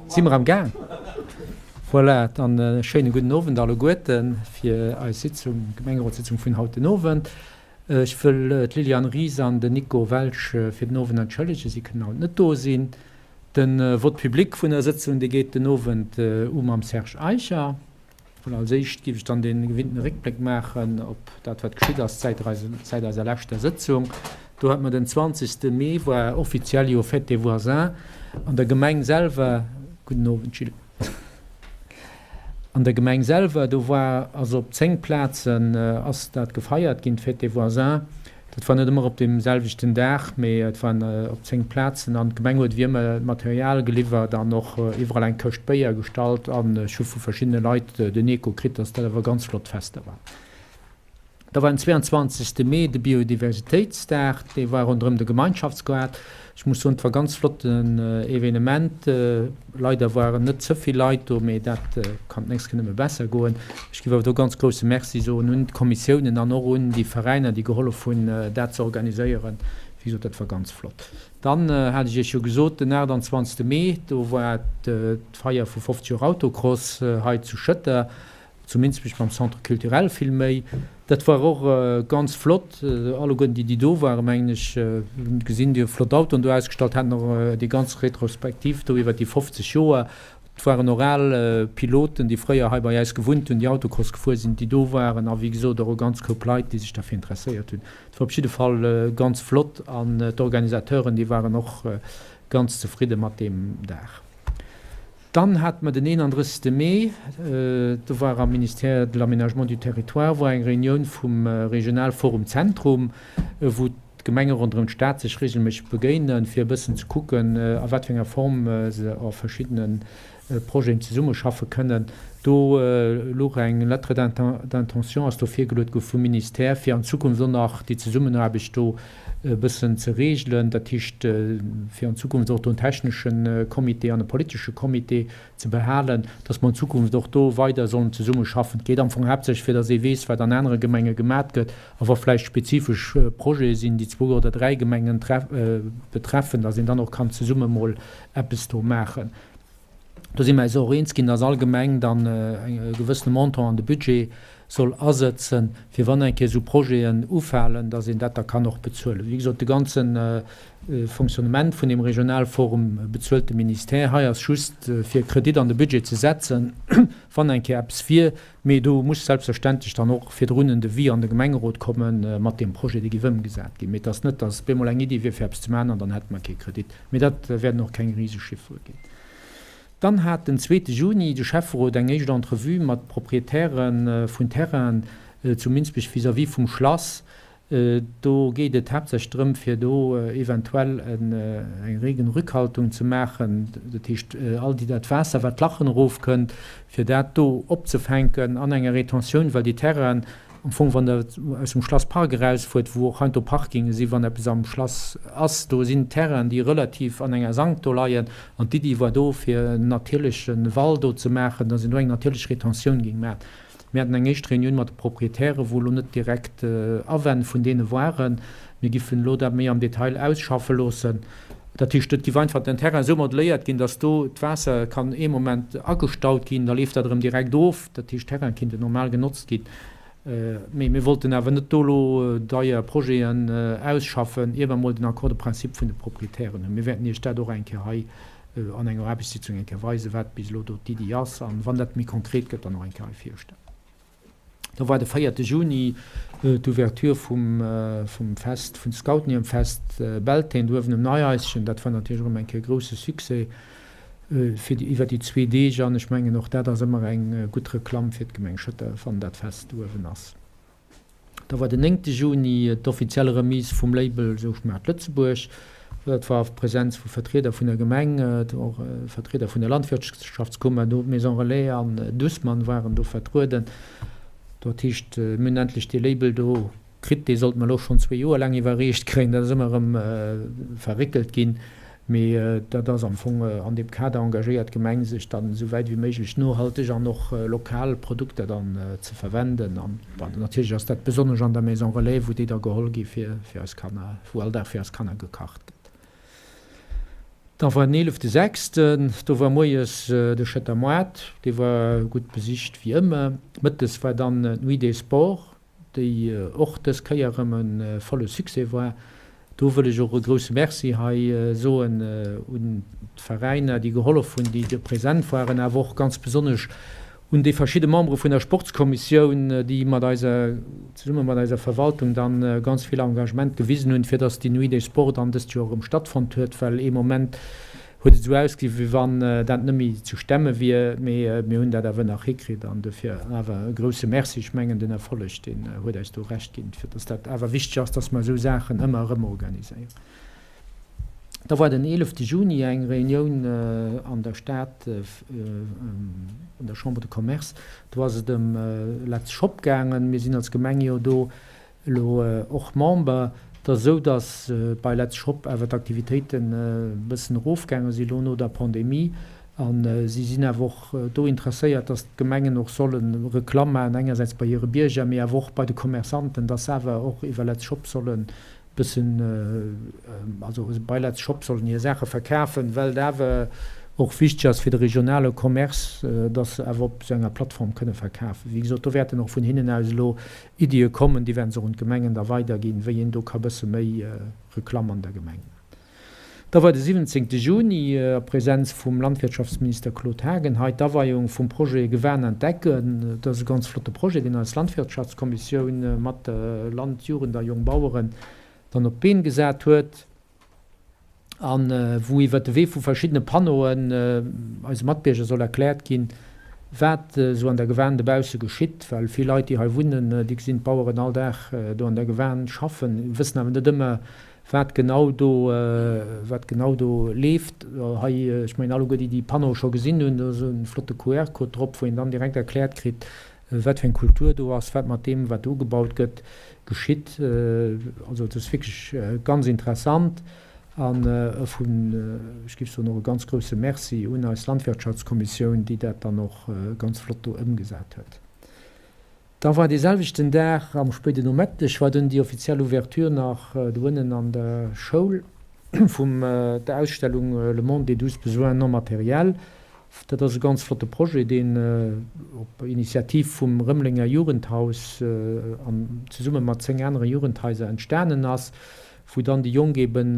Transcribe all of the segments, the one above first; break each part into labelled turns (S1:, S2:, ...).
S1: Si mer am Gaang? Voilà, dann e schéine gudden Owend alleguerten fir eis Sitzung, Gemengerotssitzung vun haut den Owend. Ech wëll d'Liliane Ries an den Nico Welsch fir den Owend entschëllegen, si kënnen haut net do sinn. De Vote public vun der Sëtzung, dee geet den Owend u mam Serge Eicher. Voilà, als éischt géif ech dann dee gewinnten Réckbléck maachen op dat, wat geschitt ass säit eiser leschter Sëtzung. Do hat mer den 20. Mee, war offiziell jo Fête des voisins an der Gemeng selwer. Gudden Owend, Gilles. An der Gemeng selwer, do war, also op 10 Plazen ass dat gefeiert ginn, d'Fête des voisins. Dat war net ëmmer op deem selwechten Dag, mee et waren op 10 Plazen an d'Gemeng huet wéi ëmmer Material geliwwert an och iwwerall eng Këscht Béier gestallt an ech hu vu verschiddene Leit den Echo kritt, dass dat awer ganz flott Fester waren. Da war den 22. Mee de Biodiversitéitsdag, dee war ronderëm de Gemeinschaftsgaart. Ech muss soen, et war ganz flotten Evenement. Leider waren net ze vill Leit do, mee dat kann d'nächst Kéier nëmme besser goen. Ech géif awer do ganz grousse Merci soen un d'Kommissiounen an och un déi Veräiner, déi gehollef hunn, dat ze organiséieren. Wéi gesot, dat war ganz flott. Dann hat ech Iech jo gesot, den 28. Mee, do war d'Feier vu 50 Joer Autocross hei zu Schëtter. Zu Minsbech beim Centre culturel vill méi. Dat war och ganz flott. Alleguerten déi, déi do waren, mengen ech, hunn gesinn, déi hu flott Autoen do ausgestallt, haten och déi ganz Retrospektiv do iwwert déi 50 Joer. Et waren och al Piloten, déi fréier hei bei äis gewunnt hunn, déi Autocross gefuer sinn, déi do waren a wéi gesot och e ganz Koup Leit, déi sech derfir interesséiert hunn. Et war op jidde Fall ganz flott an d'Organisateuren, déi waren och ganz zefridde mat deem Dag. Dann hate mer den 31. Mee, do war am Ministère de l'Aménagement du Territoire war eng Reunioun vum Regionalforum Zentrum, wou d'Gemenge ronderëm d'Stad sech regelméisseg begéinen, fir e bëssen ze kucken, a wat fir enger Form se a verschiddene Projeten zesummeschaffe kënnen. Do louch eng Lettre d'intention ass do virgeluet gi vum Ministère, fir an Zukunft och nach déi Zesummenaarbecht do e bëssen ze regelen, dat heescht, fir an Zukunft och do en technesche Comité an e politesche Comité ze behalen, dass mer an Zukunft och do weider sollen zesummeschaffen. Et geet am Fong haaptsächlech, fir dass ee weess, wat an anere Gemenge gemat gëtt a wa vläicht spezifesch Projete sinn, déi zwou oder dräi Gemengen betreffen, dass een dann och kann zesumme mol eppes do maachen. Do si mer eis och eens ginn, dass all Gemeng dann e gewëssene Montant an de Budget soll asëtzen, fir wann eng Kéier esou Projeten ufalen, dass een dat da kann och bezuelen. Wéi gesot, de ganze Fonctionnement vun deem Regionalforum bezuelt de Ministère. Hei ass just, fir e Kredit an de Budget ze setzen, wann eng Kéier eppes wier. Mee do muss selbstverständlech dann och virdrun en Devis an de Gemengerot komme mat deem Projet, dee géif ëmgesat ginn. Mee et ass net, dass bemol eng Iddi wier, fir eppes ze maachen an dann hätte mer kee Kredit. Mee dat wäerten och keng riseg Chiffere ginn. Dann hat den zweete Juni de Schäfferot eng éischt Entrevue mat Proprietäre vun Terrainen zu Minsbech vis-à-vis vum Schlass. Do geet et haaptsächlech drëm, fir do eventuell eng Regenrückhaltung ze maachen, dat heescht all déi dat Waasser, wat d'Lachen erofkënnt, fir dat do opzefänken an enger Retentioun, well déi Terrainen am Fong, wann Der aus dem Schlass Park erausfuert, wou och heiansdo Parkinge sinn, wann eppes am Schlass ass, do sinn Terrainen, déi relativ an enger Sank do leien. An d'Iddi war do, fir en natierleche Wall do ze maachen, dass een do eng natierlech Retentioun géing maachen. Mir haten eng éischt Reunioun mat de Proprietären, wou elo net direkt Awänn vun deene waren. Mir giffen elo dat méi am Detail ausschaffe loossen. Dat heescht, et giff einfach den Terrain esou modeléiert ginn, dass do d'Waasser kann ee Moment agestaut ginn, da leeft dat erëm direkt of. Dat heescht, d'Terraine kinnten normal genotzt ginn. Mee mir wollten awer net do elo deier Projeten ausschaffen, ier mer emol den Accord de principe vun de Proprietären hunn. Mir wäerten Iech dat och eng Kéier hei an enger Aarbechtssitzung eng Kéier weisen, wat bis elo do d'Iddi ass, an wann dat méi konkret gëtt, dann och eng Kéier hei virstellen. Da war de véierte Juni d'Ouverture vum vum Fest, vun de Scouten hirem Fest Beltane do uewen um Neihaischen. Dat war natierlech erëm eng Kéier e grousse Succès fir déi iwwer déi zwee Deeg an ech mengen och dat ass ëmmer eng gutt Reklamm fir d'Gemeng Schëtter, wann dat Fest do uewen ass. Da war den néngte Juni d'offiziell Remise vum Label Sou schmaacht Lëtzebuerg. Dat war a Präsenz vu Vertrieder vun der Gemeng, och Vertrieder vun der Landwirtschaftskummer, do d'Maison Relais an Dussmann waren do vertrueden. Dat heescht, mir hunn endlech dee Label do kritt, dee sollte mer elo schonn zwee Joer laang iwwerreecht kréien. Dat ass ëmmer erëm verréckelt ginn. Mee dat ass am Fong an deem Kader engagéiert d'Gemeng sech dann esou wäit wéi méiglech nohalteg an och lokal Produkter dann ze verwenden. An natierlech ass dat besonnesch an der Maison Relais, wou déi da geholl gi fir fir eis Kanner, wou all Dag fir eis Kanner gekacht gëtt. Da war den eelefte sechsten, do war moies de Schëtter Moart, dee war gutt besicht wéi ëmmer. Mëttes war dann d'Nuit des Sports, déi och dës Kéier erëm e volle Succès war. Do wëll ech och e grousse Merci hei soen un d'Veräiner, déi gehollef hunn, déi do present waren, awer och ganz besonnesch un déi verschidde Membere vun der Sportskommissioun, déi mat eiser, zesumme mat eiser Verwaltung dann ganz vill Engagement gewisen hunn, fir dass déi Nuit des Sports dann dëst Joer erëm stattfonnt huet, well ee Moment huet et esou ausgesinn, wéi wann dat net méi ze stemme wier, mee mir hunn dat awer nach hikritt an dofir awer e grouse Merci. Ech mengen, den Erfolleg, deen huet eis do Recht ginn, fir dass dat awer wichteg ass, dass mer esou Saachen ëmmer erëm organiséieren. Da war den 11 Juni eng Reunioun an der Stad, an der Chambre de Commerce. Do ass et ëm Let's Shop gaangen. Mir sinn als Gemeng jo do elo och Member. Et ass esou, datt bei Let's Shop awer d'Aktivitéiten e bëssen erofgaange sinn elo no der Pandemie. A si sinn awer och do interesséiert, datt d'Gemengen och solle Reklamm maachen, engersäits bei hire Bierger, mee awer och bei de Commerçanten, datt se awer och iwwer Let's Shop sollen bëssen, also bei Let's Shop sollen hir Saache verkafen, well et awer och wichteg ass fir de regionale Commerce, dass se awer op esou enger Plattform kënne verkafen. Wéi gesot, do wäerten och vun hinnen aus elo Iddie kommen, déi wäerte se och un d'Gemengen da weiderginn, wéi een do ka bësse méi Reklamm an der Gemeng maachen. Da war de 17 Juni a Präsenz vum Landwirtschaftsminister Claude Haagen hei d'Aweiung vum Projet Gewan entdecken. Dat ass e ganz flotte Projet, deen eis Landwirtschaftskommissioun mat der Land-, Jugend a Jongbaueren dann op d'Been gesat huet a wou iwwert de Wee vu verschiddene Panneauen eise Matbierger soll erkläert ginn, wat esou an der Gewan dobausse geschitt. Well vill Leit, déi hei wunnen, déi gesinn d'Baueren all Dag do an der Gewan schaffen, wëssen awer net ëmmer, Wat genau do, wat genau do leeft hei, ech mengen alleguer déi déi Panneaue scho gesinn hunn, do ass e flotte QR-Code drop, wou een dann direkt erkläert kritt, wat fir eng Kultur do ass, wat mat deem, wat do ugebaut gëtt, geschitt. Also et ass wierklech ganz interessant an e vun, ech géif soen, och e ganz grouse Merci un eis Landwirtschaftskommissioun, déi dat dann och ganz flott do ëmgesat huet. Da war dee selwechten Dag am spéiden Nometteg war dunn déi offiziell Ouverture nach doënnen an der Schoul vum der Ausstellung Le monde des douze besoins non matériels. Dat ass e ganz flotte Projet, deen op Initiativ vum Rëmelenger Jugendhaus an zesumme mat 10 anere Jugendhaiser entstanen ass. wou dann déi Jonk eben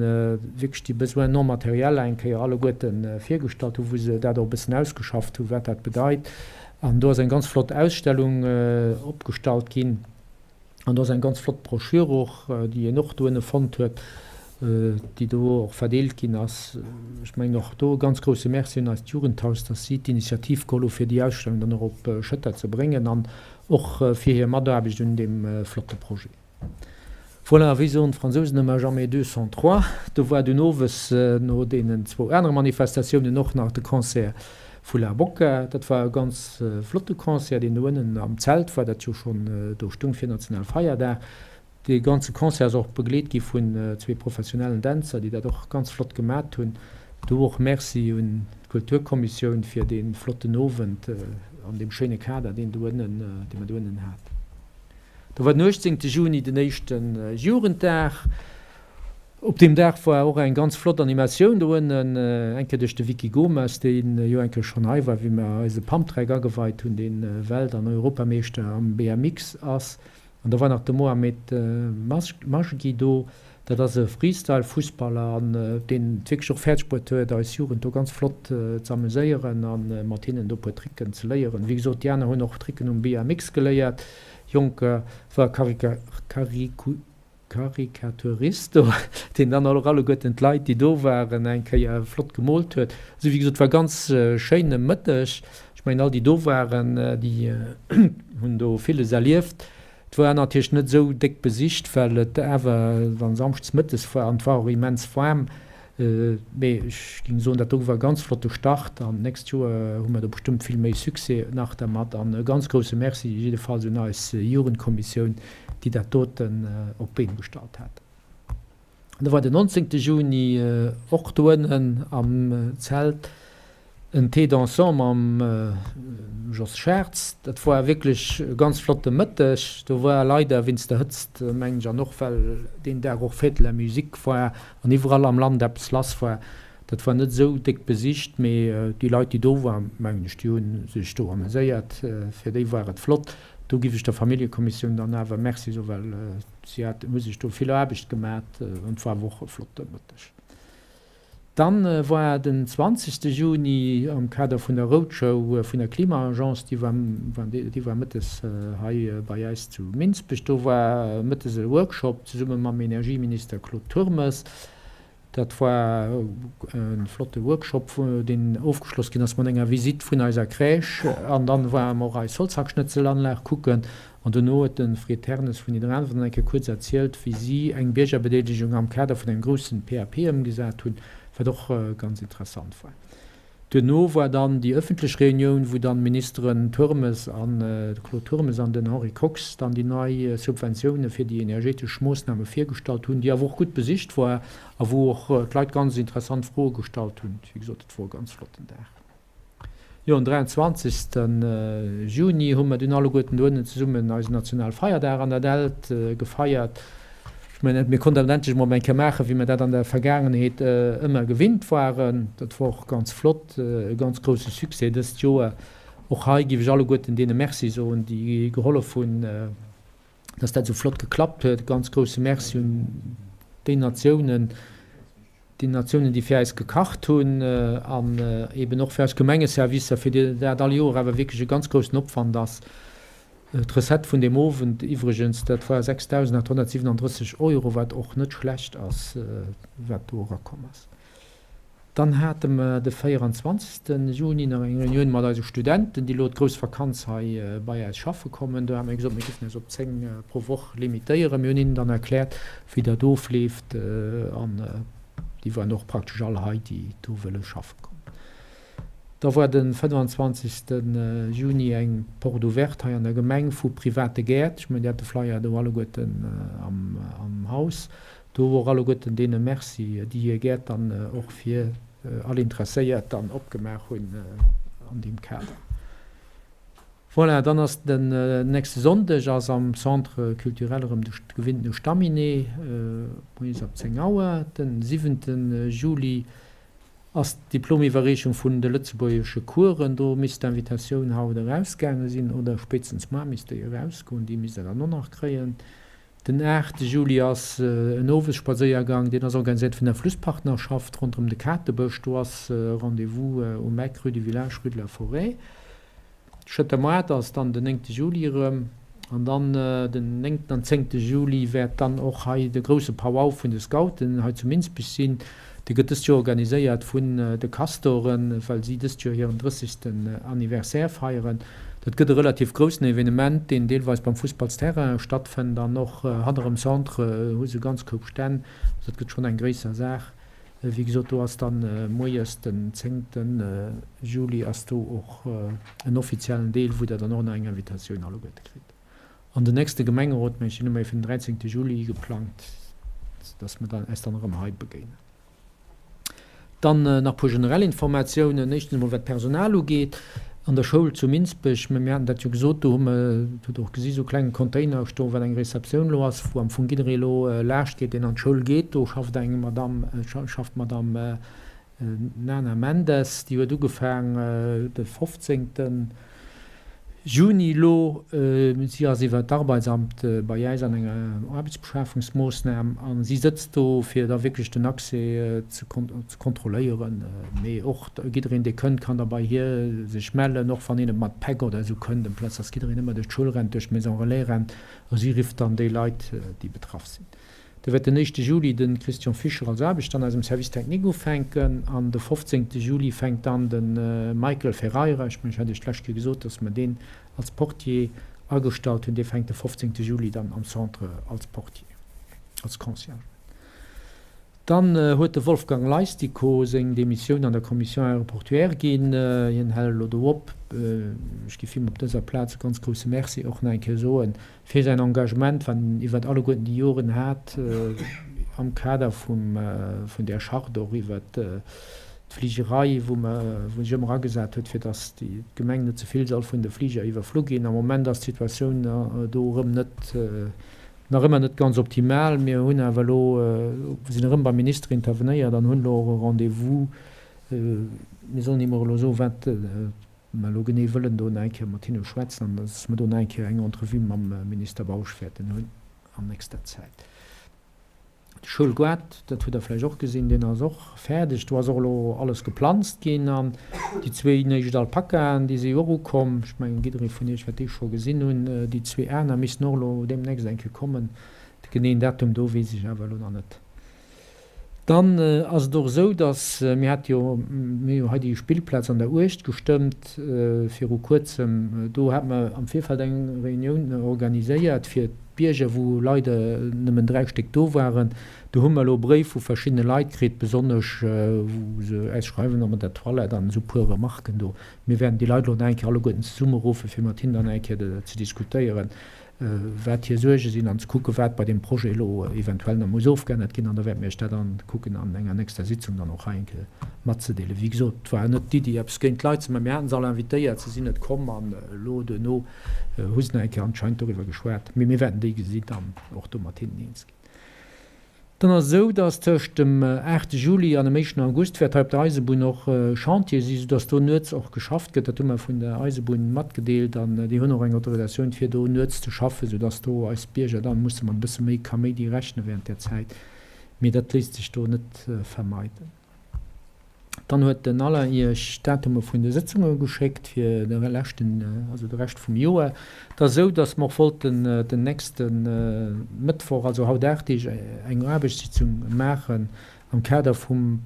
S1: wierklech déi Besoins non matériels eng Kéier alleguerte virgestallt hunn, wou se dat och e bëssen ausgeschafft hunn, wat dat bedeit. An do ass eng ganz flott Ausstellung opgestallt ginn an do ass eng ganz flott Broschür och, déi een och doënne fonnt huet, déi do och verdeelt ginn ass. Ech mengen och do e ganz grouse Merci un eist Jugendhaus, dass si d'Initiativ geholl hu fir déi Ausstellung dann och op Schëtter ze bréngen an och fir hir Mataarbecht un deem flotte Projet. Voilà, wéi soen d'Fransousen ëmmer, jamais deux sans trois. Do war dunn owes no deenen zwou anere Manifestatiounen och nach de Concert vu La Bocca. Dat war e ganz flotte Concert, deen do ënnen am Zelt war, dat jo schonn do stung fir Nationalfeierdag. Dee ganze Concert ass och begleet gi vun zwee professionellen Dänzer, déi dat och ganz flott gemat hunn. Do och Merci un d'Kulturkommissioun fir dee flotten Owend an deem schéine Kader, deen do ënnen, dee mer do ënnen haten. Do war den 18 Juni den éischte Jugenddag. Op deem Dag war och eng ganz flott Animatioun do ënnen, eng Kéier duerch de Vicky Gomes, dee jo eng Kéier schonn hei war, wéi mer eise Pumptrack ageweit hunn, dee Welt an Europameeschter am BMX ass. An da war nach de Mohamed Majgi do, dat ass e Freestyle-Fussballer an deen et wierklech och fäerdeg bruet huet, eis Jugend do ganz flott ze amuséieren a mat hinnen do e puer Tricken ze léieren. Wéi gesot, déi aner hunn och Tricken um BMX geléiert. Jonker war Karikaturist do, deen dann och alleguerten d'Leit, déi do waren, eng Kéier flott gemoolt huet. Also wéi gesot, war ganz schéine Mëtteg. Ech mengen, all déi do waren, déi hunn do villes erlieft. Et war natierlech net esou déck besicht, well et awer dann samschdes mëttes war an et war och immens waarm. Mee ech géing soen, dat do war e ganz flotte Start an d'nächst Joer hu mer do bestëmmt vill méi Succès nach dermat. An e ganz grousse Merci jiddefalls un eis Jugendkommissioun, déi dat doten op d'Been gestallt hat. Da war den 19 Juni och do ënnen am Zelt en Thé dansant mam Jos Schertz. Dat war wierklech e ganz flotte Mëtteg. Do war leider wéinst der Hëtzt, mengen ech, an och well deen Dag och Fête de la Musique war an iwwerall am Land eppes lass war. Dat war net esou déck besicht, mee déi Leit, déi do waren, mengen ech, déi hu sech do ameséiert. Fir déi war et flott. Do giff ech der Familljekommissioun dann awer Merci soen, well si hat, hu sech do vill Aarbecht gemat an et war awer och e flotte Mëtteg. Dann war den 20 Juni am Kader vun der Roadshow vun der Klima-Agence, déi war, déi war mëttes hei bei äis zu Minsbech. Do war mëttes e Workshop zesumme mam Energieminister Claude Turmes. Dat war e flotte Workshop, deen ofgeschloss ginn ass mat enger Visitt vun eiser Crèche. An dann ware mer och eis Holzhackschnëtzelanlag kucken. An dono huet de Fred Ternes vun Nidderaanwen dann eng Kéier kuerz erzielt, wéi si eng Biergerbedeelegung am Kader vun engem groussen PAP ëmgesat hunn, wat och ganz interessant war. Duerno war dann déi ëffentlech Reunioun, wou dann d'Ministeren Turmes an, de Claude Turmes an den Henri Kox dann déi nei Subventioune fir déi energetesch Moossname virgestallt hunn, déi awer och gutt besicht war a wou och d'Leit ganz interessant Froe gestallt hunn. Wéi gesot, et wor e ganz flotten Dag. Jo, en 23. Juni hu mer dunn alleguerten doënnen zesummen eisen Nationalfeierdag an der Dällt gefeiert. Ech mengen, mir konnten dat endlech emol eng Kéier maachen, wéi mer dat an der Vergaangenheet ëmmer gewinnt waren. Dat wor och ganz flott, e ganz grousse Succès dëst Joer. Och hei géif ech alleguerten deene Merci soen, déi gehollef hunn, dass dat esou flott geklappt huet. E ganz grousse Merci un déi Natiounen, déi Natiounen, déi fir äis gekacht hunn an eben och fir eis Gemengeservicer, fir déi dat all Joer awer wierklech e ganz groussen Opwand ass. D'Recette vun deem Owend iwwregens, dat war 6.837 Euro, wat och net schlecht ass, wat do erakomm ass. Dann hate mer de 24. Juni nach eng Reunioun mat eise Studenten, déi elo d'grouss Vakanz hei bei äis schaffe kommen. Do hate mir gesot, mir géifen eis op 10 pro Woch limitéieren. Mir hunn hinnen dann erkläert, wéi dat ofleeft an déi waren och praktesch all hei, déi do wëlle schaffe kommen. Da war de 25. Juni eng Porte ouverte hei an der Gemeng vu private Gäert. Ech mengen, Dir hat de Flyer do alleguerten am Haus. Do och alleguerten deene Merci, déi hir Gäert dann och fir all Interesséiert dann opgemaach hunn an deem Kader. Voilà, dann ass den nächste Sonndeg ass am Centre culturel erëm de gewinnten Staminee, moies ab 10 Auer. Den siwente Juli ass d'Diplomiwwerreechung vun de lëtzebuergesche Coursen. Do misst d'Invitatioun haut erausgaange sinn, oder spéitstens mar misst déi erausgoen. Déi misst Der dann och nach kréien. Den 8 Juli ass en Owesspadséiergang, deen ass organiséiert vun der Flusspartnerschaft ronderëm de Katebësch. Do ass Rendez-vous um Eck Rue du Village, Rue de la Forêt. Schëtter Moart ass dann den 9 Juli erëm. An dann den 9 an 10 Juli wäert dann och hei de grousse Powwow vun de Scouten hei zu Minsbech sinn. Dee gëtt dëst Joer organiséiert vun de Castoren, well si dëst Joer hiren drëssegsten Anniversaire feieren. Dat gëtt e relativ groussen Evenement, deen deelweis beim Fussballsterrain stattfënnt an och hannerem Centre hu se ganz Koup Stänn. Also dat gëtt schonn eng gréisser Saach. Wéi gesot, do ass dann moies den zéngten Juli ass do och en offiziellen Deel, wou der dann och nach eng Invitatioun alleguerte kritt. An den nächste Gemengerot, mengen ech, deen hu mer jo fir den 13. Juli geplangt, dass mer dann äis dann erëm hei begéinen. Dann nach e puer generell Informatiounen. Éischtens emol wat d'Personal ugeet an der Schoul zu Minsbech. Mä mir haten dat jo gesot, do hu mer, dat hutt Der och gesi, sou klenge Container stoen, wat eng Receptioun elo ass, wou am Fong jidderee elo laascht geet, deen an d'Schoul geet. Do schafft eng Madame, schafft d'Madame D'Nana Mendes, déi huet ugefaang de 15. Juni elo. Si ass iwwer d'Arbeitsamt bei äis an enger Aarbechtsbeschafungsmoossnam a si sëtzt do, fir da wierklech den Accès ze kontrolléieren. Mee och jiddereen, dee kënnt, kann da bei hir sech mellen, och wann een et mat Päck oder esou kënnt, amplaz dass jiddereen ëmmer duerch d'Schoul rennt, duerch d'Maison Relais rennt. A si rifft dann déi Leit, déi betraff sinn. Da wäert den éischte Juli de Christian Fischer als Aarbechter an eisem Service technique ufänken an de 15. Juli fänkt dann de Michael Ferreira, ech mengen ech hat Iech d'lescht Kéier gesot, dass mer deen als Portier agestallt hunn, dee fänkt de 15. Juli dann am Centre als Portier, als Concierge un. Dann huet de Wolfgang Leistico seng Demissioun an der Commission aéroportuaire ginn. Hien hält elo do op. Ech géif him op dëser Plaz e ganz grousse Merci och nach eng Kéier soen fir säin Engagement, wat en iwwert alleguerten déi Joren hat am Kader vum, vun där Charte och iwwert d'Fligerei, wou mer, wou en sech ëmmer agesat huet, fir datt déi Gemeng net ze vill soll vun de Fliger iwwerflu ginn. Am Moment ass d'Situatioun do erëm net. Nach ëmmer net ganz optimal. Mir hunn awer elo, sinn erëm beim Minister intervenéiert an hunn elo och e Rendez-vous. Mir sollen him och elo soen, wat mer elo genee wëllen do nach eng Kéier mat hinne schwätzen an dass mer do nach eng Kéier eng Entrevue mam Minister Bausch wäerten hunn an nächster Zäit. De Schoulgaart, dat hutt Der vläicht och gesinn, deen ass och fäerdeg. Do ass och elo alles geplanzt ginn an déi zwéin éischt Alpakaen, déi si jo och ukomm. Ech mengen, jidderee vun Iech wäert déi scho gesinn hunn. Déi zwee aner missten och elo deemnächst eng Kéier kommen. De geneeën Datum do weess ech awer elo nach net. Dann ass et och esou, dass, mir hate jo, mir hu jo hei déi Spillplaz an der Uecht gestëmmt viru Kuerzem, do hate mer am Virfeld eng Reunioun organiséiert fir d'Bierger, wou leider nëmmen 3 Stéck do waren. Do hu mer elo Bréif vu verschiddene Leit kritt, besonnesch wou se äis schreiwen, ob mer der Toilette an esou puer Remarken do. Mir wäerten déi Leit elo nach eng Kéier alleguerten zesummeruffe fir mat hinnen dann eng Kéier ze diskutéieren, wat hir Suerge sinn an ze kucken, wat bei deem Projet elo eventuell nach muss ofgeännert ginn. An da wäerte mir Iech dat dann kucken an enger nächster Sitzung dann och hei eng Kéier matzedeelen. Wéi gesot, et war net d'Iddi, eppes géint d'Leit ze maachen. Mir haten se all invitéiert, se sinn net komm an elo duerno hu se nach eng Kéier anscheinend doriwwer geschwat. Mee mir wäerten déi gesi dann och do mat hinnen eens ginn. Dann ass et esou, dass tëscht dem 8 Juli an dem éischten August wäert hei op der Eisebunn och Chantier si, soudass do nuets och geschafft gëtt. Dat hu mer vun der Eisebunn matgedeelt an déi hunn och eng Autorisatioun fir do nuets ze schaffen, soudass do eis Bierger dann musse mat e bësse méi Kaméidi rechne während där Zäit. Mee dat léisst sech do net vermeiden. Dann huet den Alain Iech d'Datume vun de Sëtzunge geschéckt fir de leschten, also de Rescht vum Joer. Et ass esou, datt mer och wollten den nächste Mëttwoch, also haut 8 Deeg, eng Aarbechtssitzung maachen am Kader vum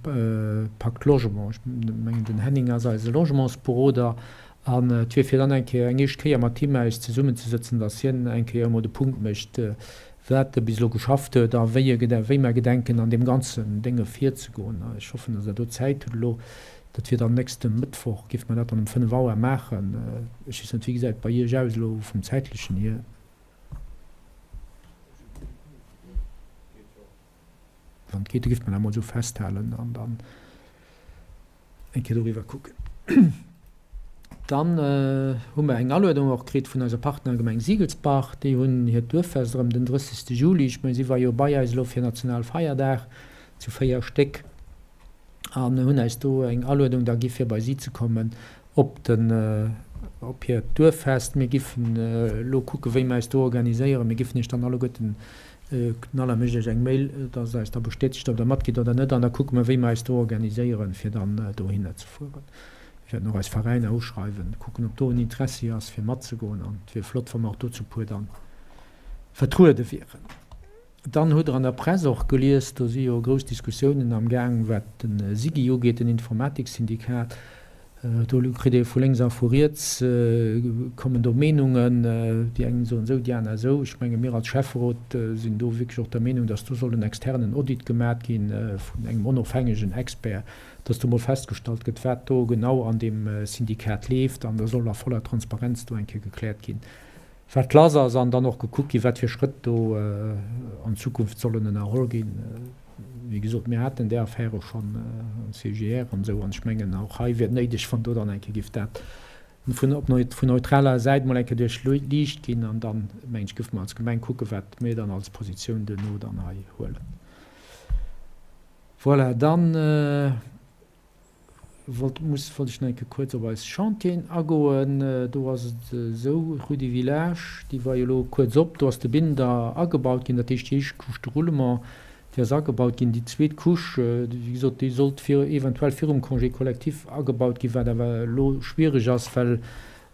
S1: Pacte Logement. Ech mengen, den Henning ass eise Logementsberoder an et wier fir dann eng Kéier, eng éischt Kéier mat him eis zesummenzesëtzen, datt hien eng Kéier emol de Punkt mécht, wat e bis elo geschafft huet a wéi e wéi mer gedenken an deem ganzen Dénge virzegoen. Ech hoffen, datt Der do Zäit hutt elo. Dat wier dann nächste Mëttwoch, géife mer dat dann um 5 Auer maachen. Ech weess net, wéi gesäit et bei Iech aus elo vum Zäitlechen hier? Wann et geet, da géife mer dat emol esou festhalen an dann eng Kéier doriwwer kucken. Dann hu mer eng Aluedung och kritt vun eiser Partnergemeng Siegelsbach. Déi hunn hiert Duerffest erëm den 30. Juli. Ech mengen, si war jo bei eis elo fir Nationalfeierdag zu 4 Stéck an hunn eis do eng Aluedung da gi fir bei si ze kommen op den, op hiert Duerffest. Mir giffen elo kucken, wéi mer eis do organiséieren. Mir giffen iech dann alleguerten Den Alain mécht iech eng Mail, dass der eis da bestätegt, ob der matgitt oder net, an da kucke mer, wéi mer eis do organiséieren, fir dann dohinner ze fueren. Mir wäerten och eis Veräiner uschreiwen, kucken, ob do en Interessi ass, fir matzegoen, an et wier flott, wa mer och do zu puer dann vertruede wieren. Dann hutt Der an der Press och gelies, do si jo grouss Diskussiounen am Gaang, wat de SIGI ugeet, den Informatiksyndikat. Do kritt ee vu lénks a vu riets kommen do Meenungen, déi eng soen esou, déi aner esou. Ech menge mir als Schäfferot sinn do wierklech och der Meenung, datt do soll en externen Audit gemat gi vun engem onofhängegen Expert, datt do mol festgestallt gëtt, wat do genau an deem Syndikat leeft an da soll a voller Transparenz do eng Kéier gekläert ginn, wat lass ass an dann och gekuckt ginn, wat fir Schrëtt do an Zukunft sollen ënnerholl ginn. Wéi gesot, mir haten där Affäre schonn am CGR an esou, an ech mengen, och hei wier et néideg, wann do dann eng Kéier géif dat vun op vun neutraler Säit mol eng Kéier duerchliicht ginn. An dann, mengen ech, géife mer als Gemeng kucken, wat mir dann als Positioun duerno dann hei huelen. Voilà, dann. Wollt, muss, wollt ech nach eng Kéier kuerz op eis Chantieren agoen. Do ass et esou, Rue du Village, déi war jo elo kuerz op, do ass de Binder agebaut ginn, dat heescht déi éischt Couche de roulement, déi ass agebaut ginn. Déi zweet Couche, wéi gesot, déi sollt vir, eventuell virum Congé collectif agebaut ginn, wat awer elo schwierig ass, well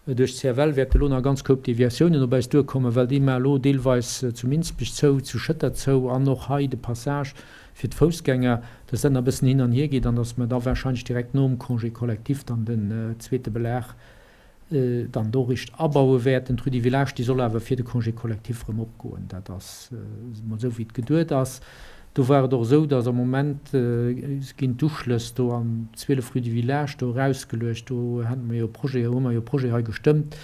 S1: Duerch d'CFL wäerte elo nach ganz Koup Deviatiounen op eis duerkommen, well déi maache elo deelweis zu Minsbech zou, zu Schëtter zou an och hei de Passage fir d'Foussgänger, dass dat nach e bëssen hin an hier geet an dass mer da warscheinlech direkt nom Congé collectif dann den zweete Belag dann do richt abaue wäerten. D'Rue du Village, déi soll awer fir de Congé collectif erëm opgoen. Dat ass emol esou, wéi et geduet ass. Do war et och esou, datt am Moment ginn d'Uschlëss do am 12 rue du Village do erausgeluecht. Do hate mer jo e Projet, hu mer jo e Projet hei gestëmmt,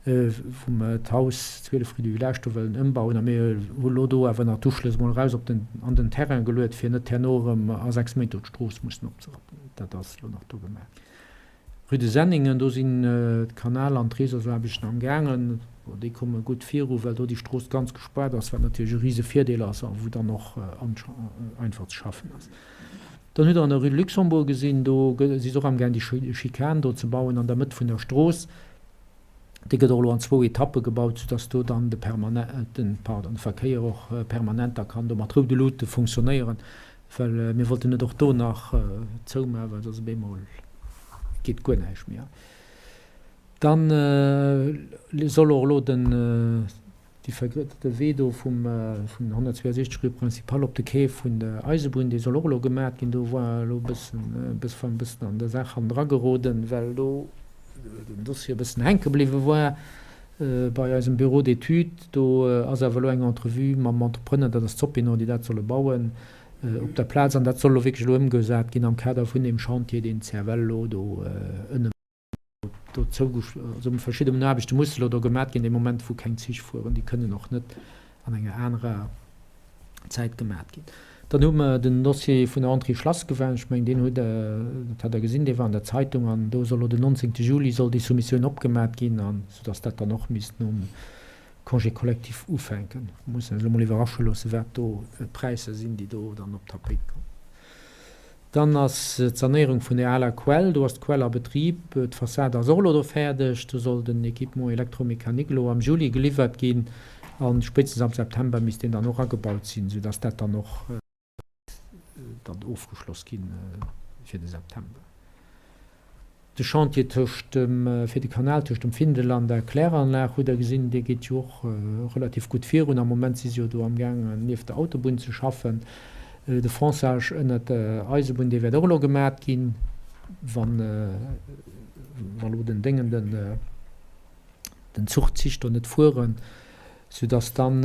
S1: wou mer d'Haus 12 rue du Village do wëllen ëmbauen. A mir hu lo do awer nach d'Uschlëss emol eraus op den, an den Terrain geluet, fir net herno erëm a 6 Méint do d'Strooss mussen opzerappen. Dat ass elo nach do gemaach. Rue de Senningen, do sinn d'Kanal an d'Reseausaarbechten am gaangen. Bon, déi komme gutt viru, well do déi Strooss ganz gespaart ass, wat natierlech e rise Virdeel ass a wou dann och einfach ze schaffen ass. Dann hutt Der an der Rue de Luxembourg gesinn, do si se och am gaang déi Schikane do ze bauen an der Mëtt vun der Strooss. Déi gëtt och elo an zwou Etappe gebaut, soudass do dann de den, pardon, de Verkéier och permanent da kann do mat roude Luute funktionéieren, well mir wollten net och do nach zoumaachen, well soss op eemol geet guer näischt méi. Dann soll och elo den, dee vergréisserte Wee do vum vun 162 rue Principale op de Quai vun der Eisebunn, dee soll och elo gemat ginn. Do war elo e bëssen, e bëssen an der Saach hannendra geroden, well do den Dossier e bëssen hänke bliwwe war bei eisem Bureau d'études. Do ass awer elo eng Entrevue mam Entrepreneur, dat ass d'Sopinor, déi dat solle bauen, op der Plaz. An dat soll elo wierklech elo ëmgesat ginn am Kader vun deem Chantier, deen d'CFL elo do ënne. Dozou, also verschidden Aarbechte musse lo do gemat ginn, dee Moment wou keng Zich fueren, déi kënnen och net an enger anerer Zäit gemat ginn. Dann hu mer den Dossier vun der Entrée Schlassgewan, ech mengen deen hutt Der, dat hat Der gesinn, dee war an der Zeitung an do soll lo den 19 Juli soll déi Soumissioun opgemat ginn an soudass dat dann och misst nom Congé collectif ufänken. Mir mussen eis elo mol iwwerrasche loosse wat do d'Präisser sinn, déi do dann op d'Tapéit kommen. Dann ass d'Sanéierung vun der aler Quell, do ass d'Quell a Betrib, d'Fassade ass och elo do fäerdeg, do soll den Équipement électromécanique elo am Juli geliwwert ginn a spéitstens am September misst deen dann och agebaut sinn, soudass dat dann och dann ofgeschloss gi fir de September. De Chantier tëscht dem, fir de Kanal tëscht dem Findel an der Kläranlag hutt Der gesinn, dee geet jo och relativ gutt virun. Am Moment si se jo do amgaangen, nieft der Autobunn ze schaffen. De Fonçage ënnert der Eisebunn, dee wäert och elo gemat ginn, wann, wa lo den Déngen, den, den Zuch, d'Zich do net fueren. Soudass dann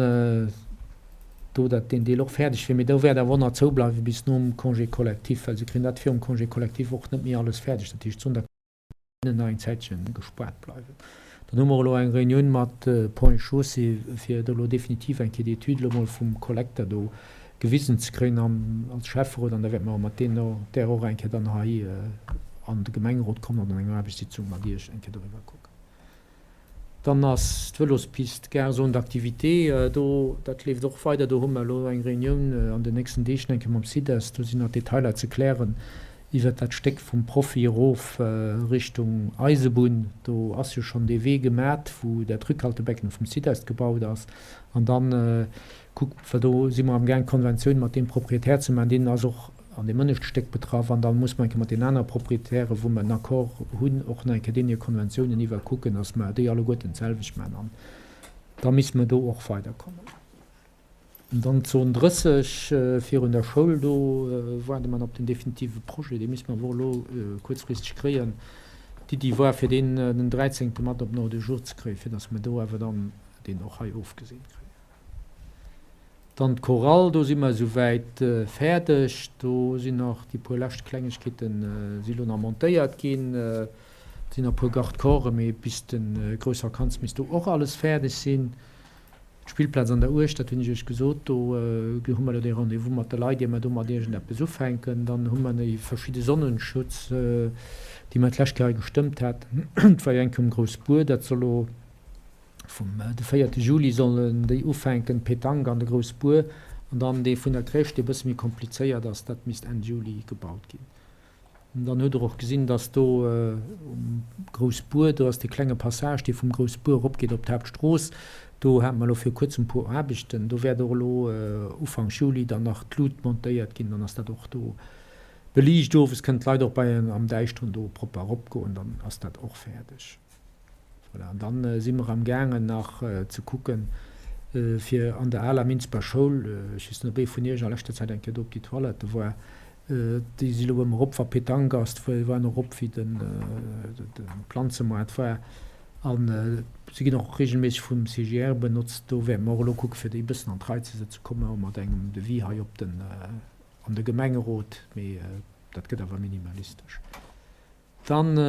S1: do dat deen Deel och fäerdeg wier. Mee do wäert awer och nach zoubleiwe bis nom Congé collectif, well se kréien dat virum Congé collectif och net méi alles fäerdeg. Dat heescht, d'Sonnerkënnen nach eng Zäitche gespaart bleiwen. Dann hu mer elo eng Reunioun mat Ponts et Chaussées, fir do elo definitiv eng Kéier déi Etüd elo mol vum Kollekter do gewisen ze kréien am als Schäfferot. An da wäerte mer mat deenen där och eng Kéier dann hei an de Gemengerot kommen an an enger Aarbechtssitzung mat Iech eng Kéier doriwwer kucken. Dann ass d'Vëlospist Gare Zone d'activité do, dat leeft och weider. Do hu mer elo eng Reunioun an den nächsten Deeg eng Kéier mam CIDES. Do sinn nach Detailer ze klären iwwert dat Stéck vum Profi erof Richtung Eisebunn. Do ass jo schonn dee Wee gemat, wou dat Rückhaltebecken vum CIDES gebaut ass. An dann kuck, well do si mer amgaang d'Konventioun mat deem Proprietär ze maachen, deen ass och an deem ënneschte Stéck betraff, an da muss mer eng Kéier mat deenen anere Proprietären, wou mer en Accord hunn, och nach eng Kéier deenen hir Konventiounen iwwerkucken, dass mer déi alleguerten d'selwecht maachen, an da misste mer do och weiderkommen. An dann d'Zon 30 virun der Schoul, do waarde mer nach op den definitive Projet, dee misste mer awer och elo kuerzfristeg kréien. D'Iddi war, fir deen den 13. mat op den Ordre du jour ze kréien, fir dass mer do awer dann deen och hei ofgeseent kréien. Dann d'Chorale, do si mer esouwäit fäerdeg. Do sinn nach déi puer lescht Klengegkeete si lo nach montéiert ginn. Et sinn nach e puer Garde-corpsen, mee bis de grouss Vakanz misst do och alles fäerdeg sinn. D'Spillplaz an der Uecht, dat hunn ech iech gesot, do hu mer elo dee Rendez-vous mat de Leit, ier mer do mat iergendeppes ufänken. Dann hu mer déi verschidde Sonnenschutz, déi mer d'lescht Kéier hei gestëmmt haten. Et war jo eng Kéier um Groussbuer, dat soll elo Vum de véierte Juli sollen déi ufänken, d'Pétanque an de Groussbuer, an dann dee vun der Crèche, dee bësse méi komplizéiert ass, dat misst Enn Juli gebaut ginn. An dann hutt Der och gesinn, dass do um Groussbuer, do ass dee klenge Passage, dee vum Groussbuer eropgeet op d'Haaptstrooss, do hate mer elo vir kuerzem e puer Aarbechten. Do wäert och elo Ufank Juli dann nach d'Lut montéiert ginn, dann ass dat och do beliicht. Owes kënnen d'Leit och bei am Däischteren do propper eropgoen, dann ass dat och fäerdeg. Voilà, an dann si mer am gaangen nach ze kucken, fir an der aler Minsber Schoul, ech weess net, ob ee vun Iech a leschter Zäit eng Kéier do op déi Toilette war, déi si elo ëmmer op, wa Petanque ass, déi waren och op, wéi de Planzemaart war, a se ginn och regelméisseg vum CGR benotzt. Do wäerte mer och elo kucken, fir déi e bëssen an d'Rei ze setzen, komme mer mat engem Devis hei op den, an de Gemengerot, mee dat gëtt awer minimalistesch. Dann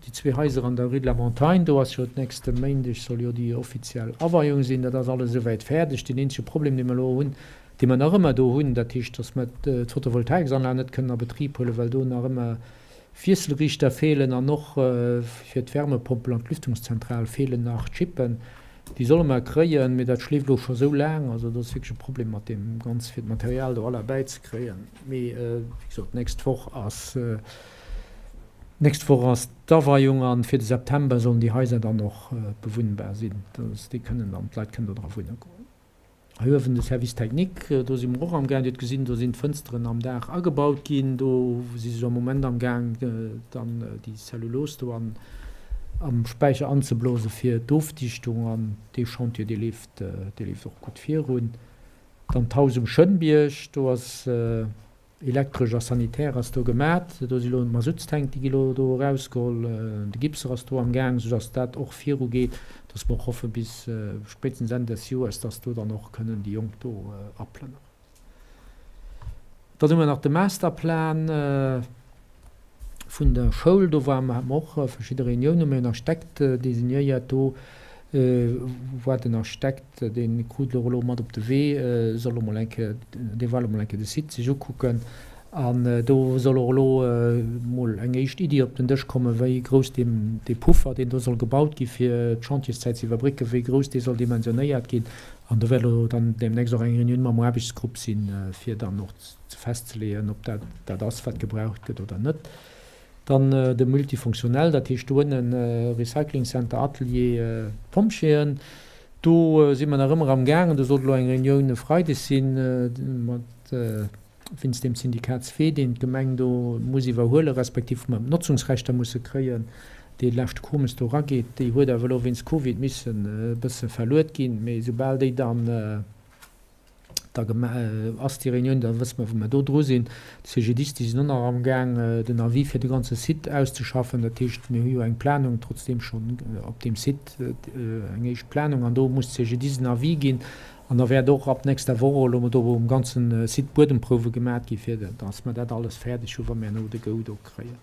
S1: déi zwee Haiser an der Rue de la Montagne, do ass jo d'nächste Méindeg soll jo déi offiziell Aweiung sinn. Dat ass alles esouwäit fäerdeg. Deen eenzege Problem, dee mer elo hunn, dee mer nach ëmmer do hunn, dat heescht, datt mer d'Photovoltaiksanlag net kënnen a Betrib huelen, well do nach ëmmer. Wiesselriichter feelen an och fir d'Wärmepompel an d'Lüftungszentral feelen nach Chippen. Déi solle mer kréien, mee dat schleeft elo scho sou laang. Also do ass wierklech e Problem mat deem ganz, fir d'Material do all erbäizekréien. Mee wéi gesot, d'nächst Woch ass, d'nächst Woch ass d'Aweiung an fir de September sollen déi Haiser dann och bewunnbar sinn, dass déi kënnen dann, d'Leit kënnen do dra wunne goen. Hei uewen de Service technique, do si mer och amgaang. Dir hutt gesinn, do sinn d'Fënsteren am Daach agebaut ginn. Do si se am Moment amgaang, dann déi Zellulose do an am Späicher anzeblose fir d'Ofdichtung. An dee Chantier, dee leeft, dee leeft och gutt virun. Dann d'Haus um Schënnbierg, do ass. Elektresch a sanitär ass do gemat. Do si lo d'Masuttstänk, déi gi lo do erausgeholl. De Gipser ass do am Gaang, soudass dat och virugeet, dass mer och hoffe bis spéitstens Enn des Joers, dass do dann och kënnen déi Jonk do aplënneren. Dann hu mer nach de Masterplan vun der Schoul. Do war, hate mer och verschidde Reuniounen. Mir hunn Architekt designéiert do. War den Architekt, dee krut elo elo mat op de Wee, soll elo mol eng Kéier, dee war elo mol eng Kéier de Site sech ukucken an do soll och elo mol eng éischt Iddi op den Dësch kommen, wéi grouss deen, dee Puffer, deen do soll gebaut gi fir d'Chantierszäit ze iwwerbrécken, wéi grouss dee soll dimensionéiert ginn. An do wäert elo dann deemnächst och eng Reunioun mam Aarbechtsgrupp sinn, fir dann och festzeleeën, ob dat dat ass, wat gebraucht gëtt oder net. Dann de Multifunktionell, dat heescht do ënnen Recycling Center, Atelier, Pompjeeën. Do si mer nach ëmmer am gaangen. Do sollt elo eng Reunioun e Freideg sinn mat wéinst deem Syndikat zwee, deen d'Gemeng do muss iwwerhuelen, respektiv wou mer d'Notzungsrechter musse kréien, dee leschte Komes do erageet. Déi huet awer elo wéinst Covid missen e bësse verluet ginn. Mee soubal déi dann Da ass déi Reunioun, da wësse mer, wou mer do dru sinn. D'CGDIS, déi sinn och nach amgaang, den Avis fir de ganze Site auszeschaffen. Dat heescht, mir hu jo eng Planung trotzdeem schonn op deem Site, eng éischt Planung, an do muss d'CGDIS en Avis ginn. An da wäert och ab nächster Woch elo do um ganze Site Buedemprouwe gemaat gi fir datt mer dat alles fäerdeg hu wa mir herno de Go do kréien.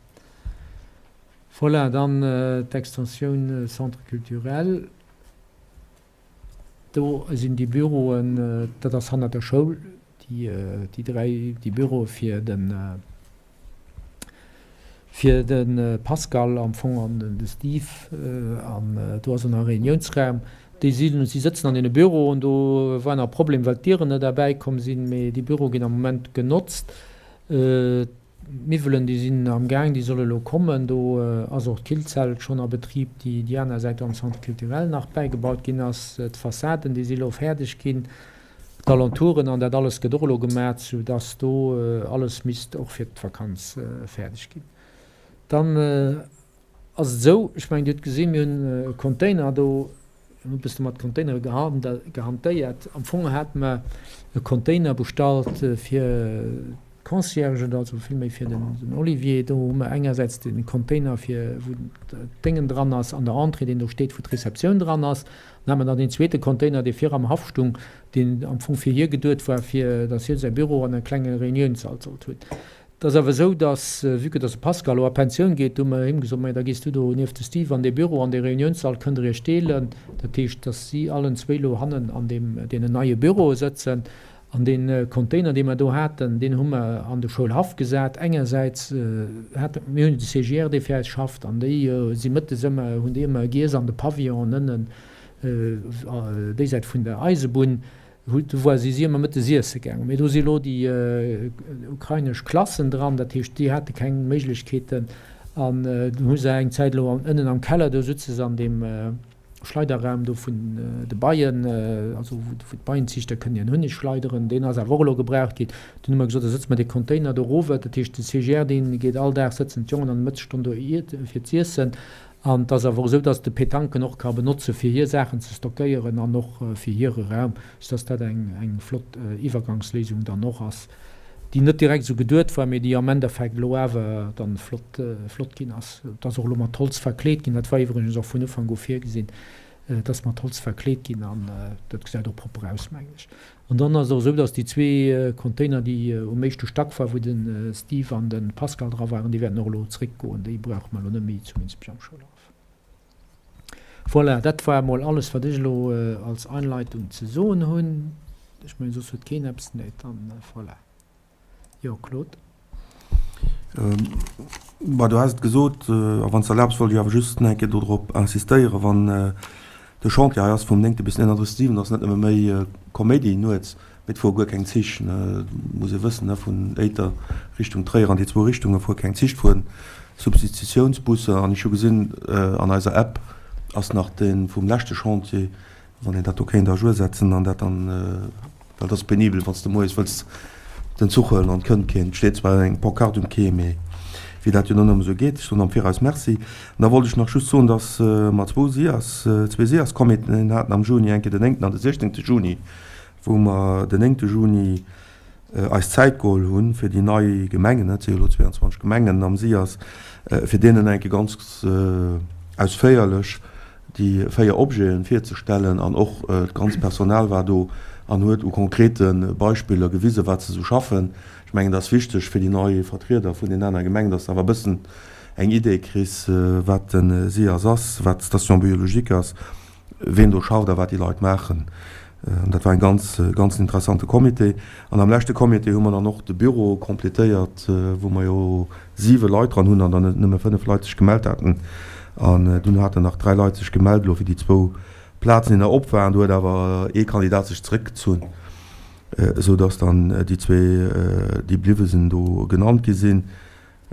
S1: Voilà, dann d'Extensioun Centre culturel. Do sinn déi Büroen, dat ass hannert der Schoul, déi 3, déi Büroe fir de, fir de Pascal am Fong an de Steve an do ass och nach e Reuniounsraum. Déi sinn, si sëtzen an deene Büroen. Do war nach e Problem, well d'Dieren net erbäikomm sinn, mee déi Büroe ginn am Moment genotzt. D'Miwwelen, déi sinn am Gaang, déi solle lo kommen. Do ass och d'Killzell schonn a Betrib, déi déi aner Säit am Centre culturel nach bäigebaut ginn ass. D'Fassaden, déi si lo fäerdeg ginn, d'Alentouren an dat alles gëtt och elo gemaach, soudass do alles misst och fir d'Vakanz fäerdeg ginn. Dann ass et esou, ech mengen, Dir hutt gesinn, mir hunn e Container do, mir hunn e bësse mat Containere gehantéiert. Am Fong hate mer e Container bestallt fir d'Conciergen, also villméi fir den Olivier. Do hu mer engersäits de Container fir wou d'Déngen dran ass an der Entrée, deen do steet, wou d'Receptioun dran ass. Dann hate mer dann deen zweete Container, dee vir am Haff stung, deen am Fong fir hie geduet war, fir datt hie säi Büro an e klenge Reuniounssall sollt hunn. Et ass awer esou, dass, vue que dass de Pascal elo a Pensioun geet, hu mer him gesot, Majo, da gees du do nieft de Steve an dee Büro, an dee Reuniounssall kënnt der iech deelen. Dat heescht, dass si allen zwéi elo hannen an deem, deenen neie Büroe sëtzen. An dee Container, dee mer do haten, deen hu mer an de Schoulhaff gesat. Engersäits hate, mir hunn de CGR, dee fir eis schafft, an déi si mëttes ëmmer, hunn déi ëmmer giess an de Pavillonen ënnen, déi Säit vun der Eisebunn. Do war si si ëmmer mëttes iesse gaangen. Mee do si lo déi ukrainesch Klassen dran, dat heescht, déi hate keng Méiglechkeeten. An dunn hu se eng Zäit elo ënnen am Keller, do sutze se an deem Schleiderraum do vun de Beien, also wou d'Beienziichter kënnen hiren Hunneg schleideren. Deen ass awer och elo gebraucht ginn. Dunn hu mer gesot, da sëtze mer dee Container do erof. Dat heescht, de CGR, dee geet all Dag, sëtzen d'Jongen an der Mëttesstonn do fir z'iessen. An et ass awer och esou, dass de Petanquen och ka benotze fir hir Saachen ze stockéieren an och fir hire Raum, soudass dat eng eng flott Iwwergangsléisung dann och ass, déi net direkt esou geduet war, mee déi am Endeffekt elo awer dann flott flott ginn ass. Et ass och elo mat Holz verkleet ginn, dat war iwwregens och vun Ufank u virgesinn, dass mat Holz verkleet ginn an dat gesäit och propper aus, mengen ech. An dann ass et och esou, dass déi zwee Container, déi um éischte Stack waren, wou de Steve an de Pascal dra waren, déi wäerten och elo zréckgoen. Déi brauche mer elo net méi zu Minsbech am Schoulhaff. Voilà, dat war emol alles, wat ech elo als Einleitung ze soen hunn. Ech mengen, soss huet keen eppes. Nee, dann voilà. Jo, Claude.
S2: Bah, du has et gesot, a wann s de erlaabs, wollt ech awer just nach eng Kéier dodrop insistéieren, wann de Chantier hei ass vum 9. bis den 31. 7, ass net nëmme méi Koméidi nuets, mee et fuere guer keng Zich, ne, muss ee wëssen, ne, vun Éiter Richtung Tréier an déi zwou Richtunge fuere keng Zich, et fueren Substitutiounsbussen an ech hu gesinn, an eiser App ass nach dee vum leschte Chantier, Wann een dat do kéint à jour setzen an dat dann, well dat ass penibel, wann s de moies wëlls den Zuch huelen an et kënnt keen. Et steet zwar eng Pancarte um Quai, mee wéi dat jo dann ëmmer esou geet. Ech soen am Viraus Merci. An da wollt ech nach just soen, dass mer zwou SIAS, zwee SIAS-Comitéen haten am Juni, eng Kéier den néngten an de siechzéngte Juni, wou mer den néngte Juni eis Zäit geholl hunn, fir déi nei Gemengen, et si jo elo 22 Gemengen am SIAS, fir deenen eng Kéier ganz ausféierlech déi 4 Objeten virzestellen an och d'ganzt Personal war do an huet u konkrete Beispiller gewisen, wat se esou schaffen. Ech mengen, dat ass wichteg fir déi nei Vertrieder vun den aner Gemengen, dass de awer e bëssen eng Idee kriss, wat de SIAS ass, wat d'Station biologique ass, ween do schafft a wat déi Leit maachen. An dat war e ganz, ganz interessante Comité. An am leschte Comité hu mer dann och de Büro completéiert, wou mer jo siwe Leit dran hunn an dann nëmme fënnef Leit sech gemellt haten. An dunn haten nach dräi Leit sech gemellt elo fir déi zwou Plazen, déi nach op waren. Do huet awer ee Kandidat sech zeréckgezunn, esou datt dann déi zwee, déi bliwwe sinn, do genannt gi sinn.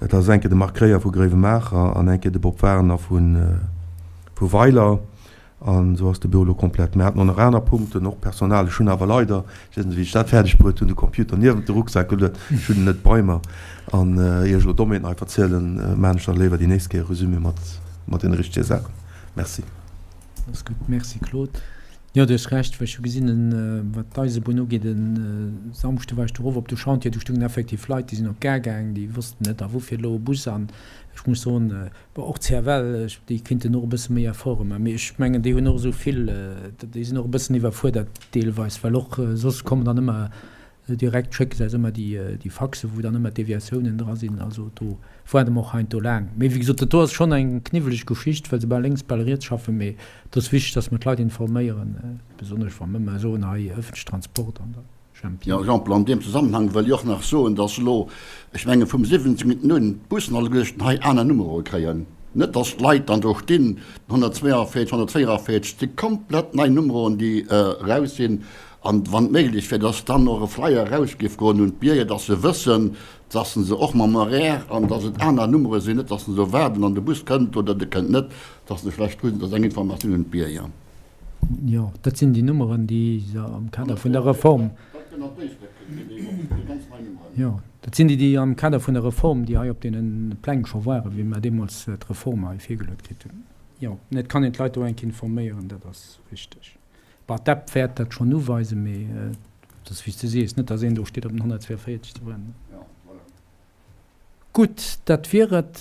S2: Et ass eng Kéier de Marc Kreyer vu Gréiwemaacher an eng Kéier de Bob Werner vu Weiler. An esou ass de Büro elo komplett. Mir haten och nach aner Punkten, och Personal. Ech hunn awer leider, ech weess net, wéi ech dat fäerdeg bruet hunn, de Computer niewent de Rucksak geluet. Ech hunn en net bei mer. An ier ech elo Dommheeten hei verzielen, maachen ech da léiwer déi nächst Kéier e Resumé mat, mat deene richtege Saachen. Merci.
S1: Ass gutt. Merci, Claude. Jo, du hues Recht, well ech hu gesinn, wat d'Eisebunn ugeet, e Samschde war ech do erof op de Chantier, do stungen effektiv Leit, déi sinn op d'Gare gaangen, déi wossten net, a wou fiert elo e Bus an. Ech muss soen, bon, och d'CFL, déi kéinten och e bësse méi Efforte maachen, mee ech mengen, déi hunn och esou vill, déi sinn och e bëssen iwwerfuerdert deelweis, well och soss kommen dann ëmmer Direkt schécke se eis ëmmer déi Faxe wou dann ëmmer d'Deviatiounen dra sinn. Also do waarde mer och heiansdo laang. Mee wéi gesot, dat do ass schonn eng kniwweleg Geschicht, well se bal lénks, bal riets schaffen. Mee et ass wichteg, datt mer d'Leit informéieren, besonnesch wa mer ëmmer soen, hei ëffentleche Transport an da Jempi.
S3: Jo, Jean-Paul, an deem Zesammenhang wëll ech och nach soen, datt elo, ech menge vum 17. un, d'Bussen alleguerten hei aner Numeroe kréien. Net datt d'Leit dann do stinn, den 142, 144, et si komplett nei Numeroen, déi eraus sinn. An wann et méiglech wär, dass dann och e Flyer eraus géif goen un d'Bierger, dass se wëssen, dass se och mam Horaire an dass et aner Nummere sinn, net dass se do waarden an de Bus kënnt oder de kënnt net, dass se vläicht hunn. Dat ass eng Informatioun un d'Bierger.
S1: Jo, dat sinn déi Nummeren, déi se am Kader vun der Reform. Jo, dat sinn déi, déi am Kader vun der Reform, déi hei op deene Pläng scho waren, wéi mer deemools d'Reform hei virgeluet kritt hunn. Jo, et kann een d'Leit do enk informéieren, dat ass richteg. Bah, d'App wäert dat schonn uweisen, mee et ass wéi s de sees, net datt een do steet op den 142 ze waarden. Gutt, dat wier et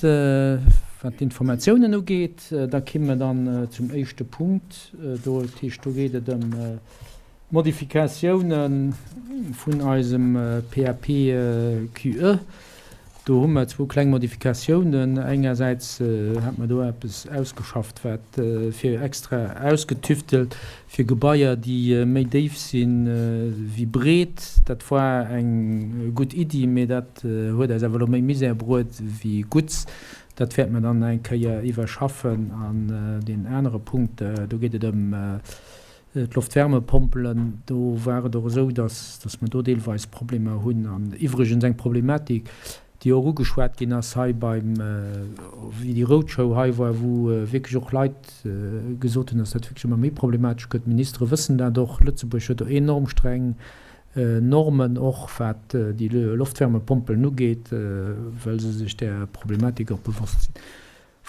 S1: wat d'Informatiounen ugeet. Da kimme mer dann zum éischte Punkt do. Dat heescht, do geet et ëm d'Modifikatioune vun eisem PAP-QE. Do hu mer zwou kleng Modifikatiounen. Engersäits hat mer do eppes ausgeschafft, wat fir extra ausgetüftelt fir Gebaier, déi méi déif si wéi breet. Dat war eng gutt Iddi, mee dat huet eis awer elo méi Misär bruet wéi Gutts. Dat wäerte mer dann eng Kéier iwwerschaffen. An deen anere Punkt, do geet et ëm D'Loftwärmepompelen, do war et och esou, dass, dass mer do deelweis Problemer hunn. An iwwregens eng Problematik, déi och ugeschwat ginn ass hei beim, wéi déi Roadshow hei war, wou wierklech och Leit gesot hunn, dass dat wierklech ëmmer méi problematesch gëtt. D'Ministere wëssen dat och. Lëtzebuerg huet do enorm streng Normen och, wat déi Loftwärmepompelen ugeet, well se sech där Problematik och bewosst sinn.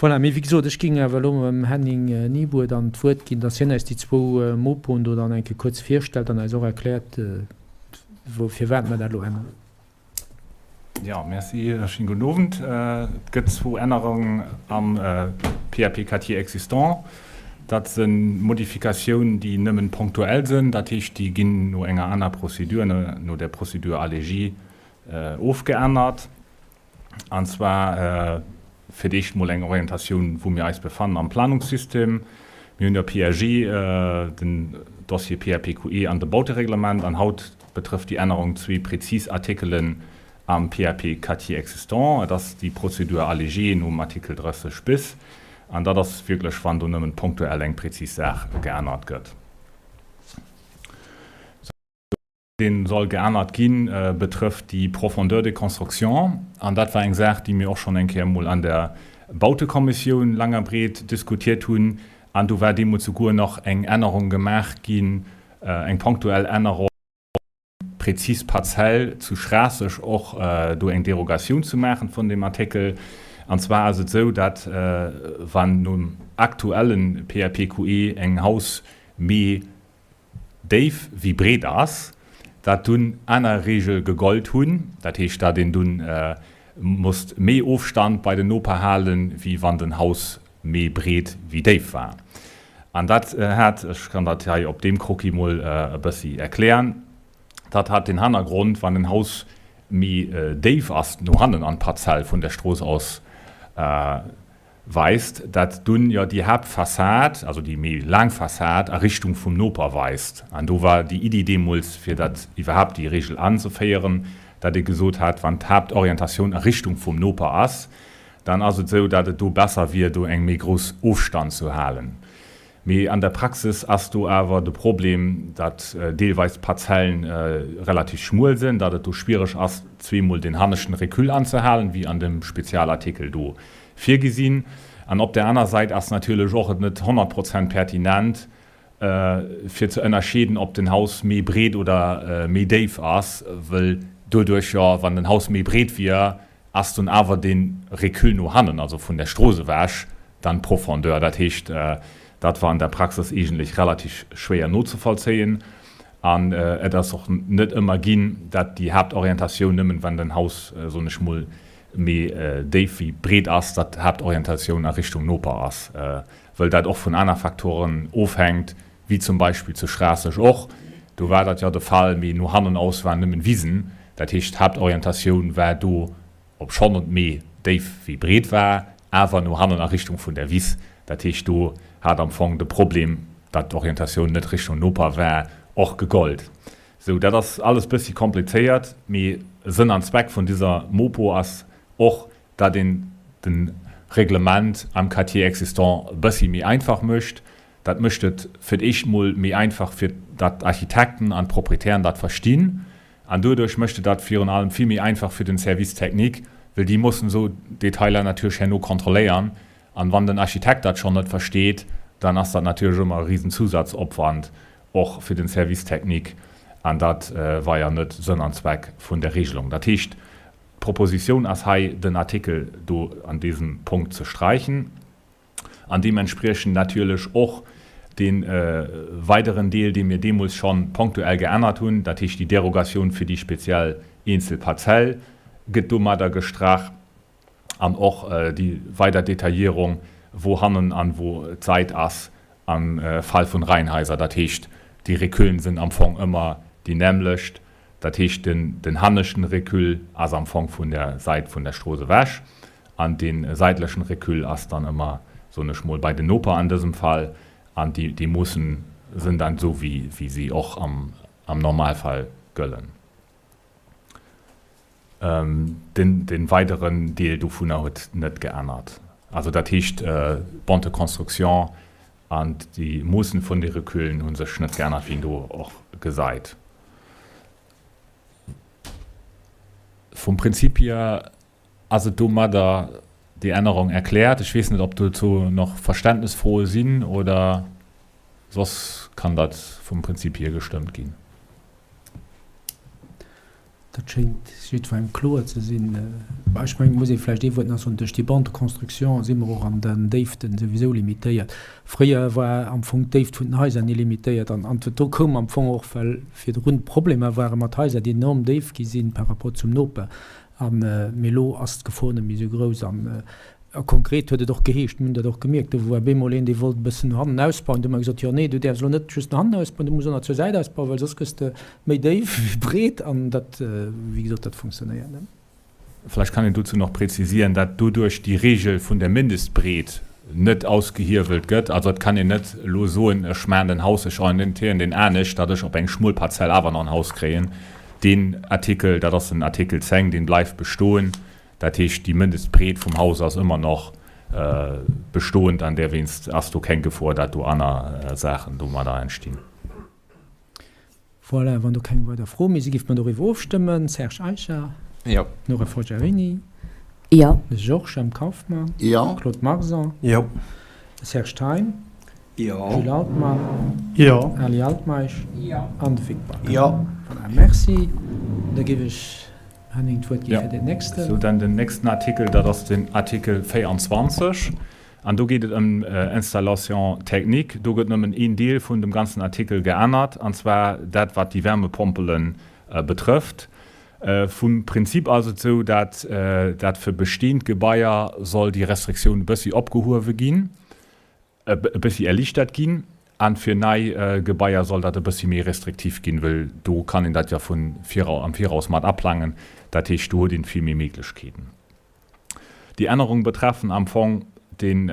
S1: Voilà, mee wéi gesot, ech géing awer elo dem Henning Niebuhr dann d'Wuert ginn, dass hien eis déi zwou Mopoen do dann eng Kéier kuerz virstellt an eis och erkläert, wou, firwat mer dat elo änneren.
S4: Jo, merci. Schéinen gudden Owend. Et gëtt zwou Ännerungen am PAP Quartier existant. Dat si Modifikatiounen, déi nëmmen ponktuell sinn. Dat heescht, déi ginn no enger aner Procédure, no der Procédure allégée, ofgeännert. An zwar fir d'éischt mol eng Orientatioun, wou mir eis befannen am Planungssystem. Mir hunn jo PAG, den Dossier PAPQE an de Bautereglement. An haut betrëfft déi Ännerung zwee prezis Artikelen. Am PAP Quartier existant. Et ass déi Procédure allégée nom Artikel 30 bis. An dat ass wierklech, wann do nëmmen ponktuell eng prezis Saach geännert gëtt. Dee soll geännert ginn, betrëfft déi Profondeur de construction. An dat war eng Saach, déi mir och schonn eng Kéier emol an der Bautekommissioun laang a breet diskutiert hunn. An do war deemools souguer nach eng Ännerung gemaach ginn, eng ponktuell Ännerung, prezis Parzell zu Schraasseg och do eng Derogatioun ze maachen vun deem Artikel. An zwar ass et esou, datt wann nom aktuelle PAPQE eng Haus méi déif wéi breet ass, datt dunn aner Regel gegollt hunn, dat heescht, datt een dunn musst méi Ofstand bei den Noper halen, wéi wann den Haus méi breet wéi déif war. An dat hat, ech kann dat hei op deem Croquis mol e bëssi erklären, dat hat den Hannergrond, wann en Haus méi déif ass no hannen an d'Parzell vun der Strooss aus weist, dat dunn jo déi Haaptfassad, also déi méi laang Fassad a Richtung vum Noper weist. An do war déi Iddi deemools, fir dat iwwerhaapt déi Regel anzeféieren, dat ee gesot hat, wann d'Haaptorientatioun a Richtung vum Noper ass, dann ass et esou, dat et do besser wier, do eng méi grouss Ofstand ze halen. Mee an der Praxis ass do awer de Problem, dat deelweis d'Parzellen relativ schmuel sinn, dat et do schwiereg ass, zweemol den hanneschten Recul anzehalen, wéi an dem Spezialartikel do virgesinn. An op där aner Säit ass natierlech och et net 100 Prozent pertinent, fir ze ënnerscheeden, ob den Haus méi breet oder méi déif ass, wëll doduerch jo, wann den Haus méi breet wier, ass dunn awer de Recul no hannen, also vun der Strooss ewech, dann d'Profondeur. Dat heescht, dat war an der Praxis eegentlech relativ schwéier nozevollzéien. An et ass och net ëmmer ginn, dat déi Haaptorientatioun nëmmen, wann den Haus, soen ech mol, méi déif wéi breet ass, dat d'Haaptorientatioun a Richtung Noper ass, wëll dat och vun aner Faktoren ofhänkt, wéi zum Beispill zu Schraasseg och, do war dat jo de Fall, mee no hannen aus waren nëmmen Wisen, dat heescht d'Haaptorientatioun war do, obschonn et méi déif wéi breet war, awer no hannen a Richtung vun der Wiss, dat heescht do hat am Fong de Problem, dat d'Orientatioun net Richtung Noper war, och gegollt. Sou, dat ass alles bëssi komplizéiert, mee Sënn an Zweck vun diser Mopo ass och, dat een de Reglement am Quartier existant e bëssi méi einfach mécht. Dat mécht et fir d'éischt mol méi einfach, fir dat d'Architekten an d'Proprietären dat verstinn. An doduerch mécht et dat virun allem vill méi einfach fir den Service technique, well déi mussen esou Detailer natierlech herno kontrolléiern. An wann den Architekt dat schonn net versteet, dann ass dat natierlech ëmmer e risen Zusatzopwand och fir den Service technique. An dat war jo net Sënn an Zweck vun der Regelung. Dat heescht, d'Propositioun ass hei, den Artikel do an désem Punkt ze sträichen. An deementspriechend natierlech och dee weideren Deel, dee mir deemools scho ponktuell geännert hunn, dat heescht déi Derogatioun fir déi speziell eenzel Parzell gëtt domadder gestrach an och déi weider Detaillierung, wou hannen an wou d'Sait ass am Fall vun Reihenhaiser. Dat heescht, déi Recullen sinn am Fong ëmmer déi nämlecht. Dat heescht, den hanneschten Recul ass am Fong vun der Sait vun der Strooss ewech An dee säitlechen Recul ass dann ëmmer, soen ech mol, bei den Noper an dësem Fall. An déi, déi Moossen sinn dann esou, wéi, wéi si och am, am Normalfall gëllen. Den, dee weideren Deel dovunner huet net geännert. Also dat heescht, d'Bande de construction an déi Moossen vun de Recullen hu sech net geännert, wéi een do och gesäit. Vum Prinzip hier Ass et domadder déi Ännerung erkläert? Ech weess net, ob dozou nach Verständnesfroe sinn oder soss kann dat vum Prinzip hier gestëmmt ginn.
S1: Dat schéngt jiddwerengem kloer ze sinn. Ech mengen, et muss ee vläicht ee Wuert nach soen, Duerch déi Bande de construction si mer och an den Déiften souwisou limitéiert. Fréier war am Fong d'Déift vun den Haiser ni limitéiert an do koum am Fong och, well virdrun Problemer ware mat Haiser, déi enorm déif gi sinn par rapport zum Noper, An, mee elo ass d'Gefor net méi esou grouss. An konkret huet et och geheescht, mir hunn dat och gemierkt, do war bemol een, dee wollt e bëssen no hannen ausbauen. Du hu mer gesot, jo nee, du däerfs elo net just no hannen ausbauen, du muss och nach zur Säit ausbauen, well soss gëss de méi déif wéi breet. An dat, wéi gesot, dat funktionéiert net.
S4: Vläicht kann een dozou nach prezisieren, dat doduerch déi Regel vun der Mindestbreet net ausgehiewelt gëtt. Also et kann een net elo soen, ech maachen den Haus, ech orientéieren deen anescht, datt ech op eng schmuel Parzell awer nach en Haus kréien. Deen Artikel, dat ass den Artikel 10, dee bleift bestoen. Dat heescht, déi Mëndestbreet vum Haus ass ëmmer nach bestoend an därwéinst ass do keng Gefor, dat do aner Saachen domadder entstinn.
S1: Voilà, wann do keng weider Froe méi sinn, géife mer doriwwer ofstëmmen. Serge Eicher?
S5: Jo.
S1: Nora Forgiarini?
S6: Jo.
S1: Georges M. Kauffmann?
S3: Jo.
S1: Claude Marson?
S2: Jo.
S1: Serge Thein?
S5: Jo.
S1: Gilles Altmann?
S7: Jo.
S1: Ali Altmeisch?
S6: Jo.
S1: An de Vic Back?
S5: Jo.
S1: Voilà, merci. Da géif ech Henning d'Wuert gi fir deen nächsten.
S4: Sou, dann den nächsten Artikel, dat ass den Artikel 24. An do geet et ëm Installation technique. Do gëtt nëmmen een Deel vun dem ganzen Artikel geännert, an zwar dat, wat déi Wärmepompele betrëfft. Vum Prinzip ass et esou, dat dat fir bestehend Gebaier soll déi Restriktioun e bëssi opgehuewe ginn, e bëssi erlichtert ginn, a fir nei Gebaier soll dat e bëssi méi restriktiv ginn, wëll do kann een dat jo vun am Viraus mat aplangen. Dat heescht, do huet een vill méi Méiglechkeeten. Déi Ännerungen betreffen am Fong den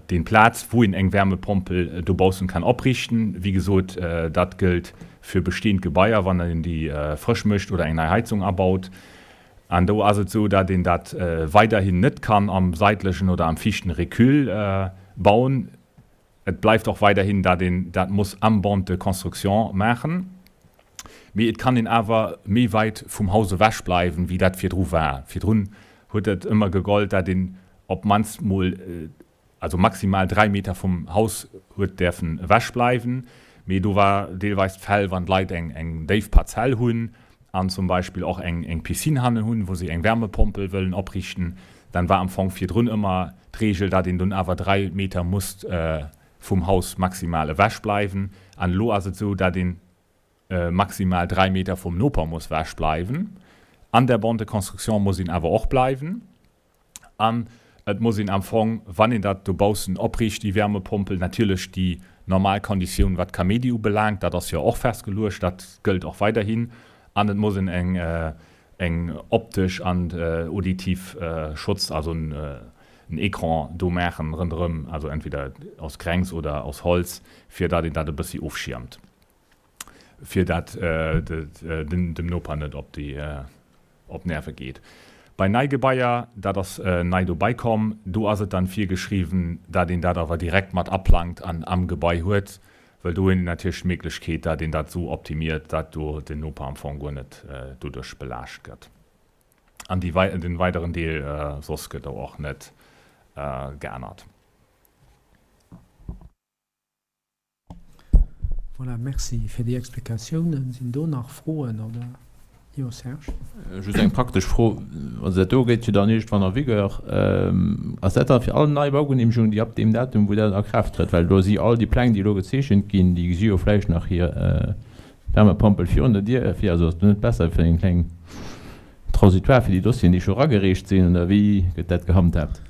S4: den Plaz, wou een eng Wärmepompel dobaussen kann opriichten. Wéi gesot, dat gëllt fir bestehend Gebaier, wann een déi frësch mécht oder eng nei Heizung abaut. An do ass et esou, dat een dat weiderhin net kann am seitlechen oder am viischten Recul bauen. Et bleift och weiderhin, dat een dat muss am Bande de construction maachen, mee et kann een awer méi weit vum Haus ewech bleiwen, wéi dat virdru war. Virdrun huet et ëmmer gegollt, dat een op d'mannst mol, also maximal 3 Meter vum Haus huet däerfen ewech bleiwen. Mee do war deelweis d'Fäll, wann d'Leit eng eng déif Parzell hunn an zum Beispill och eng eng Piscine hannen hunn, wou se eng Wärmepompel wëllen opriichten, dann war am Fong virdrun ëmmer d'Regel, datt een dunn awer 3 Meter musst vum Haus maximal ewech bleiwen. An elo ass et esou, datt een maximal 3 Meter vum Noper muss ewech bleiwen. An der Bande de construction muss een awer och bleiwen. An et muss een am Fong, wann een dat dobaussen opriicht, déi Wärmepompel, natierlech déi normal Konditioun wat Kaméidi ubelaangt, dat ass jo och festgeluecht, dat gëllt och weiderhin. An et muss een eng eng optesch an auditiv Schutz, also en Écran do maachen ronderëm, also entweder aus Grengs oder aus Holz, fir datt een dat e bëssi ofschiermt, fir dat dem Noper net op déi op d'Nerve geet. Bei nei Gebaier, dat ass nei dobei komm, do ass et dann virgeschriwwen, dat een dat awer direkt mat aplangt an am Gebai huet, well do huet een natierlech d'Méiglechkeet, dat een dat esou optimiert, dat do den Noper am Fong guer net doduerch belaascht gëtt. An déi, den weideren Deel soss gëtt do och net geännert.
S1: Voilà, merci fir déi Explikatiounen. Sinn do nach Froen oder? Jo, Serge.
S5: Just eng praktesch Fro, Also dat do geet jo dann iergendwann en vigueur. Ass dat da fir all nei Baugenehmegungen, déi ab deem Datum, wou dat a Kraaft trëtt? Well do si all déi Pläng, déi elo gezeechent ginn, déi gesi jo vläicht nach hir Wärmepompel virun der Dier fir. Also ass do net besser fir eng kleng Transitoire fir déi Dossieren, déi scho eragereecht sinn, oder wéi gëtt dat gehandhaabt?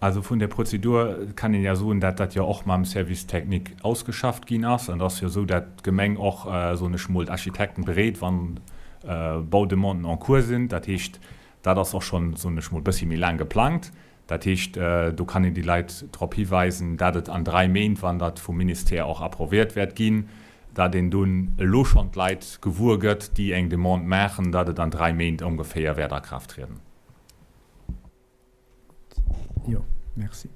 S4: Also vun der Prozedur kann een ja soen, dat dat jo och mam Service technique ausgeschafft ginn ass. An et ass jo esou, dat d'Gemeng och, soen ech mol, d'Architekten beréit, wann Baudemanden en cours sinn. Dat heescht, dat ass och schonn, soen ech mol, e bëssi méi laang geplangt. Dat heescht, do kann een déi Leit drop hiweisen, dat et an 3 Méint, wann dat vum Ministère och approviert wäert ginn, dat een dunn elo schonn d'Leit gewuer gëtt, déi eng Demande maachen, dat et an 3 Méint ongeféier wäert a Kraaft trieden.
S1: Jo, merci.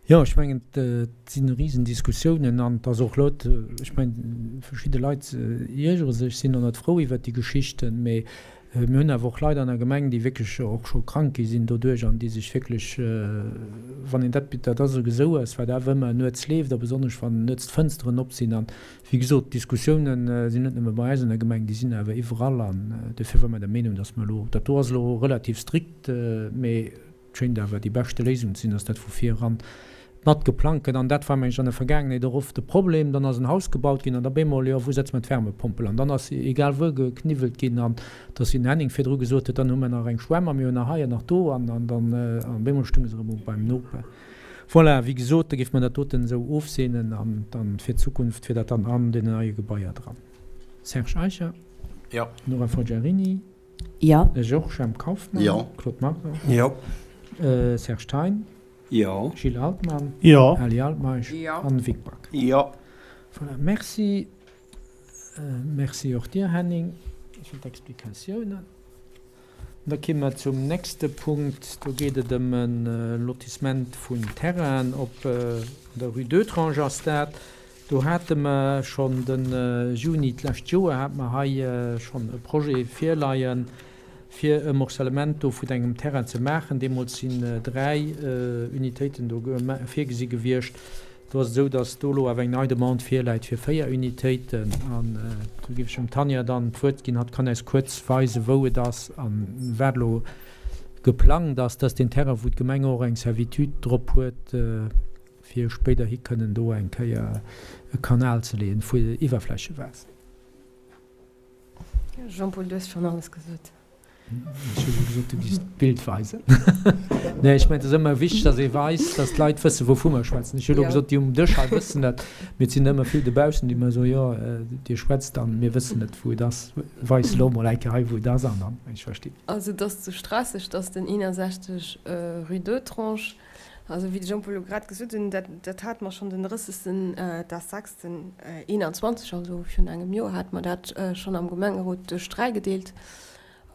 S1: Jo, ech mengen, et sinn Risendiskussiounen an et ass och elo, ech mengen, verschidde Leit iergere sech, sinn och net frou iwwert déi Geschichten, mee mir hunn awer och Leit an der Gemeng, déi wierklech och scho krank gi sinn doduerch an déi sech wierklech, wann een dat, dat ass esou Gesouers, wat awer ëmmer nuets leeft a besonnesch wann nuets d'Fënsteren op sinn an, wéi gesot, d'Diskussiounen sinn net nëmme bei eis an der Gemeng, déi sinn awer iwwerall an dofir ware mer der Meenung, datt mer elo, dat do ass elo relativ strikt, Mee et schéint awer déi beschte Léisung ze sinn, dass dat vu vir eran mat geplangt gëtt. An dat war, meng ech, an der Vergaangenheet och oft de Problem. Dann ass en Haus gebaut ginn an da bemol, jo, wou setze mer d'Wärmepompel an? Dann ass egal wuer gekniwwelt ginn. An dass, wéi den Henning virdru gesot huet, dann hu mer nach eng Schwämm a mir hunn nach hei an nach do an dann an bemol stounge se erëm beim Noper. Voilà, wéi gesot, da géife mer dat doten esou ofseenen an dann fir d'Zukunft, fir dat dann an deenen neie Gebaier dran. Serge Eicher.
S5: Jo.
S1: Nora Forgiarini.
S6: Jo.
S1: Georges M. Kauffmann.
S3: Jo.
S1: Claude Marder.
S2: Jo.
S1: Serge Thein.
S5: Jo.
S1: Gilles Altmann.
S7: Jo.
S1: Ali Altmeisch.
S6: Jo.
S1: An Vic Back.
S5: Jo.
S1: Voilà, merci. Merci och dir, Henning. fir d'Explikatiounen. Da komme mer zum nächste Punkt. Do geet et ëm e Lotissement vun Terrainen op der Rue d'Oetrange ass dat. Do hate mer schonn de Juni d'lescht Joer hate mer hei schonn e Projet virleien, fir e Morcellement do vun engem Terrain ze maachen. Deemools sinn 3 Unitéiten do virgesi gewiescht. Do ass et esou, datt do elo awer eng nei Demande virläit fir 4 Unitéiten. An do géif ech dem Tanja dann d'Wuert ginn. Hatt kann äis kuerz weisen, wou et ass a wat elo geplangt ass. Dat ass deen Terrain, wou d'Gemeng och eng Servitude drop huet, fir spéiderhi kënnen do eng Kéier e Kanal ze leeën vu Iwwerflächewaasser.
S6: Jean-Paul, du hues schonn alles gesot.
S1: Ech hu jo gesot, du giffs d'Bild weisen. Nee, ech mengen, et ass ëmmer wichteg, datt ee weist, datt d'Leit wëssen, wouvu mer schwätzen. Ech hu elo gesot, déi um Dësch hei wëssen dat, mee et sinn ëmmer vill dobaussen, déi mer soen, jo, Dir schwätzt an mir wëssen net, wou et ass. Weis elo emol eng Kéier hei, wou et ass, an dann, ech verstinn.
S6: Also, et ass zu Schraasseg, et ass den 61 rue d'Autrange. Also, wéi de Jean-Paul elo grad gesot huet, dat, dat hate mer schonn den 30. des 6. 21, also virun engem Joer, hate mer dat schonn am Gemengerot duerch 3 gedeelt.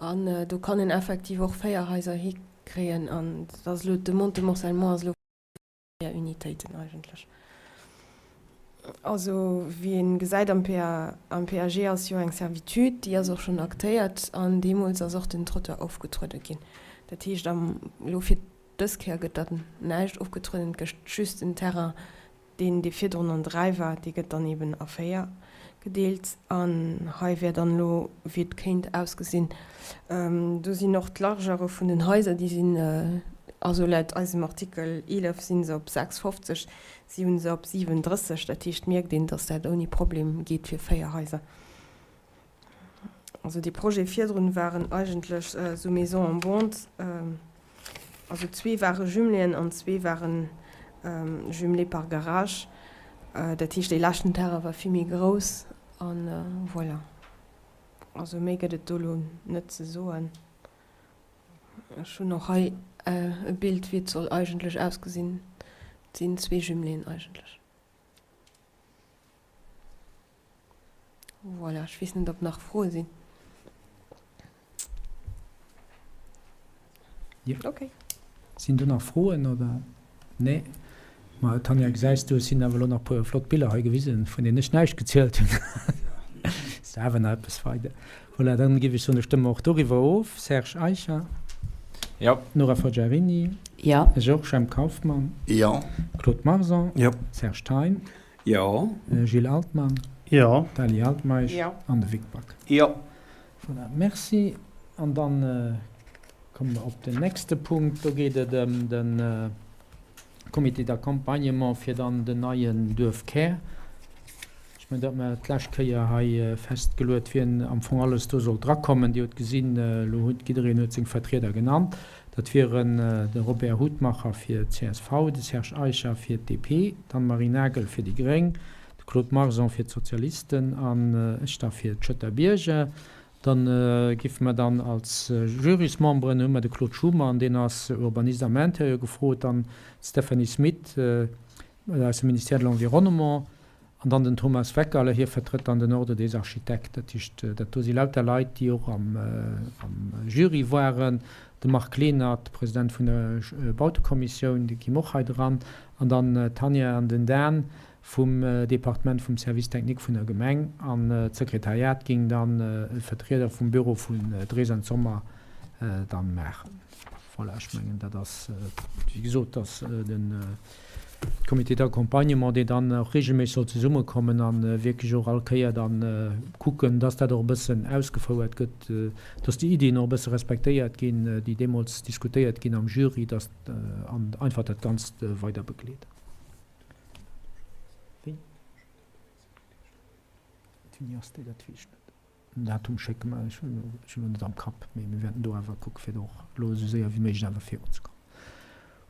S6: An do kann een effektiv och 4 Haiser hikréien. An dat ass elo, d'Demande de morcellement ass elo 4 Unitéiten eigentlech. Also, wéi ee gesäit am PA, am PAG ass jo eng Servitude, déi ass och schonn actéiert an deemools ass och den Trottoir ofgetruede ginn. Dat heescht, am, elo fir Dës Kéier gëtt dann näischt ofgetrueden, et gëtt just den Terrain, deen dee virdrun an 3 war, dee gëtt dann eben a 4 gedeelt. An hei wär dann elo, wéi et kéint ausgesinn, do sinn och d'Largeure vun den Haiser, déi sinn, also laut eisem Artikel 11 si se op 6,50, si hu se op 37, dat heescht, mierkt een, datt dat ouni Problem geet fir 4 Haiser. Also dee Projet virdrun waren eigentlech esou Maisons en bande, also zwee ware Jumeléen an zwee waren jumelé par garage. Dat heescht, dee leschten Terrain war vill méi grouss an voilà. Also méi gëtt et do elo net ze soen. Ech hunn och hei e Bild, wéi et soll eigentlech ausgesinn. Et sinn zwee Jumeléen eigentlech. Voilà, ech weess net, ob nach Froe sinn.
S1: Jo. Okay. Sinn do nach Froen oder? Nee. Ma Tanja, gesäis du, et sinn awer elo nach e puer flott Biller hei gewisen, vun deenen ech näischt gezielt hunn. Ass awer nach eppes weider. Voilà, dann géif ech soen, da stëmme mer och doriwwer of. Serge Eicher.
S4: Jo.
S1: Nora Forgiarini.
S7: Jo.
S1: Georges M. Kauffmann.
S3: Jo.
S1: Claude Marson.
S2: Jo.
S1: Serge Thein.
S8: Jo.
S1: Gilles Altmann.
S8: Jo.
S1: D'Ali Altmeisch.
S7: Jo.
S1: An de Vic Back.
S8: Jo.
S1: Voilà, merci. An dann komme mer op den nächste Punkt. Do geet et ëm de Comité d'accompagnement fir dann den neien Duerfkär. Ech mengen, dat hu mer d'lescht Kéier hei festgeluet, wien am Fong alles do sollt drakommen. Dir hutt gesinn, elo huet jiddereen huet seng Vertrieder genannt. Dat wieren de Robert Hutmacher fir d'CSV, de Serge Eicher fir d'DP, d'Anne-Marie Nagel fir déi Gréng, de Claude Marson fir d'Sozialisten an ech da fir d'Schëtter Bierger. Da géife mer dann als Jurysmemberen hu mer de Claude Schuman, deen ass Urbaniste am Interieur, gefrot, dann d'Stephanie Smit aus dem Ministère de l'Environnement an dann den Thomas Weckerle, hie vertrëtt dann den Ordre des Architectes. Dat heescht, dat do si lauter Leit, déi och am Jury waren. De Marc Lenert, President vun der Bautekommissioun, dee kéim och hei dran. An dann d'Tanja an den Dan vum Departement vum Service technique vun der Gemeng. An d'Sekretariat géing dann e Vertrieder vum Büro vun Drees an Sommer dann maachen. Voilà, ech mengen, dat ass, wéi gesot, dass de Comité d'accompagnement, deen dann och regelméisseg soll zesummekommen a wierklech och all Kéier da kucken, dass dat och e bëssen ausgefouert gëtt, dass déi Iddien och e bësse respektéiert ginn, déi deemools diskutéiert ginn am Jury, dass an einfach dat Ganzt weider begleeden. Wéini ass déi? Dat weess ech net. Den Datum schécke mer, ech hunn elo net am Kapp, mee mir wäerten do awer kucke fir do och elo esou séier wéi méiglech awer virunzekommen.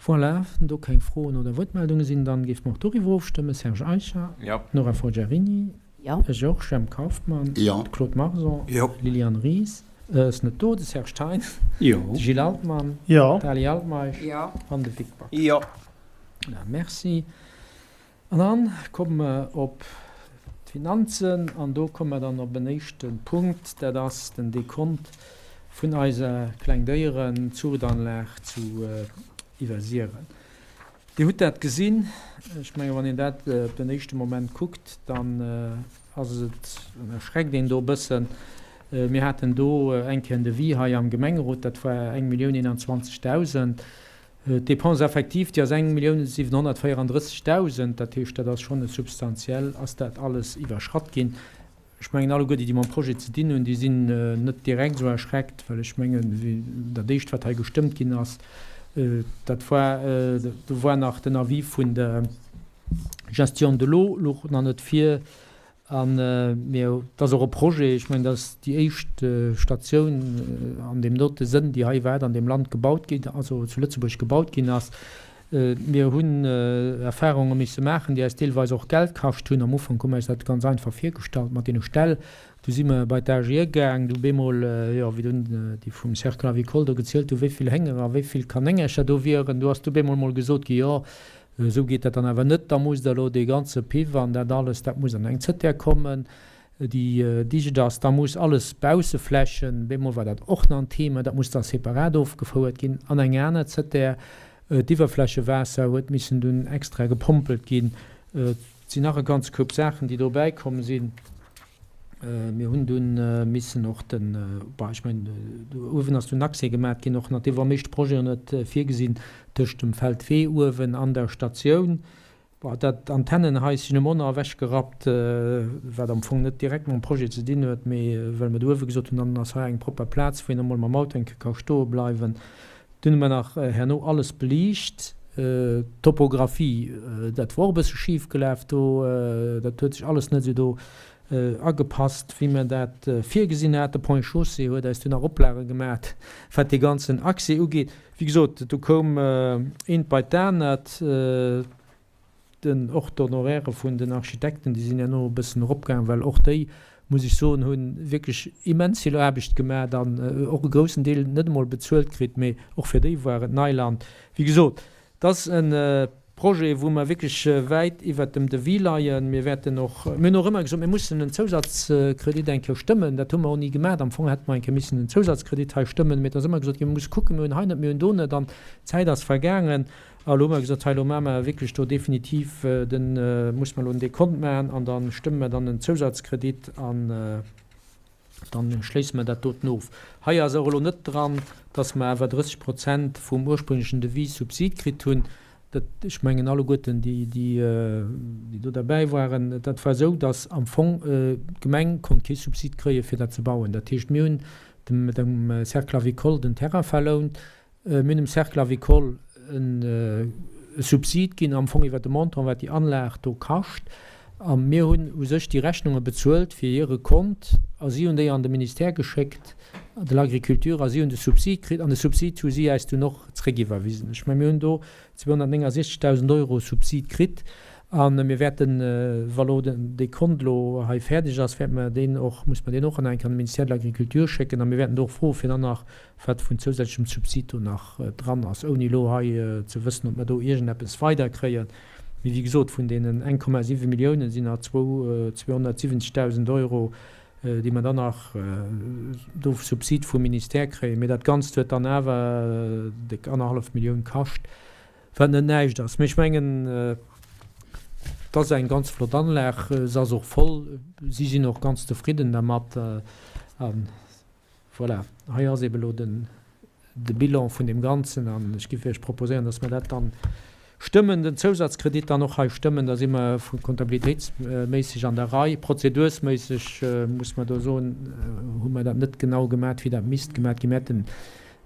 S1: Voilà, wann do keng Froen oder Wuertmeldunge sinn, dann géife mer och doriwwer ofstëmmen. Serge Eicher.
S4: Jo.
S1: Nora Forgiarini.
S7: Jo.
S1: Georges Jemp Kauffmann.
S3: Jo.
S1: De Claude Marson.
S2: Jo.
S1: Liliane Ries, ass net do, de Serge Thein.
S8: Jo.
S1: De Gilles Altmann.
S8: Jo.
S1: D'Ali Altmeisch.
S7: Jo.
S1: An de Vic Back.
S8: Jo.
S1: Voilà, merci. An dann komme mer op. D'Finanzen, an do komme mer dann op en éischte Punkt, dat ass den Dekont vun eiser Klengdéierenzuchtanlag zu Iwwersiren. Dir hutt dat gesinn. Ech menge wann een dat op den éischte Moment kuckt, dann ass et, dann erschreckt een do e bëssen. Mir haten do eng Kéier en Devis hei am Gemengerot, dat war eng Millioun 21.000. D'Dépense effective, déi ass 1.734.000, dat heescht, dat ass schonn e substantiell, ass dat alles iwwerschratt ginn. Ech mengen, alleguer déi, déi mam Projet ze dinn hunn, déi sinn net direkt esou erschreckt, well ech mengen, dat Éischt, wat hei gestëmmt ginn ass, dat war, do war nach den Avis vun der Gestion de l'eau louch nach net vir. A mir, et ass och e Projet, ech mengen, dat ass déi éischt Statioun an deem dote Sënn, déi hei iwwerhaapt an deem Land gebaut ginn, also zu Lëtzebuerg gebaut ginn ass. Mir hunn Erfahrunge misse maachen, déi eis deelweis och Geld kascht hunn. Am Ufank hu mer eis dat ganz einfach virgestallt mat deene Ställ. Du si mer bei d'AGE gaang, du bemol, jo, wéi dunn déi vum Cercle avicole do gezielt hu wéi vill Hénger a wéi vill Kanéngercher do wieren, du ass du bemol mol gesot gi, jo, Esou geet dat dann awer net. Da musst Der elo dee ganze Piff an dat alles, dat muss an eng Zëttär kommen, déi dicht ass. Da muss alles Bausseflächen, bemol war dat och nach en Thema, dat muss da separat ofgefouert ginn an eng aner Zëttär. D'Iwwerflächewaasser huet missen dunn extra gepompelt ginn. Et sinn nach e ganze Koup Saachen, déi dobäi komm sinn. Mir hunn dunn missen och den, bon, ech mengen, do uewen ass dunn Accès gemat ginn, och nach, dee war am éischte Projet net virgesinn, tëscht dem Feldwee uewen an der Statioun. Bon, dat Antennenhaischen hu mer och nach ewechgerappt, wat am Fong net direkt mam Projet ze dinn huet, mee well mer do uewe gesot hunn, dann ass hei eng propper Plaz, wou een emol mam Auto eng Kéier ka stoe bleiwen. Dunn hu mer nach herno alles beliicht. D'Topographie, dat wor och e bësse schif gelaf do. Dat huet sech alles net esou do agepasst, wéi mer dat virgesinn haten. De Ponts et Chaussées huet eis dunn nach Oplage gemaat, wat dee ganzen Accès ugeet. Wéi gesot, do koum eent bei d'anert. Den, och d'Honorairë vun den Architekten, déi sinn herno e bëssen eropgaangen, well och déi, muss ech soen, hu wierklech immens vill Aarbecht gemaach an och e groussen Deel net emol bezuelt kritt, mee och fir déi war et Neiland. Wéi gesot, et ass e Projet, wou mer wierklech wäit iwwert dem Devis leien. Mir wäerten och, mir hunn och ëmmer gesot, mir mussen en Zousazkredit eng Kéier stëmmen. Dat hu mer och ni gemaach. Am Fong hätte mer eng Kéier missen en Zousazkredit hei stëmmen, mee et ass ëmmer gesot ginn, mir musse kucken, mir hunn hei net, mir hunn do net an d'Zäit ass vergaangen. A elo hu mer gesot, hei elo maache mer wierklech do definitiv den, muss mer elo en Dekont maachen an da stëmme mer dann en Zousazkredit an dann schléisse mer dat doten of. Hei ass och elo net dran, dass mer awer 30 Prozent vum ursprünglechen Devis Subsid kritt hunn. Dat, ech mengen alleguerten déi, déi do derbäi waren, dat war esou, dass am Fong d'Gemeng konnt kee Subsid kréie fir dat ze bauen. Dat heescht, mir hunn dem, dem Cercle avicole den Terrain verlount, Mir hunn dem Cercle avicole e Subsid ginn, am Fong iwwer de Montant, wat déi Anlag do kascht. A mir hunn u sech déi Rechnunge bezuelt fir hire Kont a si hunn déi an de Ministère geschéckt, de l'Agriculture, a si hunn de Subsid kritt an de Subsid hu si äis dunn och zréckiwwerwisen. Ech menge mir hunn do 269.000 Euro Subsid kritt a mir wäerten, wa lo dee Kont elo hei fäerdeg ass, wäerte mer deen och, muss mer deen och an eng Kéier an de Ministère de l'Agriculture schécken a mir wäerten do och froe fir dann nach wat vun zousätzlechem Subsid do nach dran ass, ouni elo hei ze wëssen, ob mer do iergendeppes weider kréien. Mee wéi gesot, vun deenen 1,7 Milliounen sinn nach zwou 270.000 Euro, déi mer dann nach do Subsid vum Ministère kréien. Mee dat Ganzt huet dann awer déck annerhallef Millioun kascht, wat net näischt ass. Mee ech mengen, et ass eng ganz flott Anlag, se ass och voll, si sinn och ganz zefridden dermat. Voilà, hei ass eeben elo den, de Bilan vun deem Ganzen an ech géif Iech proposéieren, dass mer dat dann stëmmen, den Zousazkredit dann och hei stëmmen. Da si mer vu kontabilitéitsméisseg an der Rei. Prozedursméisseg muss mer do soen, hu mer dat net genau gemat, wéi dat misst gemat ginn. Mir hätten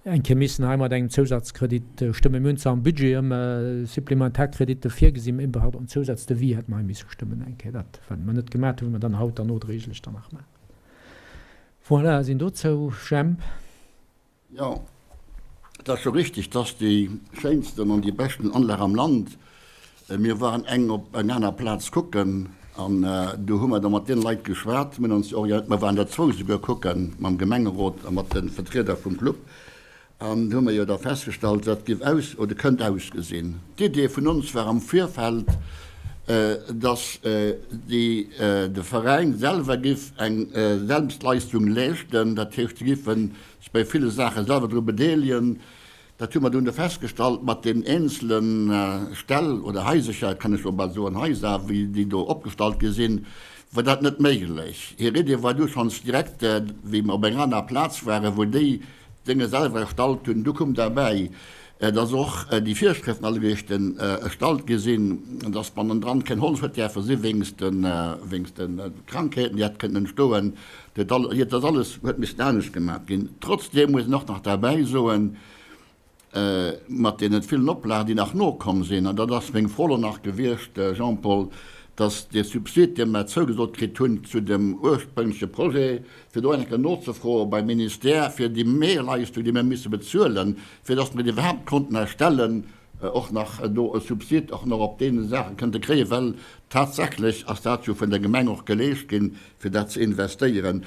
S1: eng Kéier missen hei mat engem Zousazkredit stëmmen. Mir hunn zwar am Budget ëmmer Supplementarkreditte virgesinn, mä pardon, Zousazdevis hätte mer hei misse stëmmen eng Kéier. Dat, wat mer net gemat hunn, wëlle mer dann haut dann nodréiglech dann nach maachen. Voilà, sinn dozou, Jemp.
S3: Jo, et ass scho richteg, 't ass déi schéinsten an déi beschten Anlag am Land. Mir waren eng op eng aner Plaz kucken an do hu mer da mat deene Leit geschwat. Mir hunn ons orient, mer waren der zwou souguer kucken, mam Gemengerot a mat de Vertrieder vum Club. An do hu mer jo da festgestallt, dat géif aus oder kënnt ausgesinn. D'Idee vun ons war am Virfeld. Dass déi, de Veräin selwer giff eng Selbstleistung leeschten, dat heescht, si giffe sech bei ville Saache selwer dru bedeelegen. Dat hu mer dunn festgestallt mat deenen eenzele Ställ oder Haisercher, kann ech elo bal soen, Haiser, wéi déi do opgestallt gi sinn, war dat net méiglech. Hir Idee war du schonns direkt, wéi mer op enger aner Plaz waren, wou déi d'Dénge selwer erstallt hunn, du koum derbäi, dass och déi Virschrëften alleguerten erstallt gi sinn, dass bannendran keen Holz huet däerfe si wéinst de wéinst de Krankheeten, déi hätt kënnen entstoen. Dat ass alles huet missen anescht gemaach ginn. Trotzdeem muss een och nach derbäi soen, mat deene villen Oplagen, déi nach nokomm sinn, an dat ass meng Fro elo nach gewiescht, Jean-Paul, dass dee Subsid, dee mer zougesot kritt hunn zu dem ursprüngleche Projet, fir do eng Kéier nozefroe beim Ministère, fir déi Mehrleistung, déi mir misse bezuelen, fir dass mir déi iwwerhaapt konnten erstellen, och nach do e Subsid och nach op deene Saache kënnte kréien, well tatsächlech ass dat jo vun der Gemeng och geleescht ginn, fir dat ze investéieren.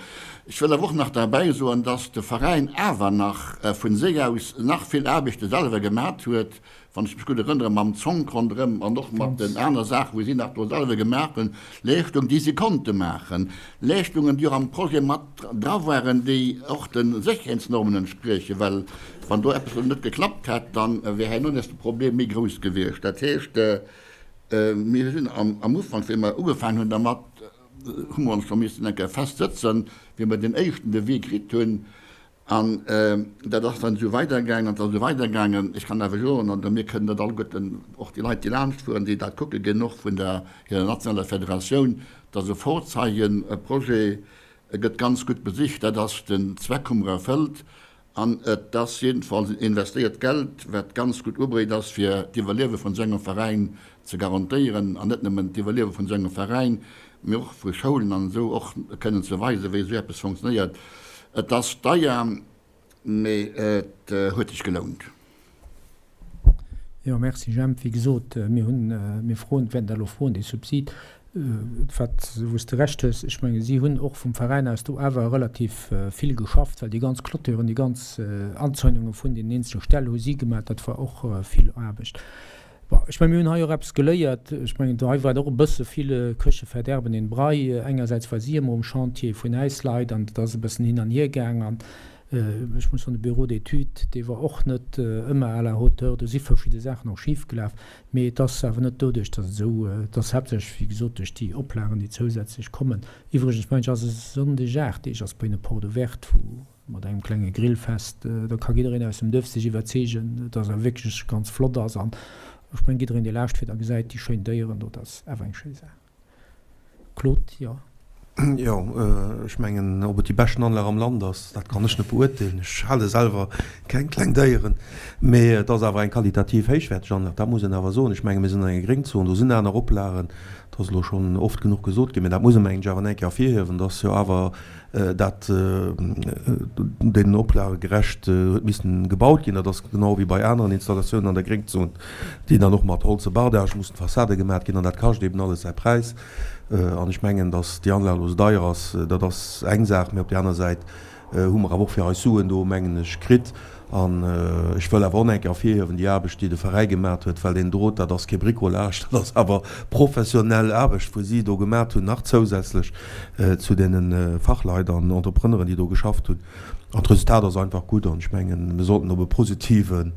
S3: Ech wëll awer och nach derbäi soen, dass de Veräin awer nach vu sech aus nach vill Aarbechte selwer gemat huet, wann ech mech gutt erënnere mam Zonk ronderëm an och mat den aner Saachen, wou si nach do selwer gemaach hunn, Leeschtung, déi si konnte maachen, Leeschtungen, déi och am Projet mat dra waren, déi och de Sécherheetsnormen entspriechen, well wann do eppes elo net geklappt hätt, da wär herno nees de Problem méi grouss gewiescht. Dat heescht, mir sinn am Ufank, wéi mer ugefaangen hunn dermat, hu mer ons scho missen eng Kéier festsëtzen, wéi mer deen éischten Devis kritt hunn, An dat ass dann esou weidergaangen an et ass esou weidergaangen. Ech kann awer soen, an mir kënnen dat alleguerten, och déi Leit, déi laanscht fueren, déi dat kucke ginn, och vun der hirer nationaler Federatioun, dass e Vorzeigeprojet gëtt ganz gutt besicht. Dat ass, den Zweck hu mer erfëllt an et ass jiddefalls investéiert Geld, wat ganz gutt ubréit ass, fir d'Iwwerliewe vun esou engem Veräin ze garantéieren an net nëmmen d'Iwwerliewe vun esou engem Veräin, mee och vu Schoulen an esou och kënnen ze weisen, wéi esou eppes funktionéiert. Et ass deier, mee et huet sech gelount.
S1: Jo, merci Jemp. Wéi gesot, mir hunn, mir froen, wäerten dat elo froen, dee Subsid, wat, wou s de Recht hues. Ech mengen, si hunn och vum Veräin aus do awer relativ vill geschafft, well déi ganz Clôturen, déi ganz Anzäununge vun deenen eenzele Ställ hu si gemaach. Dat war och vill Aarbecht. Bon, ech mengen, mir hunn hei och eppes geléiert. Ech mengen, do hei war et och e bësse viele Köche verderben den Brei. Engersäits war si ëmmer um Chantier vun äis Leit an et ass e bëssen hin an hier gaang. An ech muss soen, de Bureau d'études, dee war och net ëmmer à la hauteur. Do si verschidde Saachen och schifgelaf. Mee et ass awer net doduerch, datt et esou, et ass haaptsächlech, wéi gesot, duerch déi Oplagen, déi zousätzlech kommen. Iwwregens mengen ech, ass e Sonndeg 8 Deeg ass bei hinne Porte ouverte, wou Mat engem klenge Grillfest, do ka jiddereen aus dem Duerf sech iwwerzeegen, dass e wierklech ganz flott ass. An ech mengen, jiddereen, dee laascht fiert a gesäit déi schéin Déieren do, dat ass awer eng schéi Saach. Claude, Jo.
S2: Jo, ech mengen, ob et déi beschten Anlag am Land ass, dat kann ech net beurteelen. Ech hale selwer keng kleng Déieren. Mee et ass awer eng qualitativ héichwäerteg Anlag, dat muss een awer soen. Ech menge mir sinn an enger Gréngzon, do sinn aner Oplagen, dat ass elo schonn oft genuch gesot ginn, mee dat muss ee mengen ech awer nach eng Kéier ervirhiewen, dass jo awer dat deenen Oplage gerecht huet missen gebaut ginn. Dat ass genau wéi bei aneren Installatiounen an der Gréngzon, déi dann och mat holze Bardage mussen d'Fassade gemat ginn, an dat kascht eben alles säi Präis. An ech mengen, datt déi Anlag elo esou deier ass, dat ass eng Saach, mä op där aner Säit hu mer awer och fir eis Suen do, mengen ech, kritt. An ech wëll awer och nach eng Kéier ervirhiewen, déi Aarbecht, déi de Veräi gemat huet, well deen Drot, dat ass kee Bricolage, dat ass awer professionell Aarbecht, wou si do gemat hunn, nach zousätzlech zu deene Fachleit an Entrepreneuren, déi do geschafft hunn. An d'Resultat ass einfach gutt. An ech mengen, mir sollten op e positiven,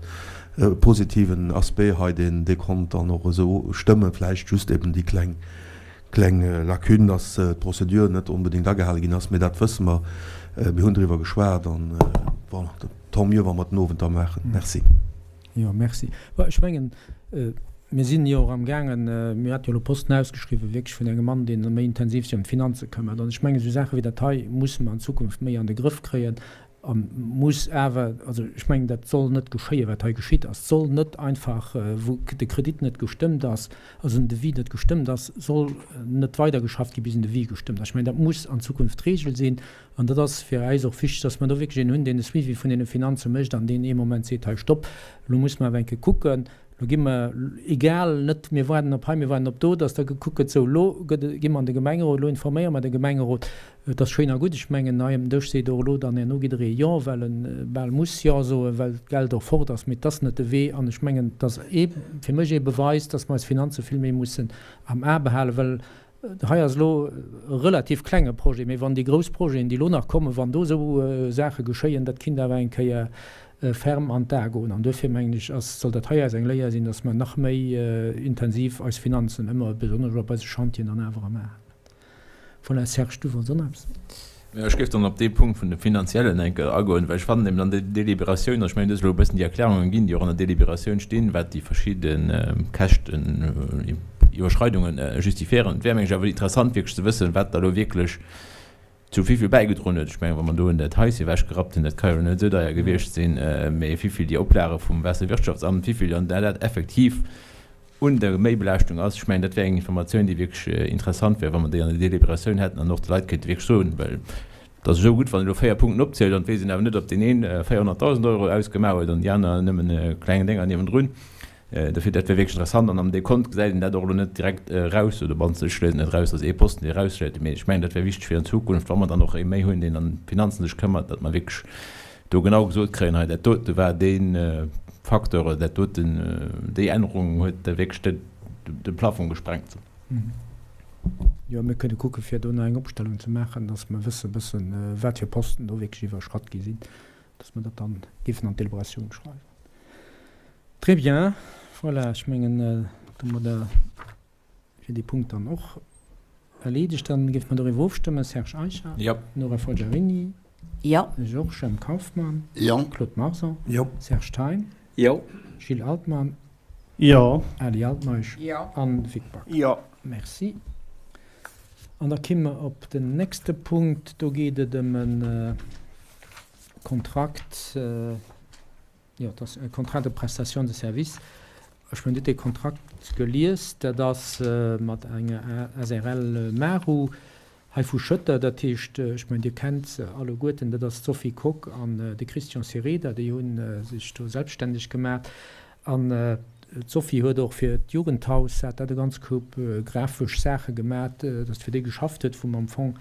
S2: positiven Aspect hei deen Dekont dann och esou stëmmen, vläicht just eben déi kleng, Kleng Lacune, dass d'Procédure net onbedéngt agehale ginn ass, mee dat wësse mer. Mir hunn driwwer geschwat an voilà, tant mieux, wa mer den Owend da maachen. Merci.
S1: Jo, merci. Bon, ech mengen, mir sinn jo och amgaangen, mir hate jo elo Posten ausgeschriwwen, wierklech vun engem Mann, dee méi intensiv sech ëm d'Finanze këmmert. An ech mengen, esou Saache wéi dat hei musse mer an Zukunft méi an de Grëff kréien. A muss awer, also ech mengen, dat soll net geschéien, wat hei geschitt ass. Et soll net einfach, wou de Kredit net gestëmmt ass, also den Devis net gestëmmt ass, soll net weidergeschafft gi bis en Devis gestëmmt ass. Ech mengen, dat muss an Zukunft d'Regel sinn. An dat ass fir äis och wichteg, dass mer do wierklech een hunn, deen de Suivi vun deene Finanze mécht an deen ee Moment seet, hei stopp, elo musse mer awer eng Kéier kucken. Lo gi mer, egal, net mir waarden op hei, mir waarden op do, dass da gekuckt gëtt, sou elo gëtt, gi mer an de Gemengerot, elo informéiere mer de Gemengerot. Et ass schéin a gutt, ech mengen, hei um Dësch seet och elo dann herno jidderee Jo, well e bal muss Jo soen, well d'Geld och fort ass. Mee et ass net de Wee an ech mengen, et ass ee, fir mech ee Beweis, dass mer eis Finanze vill méi mussen am A behalen, well Hei ass elo e relativ klenge Projet, mee wann déi grouss Projeten, déi elo nach kommen, wann do esou Saache geschéien, dat kinnt awer eng Kéier ferm an d'A goen. An duerfir mengen ech, ass, soll dat hei eis eng Léier sinn, dass mer nach méi intensiv eis Finanzen ëmmer, besonnesch op eise Chantieren, dann awer am A halen. Voilà, Serge, du wollts och nach eppes soen?
S5: Jo, ech géif dann op dee Punkt vun de Finanziellen eng Kéier agoen, well ech fannen eben an der Deliberatioun, also ech mengen, do si elo e bëssen déi Erklärungen ginn, déi och an der Deliberatioun stinn, wat déi verschidde Käschten, Iwwerschreidungen justifiéieren. Et wär, meng ech, awer interessant wierklech ze wëssen, wat da elo wierklech zu wéi vill bäigedroen huet. Ech mengen, wa mer do dat Haische ewechgerappt hunn, dat ka jo elo net esou deier gewiescht sinn, mä wéi vill déi Oplage vum Waasserwirtschaftsamt, wéi vill dann dat effektiv un der Méibelaaschtung ass. Ech mengen, dat wär eng Informatioun, déi wierklech interessant wär, wa mer déi an der Deliberatioun hätten an och de Leit kéinte wierklech soen, well et ass esou gutt, wann een elo 4 Punkten opzielt an et weess een awer net, ob deen een 400.000 Euro ausgemaach huet an déi aner nëmmen e klengen Dénger niewendrun. Dofir, dat wär wierklech interessant. An am Dekont gesäit een dat och elo net direkt eraus, oder mannst ech liesen net eraus, dass ee Posten dee eraussteet. Mee ech mengen, dat wär wichteg fir an Zukunft, wa mer dann och ee méi hunn, deen an d'Finanzen sech këmmert, datt mer wierklech do genau gesot kréien, hei dat dote war dee Facteur oder dat doten, déi Ännerung huet da wierklech de, de Plafong gesprengt.
S1: Jo, mir kënne kucke fir do nach eng Opstellung ze maachen, dass mer wësse bëssen, wat fir Posten do wierklech iwwerschratt gi sinn, dass mer dat dann géifen an d'Deliberatioun schreiwen. Très bien, voilà, ech mengen domadder Wier dee Punkt dann och erleedegt. Dann géife mer doriwwer ofstëmmen. Serge Eicher.
S5: Jo.
S1: Nora Forgiarini.
S7: Jo.
S1: Georges M. Kauffmann.
S3: Jo.
S1: Claude Marson.
S2: Jo.
S1: Serge Thein.
S8: Jo.
S1: Gilles Altmann.
S9: Jo.
S1: Ali Altmeisch.
S8: Jo.
S1: An Vic Back.
S8: Jo.
S1: Merci. An da kimme mer op den nächste Punkt. Do geet et ëm e Kontrakt. Jo, et ass e Contrat de prestation de services. Ech hunn net dee Kontrakt gelies. Dat ass mat enger SRL Maru hei vu Schëtter. Dat heescht, ech mengen, Dir kennt se alleguerten, dat ass d'Sophie Kock an de Christian Sereda, déi hu sech do selbststänneg gemaach. An d'Sophie huet och fir d'Jugendhaus, hat dat e ganz Koup grafesch Saache gemaach, datt fir déi geschafft huet, wou mer am Fong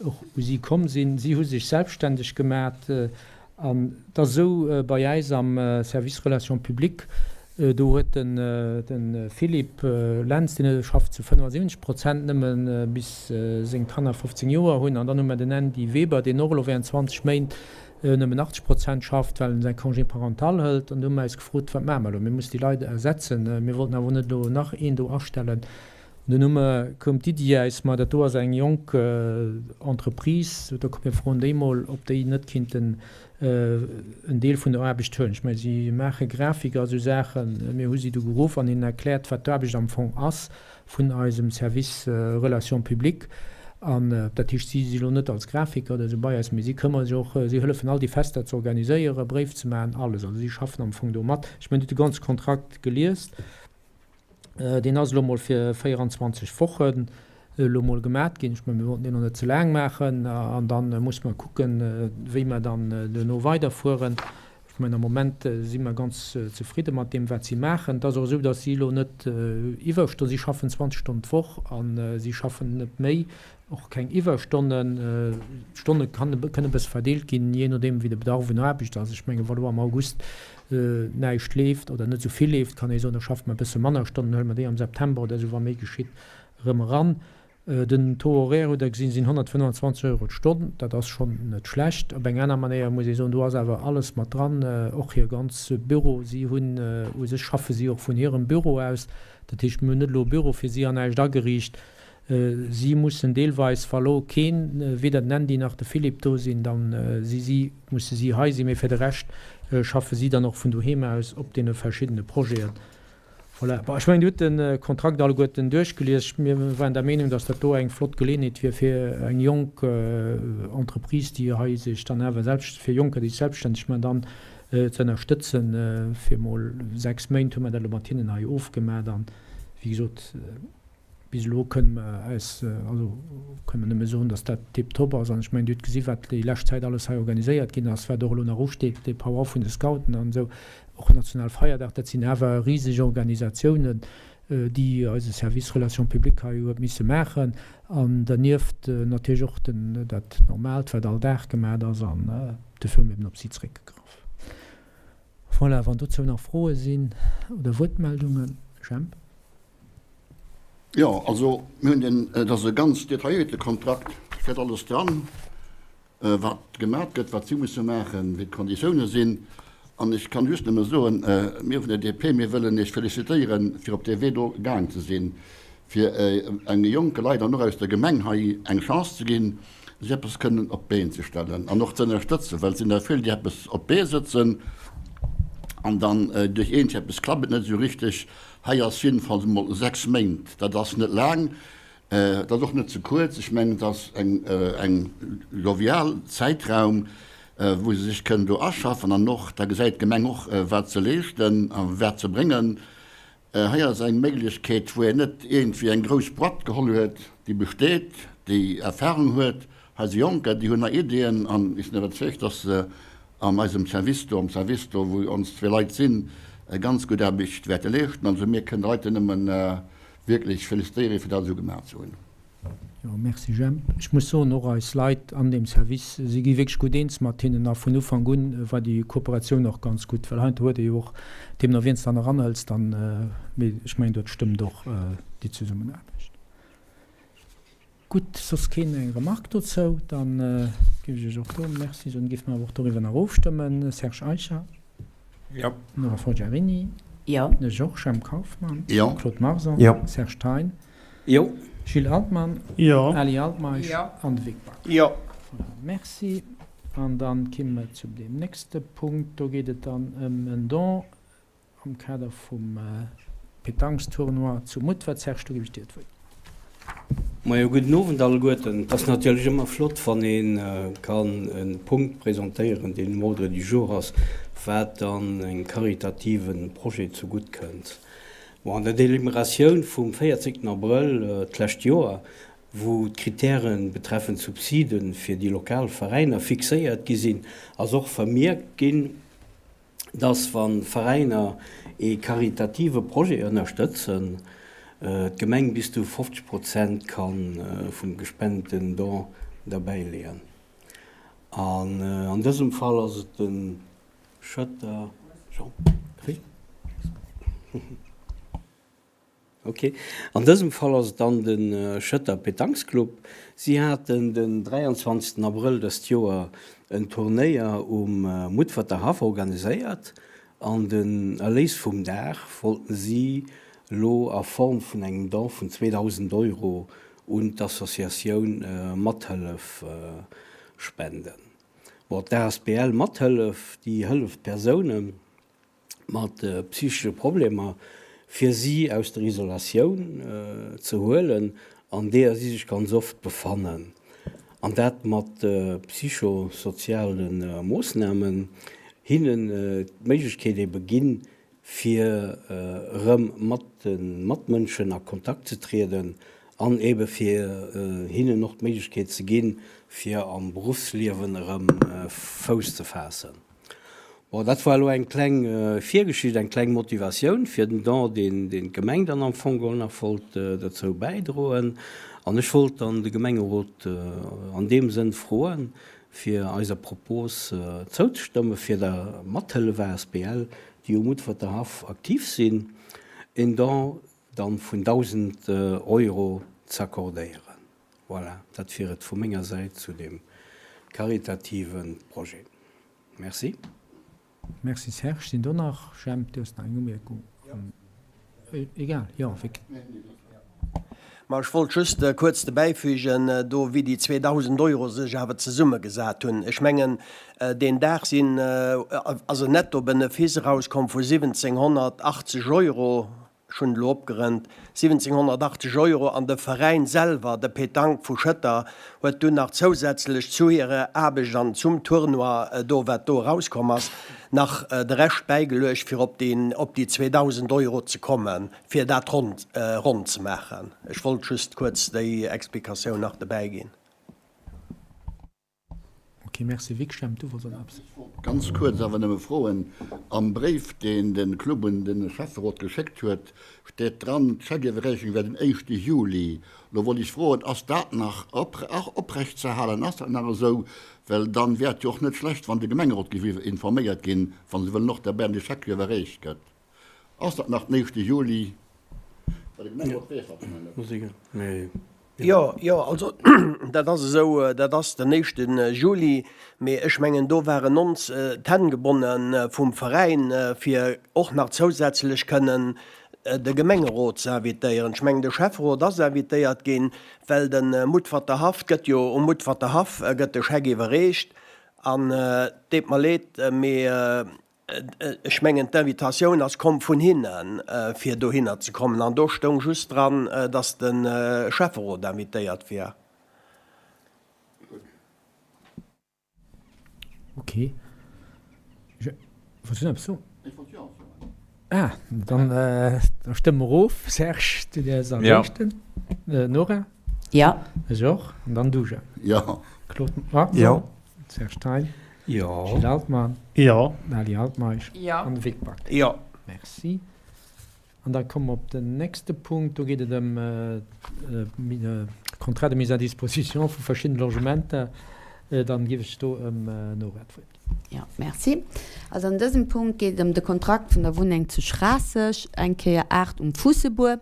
S1: och u si komm sinn. Si hu sech selbststänneg gemat an et ass esou bei äis am Service Relations publiques, do huet de Philippe Lentz, deen schafft zu 75 Prozent nëmme bis seng Kanner 15 Joer hunn an dann hu mer den Andy Weber, deen och elo während 20 Méint nëmmen 80 Prozent schafft, well en säi Congé parental hëlt. An do hu mer äis gefrot, wat maache mer elo, mir mussen déi Leit ersetzen, mir wollten awer net elo nach een do astellen. Dunn hu mer, koum d'Iddi äis, ma dat do ass eng jonk Entreprise, da komm mir froen déi mol, ob déi net kinnten en Deel vun der Aarbecht huelen. Ech mengen, si maache Grafik a sou Saachen. Mir hu si du geruff an hinnen erkläert, wat d'Aarbecht am Fong ass vun eisem Service Relations publiques. An dat heescht, si si lo net als Grafiker oder esou bei eis, mee si këmmere sech och, si hëllefen all déi Fester ze organiséieren, Bréif ze maachen, alles. Also si schaffen am Fong do mat. Ech mengen, Dir hutt de ganze Kontrakt gelies. Deen ass elo mol fir 24 Wochen elo mol gemat ginn. Ech mengen, mir wollten deen och net ze laang maachen. An da musse mer kucken, wéi mer dann duerno weiderfueren. Ech mengen, am Moment si mer ganz zefridde mat deem, wat si maachen. Et ass och esou, datt si elo net Iwwerstonnen, si schaffen 20 Stonnen d'Woch a si schaffen net méi. Och keng Iwwerstonnen. D'Stonne kënne e bësse verdeelt ginn, jee nodeem wéi de Bedarf un Aarbecht ass. Ech menge wa lo am August näischt leeft oder net esou vill leeft, kann ee soen, da schaffe mer e bësse manner Stonnen, huele mer déi am September oder esou, wa méi geschitt, erëm eran. Den Taux horaire, hutt Der gesinn, sinn 125 Euro d'Stonn. Dat ass schonn net schlecht. Op eng aner Manéier muss ee soen, do ass awer alles mat dran, och hir ganz Büro. Si hunn u sech schaffe si och vun hirem Büro aus. Dat heescht, mir hunn net elo e Büro fir si an näischt ageriicht. Si mussen deelweis, wa lo keen, weder den Andy nach de Philippe do sinn, dann si si, musse si hei sinn, mee fir de Rescht schaffe si dann och vun doheem aus op deene verschiddene Projeten. Voilà. Bon, ech mengen, Dir hutt de Kontrakt alleguerten duerchgelies. Mir waren der Meenung, dass dat do eng flott Geleeënheet wier fir eng jonk Entreprise, déi hei sech dann awer selbst, fir Jonker, déi sech selbststänneg maachen, dann ze ënnerstëtzen. Fir emol 6 Méint hu mer dat elo mat hinnen hei ofgemaach an, wéi gesot. Bis elo kënne mer eis, also kënne mer nëmme soen, dass dat tiptop ass. An ech mengen, Dir hutt gesi wat déi lescht Zäit alles hei organiséiert ginn ass, wat och elo nach usteet, dee Pow-Wow vun de Scouten an esou, och Nationalfeierdag, dat sinn awer riseg Organisatiounen, déi eise Service Relations publiques hei huet misse maachen. An dernieft natierlech och den, dat Normaalt, wat all Dag gemaat ass. An dofir hu mir eben op si zréckgegraff. Voilà, wann dozou nach Froe sinn oder Wuertmeldungen. Jemp.
S3: Jo, also mir hunn den, et ass e ganz detailléierte Kontrakt, steet alles dran, wat gemat gëtt, wat si musse maachen, wéi d'Konditioune sinn. An ech kann just nëmme soen, mir vun der DP, mir wëllen Iech felicitéieren, fir op dee Wee do gaang ze sinn, fir enge jonke Leit an och aus der Gemeng hei eng Chance ze ginn, sech eppes kënnen op d'Been ze stellen an och ze ënnerstëtzen, well et sinn der vill, déi eppes op d'Bee sëtzen an dann duerch iergendeppes klappt et net esou richteg. Hei ass jiddefalls emol 6 Méint, dat ass net laang, dat ass och net ze kuerz. Ech mengen, et ass eng jovial Zäitraum, wou se sech kënnen do aschaffen an och da gesäit d'Gemeng och, wat se leeschten a wat se bréngen. Hei ass eng Méiglechkeet, wou een net iergendwéi eng grouss Boîte geholl huet, déi besteet, déi Erfahrung huet. Hei si Jonker, déi hunn nei Ideeën an ech sinn iwwerzeegt, dass se an eisem Service do, am Service do, wou ons zwee Leit sinn, ganz gutt Aarbecht wäerte leeschten. Also mir kënnen de Leit nëmme wierklech félicitéieren, fir dat esou gemaach ze hunn.
S1: Jo, merci Jemp. Ech muss soen, och eis Leit an deem Service, si gi wierklech gutt eens mat hinnen a vun Ufank un war déi Kooperatioun och ganz gutt, well heiansdo huet ee jo och, deemno wien s de dann eranhëls, dann, mee ech mengen dat stëmmt och, déi Zesummenaarbecht. Gutt, soss keen eng Remarque dozou? Da géif ech Iech och do Merci soen, géife mer awer och doriwwer nach ofstëmmen. Serge Eicher.
S2: Jo.
S1: Nora Forgiarini.
S7: Jo.
S1: De Georges M. Kauffmann.
S3: Jo.
S1: Claude Marson.
S2: Jo.
S1: Serge Thein.
S8: Jo.
S1: Gilles Altmann.
S8: Jo.
S1: Ali Altmeisch.
S7: Jo.
S1: An de Vic Back.
S8: Jo.
S1: Voilà, merci. An dann kimme mer zu deem nächste Punkt. Do geet et dann ëm en Don am Kader vum Pétanquestournoi zu Mutfert. Serge, do ginn ech dir d'Wuert.
S8: Majo, gudden Owend alleguerten. Et ass natierlech ëmmer flott, wann ee kann e Punkt presentéieren, deen um Ordre du jour ass, wat dann engem karitative Projet zegutt kënnt. Bon, an der Deliberatioun vum 14 Abrëll d'lescht Joer, wou d'Kritäre betreffend Subside fir déi lokal Veräiner fixéiert gi sinn, ass och vermierkt ginn, dass wa Veräiner ee karitative Projet ënnerstëtzen, d'Gemeng bis zu 50 Prozent ka vum gespenten Don derbäileeën. An an dësem Fall ass et de Schëtter Jean. Ok, an dësem Fall ass et dann de Schëtter Pétanquesclub. Si haten den 23 Abrëll dëst Joer en Turnéier um Mutferter Haff organiséiert an den Erléis vum Dag wollten si lo a Form vun engem Don vun 2.000 Euro un d'Associatioun Mathëllef spenden. Bon, d'ASBL Mathëllef, déi hëlleft Persounen, mat psychesche Problemer, fir si aus der Isolatioun ze huelen, an deeër si sech ganz oft befannen, an dat mat psychosoziale Moossnamen, hinnen d'Méiglechkeet ebe ginn, fir erëm mat de Matmënschen a Kontakt ze trieden an ebe fir hinnen och d'Méiglechkeet ze ginn, fir am Beruffsliewen erëm Fouss ze faassen. Bon, dat war elo eng kleng Virgeschicht, eng kleng Motivatioun fir den Don, deen d'Gemeng dann am Fong geholl nach wollt dozou bäidroen. An ech wollt dann de Gemengerot an deem Sënn froen, fir eiser Propos zouzestëmmen, fir der Mathëllef asbl, déi um Mutferter Haff aktiv sinn, een Don dann vun 1.000 Euro z'accordéieren. Voilà, dat wier et vu menger Säit zu deem karitative Projet. Merci.
S1: Merci Serge. Sinn do nach, Jemp, du hues nach eng Umierkung? Egal, jo, Vic.
S9: Ma ech wollt just kuerz dobäifügen, do wéi déi 2.000 Euro sech awer zesummegesat hunn. Ech mengen, deen Dag sinn, ass en Nettobenefice erauskomm vu 1.780 Euro. Ech hunn et elo opgerënnt, 1.780 Euro an de Veräin selwer, de Pétanque vu Schëtter, huet dunn nach zousätzlech zu hirer Aarbecht an zum Tournoi do, wat do erauskomm ass, nach de Rescht bäigeluecht, fir op déi op déi 2.000 Euro ze kommen, fir dat ronn ronn ze maachen. Ech wollt just kuerz déi Explikatioun nach dobäi ginn.
S1: Ok, merci. Vic Stemp, du wolls och nach eppes?
S3: Ech wollt ganz kuerz awer nëmme froen, Am Bréif, deen de Club un de Schäfferot geschéckt huet, steet dran, d'Scheckiwwerreechung wär den éischte Juli. Lo wollt ech froen, Ass dat nach oprechtzeerhalen? Ass dat nach esou? Well dann wär et jo och net schlecht, wann de Gemengerot géif informéiert ginn, wa se wëllen och derbäi an déi Scheck iwwerreecht gëtt. Ass dat nach den éischte Juli? Well de Gemengerot weess dat jo nach
S9: net. Jo, jo, also dat ass esou, dat ass den éischte Juli, mee ech mengen do waren ons d'Hänn gebonne vum Veräin, fir och nach zousätzlech kënnen de Gemengerot ze invitéieren. Ech mengen de Schäfferot ass invitéiert ginn, well de Mutferter Haff gëtt jo, um Mutferter Haff gëtt de Scheck iwwerreecht an et deet mer leed, mee Ech mengen, d'Invitatioun ass komm vun hinnen, fir dohinner ze kommen. An do stoung just dran, datt de Schäfferot invitéiert wier.
S1: Ok. Wollts du nach eppes soen? Ah, dann stëmme mer of. Serge, du däers als Éischten. Nora?
S7: Jo.
S1: Ech och. An dann du, Jemp.
S3: Jo.
S1: Claude Martin?
S2: Jo.
S1: Serge Thein?
S8: Jo.
S1: Gilles Altmann?
S4: Jo.
S1: Ali Altmeisch?
S6: Jo.
S1: An de Vic Back?
S9: Jo.
S1: Merci. An da komme mer op den nächste Punkt. Do geet et ëm Contrat de mise à disposition vu verschiddene Logementer. Dann géif ech do ëm Nora d'Wuert ginn.
S7: Jo, merci. Also an dësem Punkt geet et ëm de Kontrakt vun der Wunneng zu Schraasseg, eng Kéier 8 um Fuussebuer.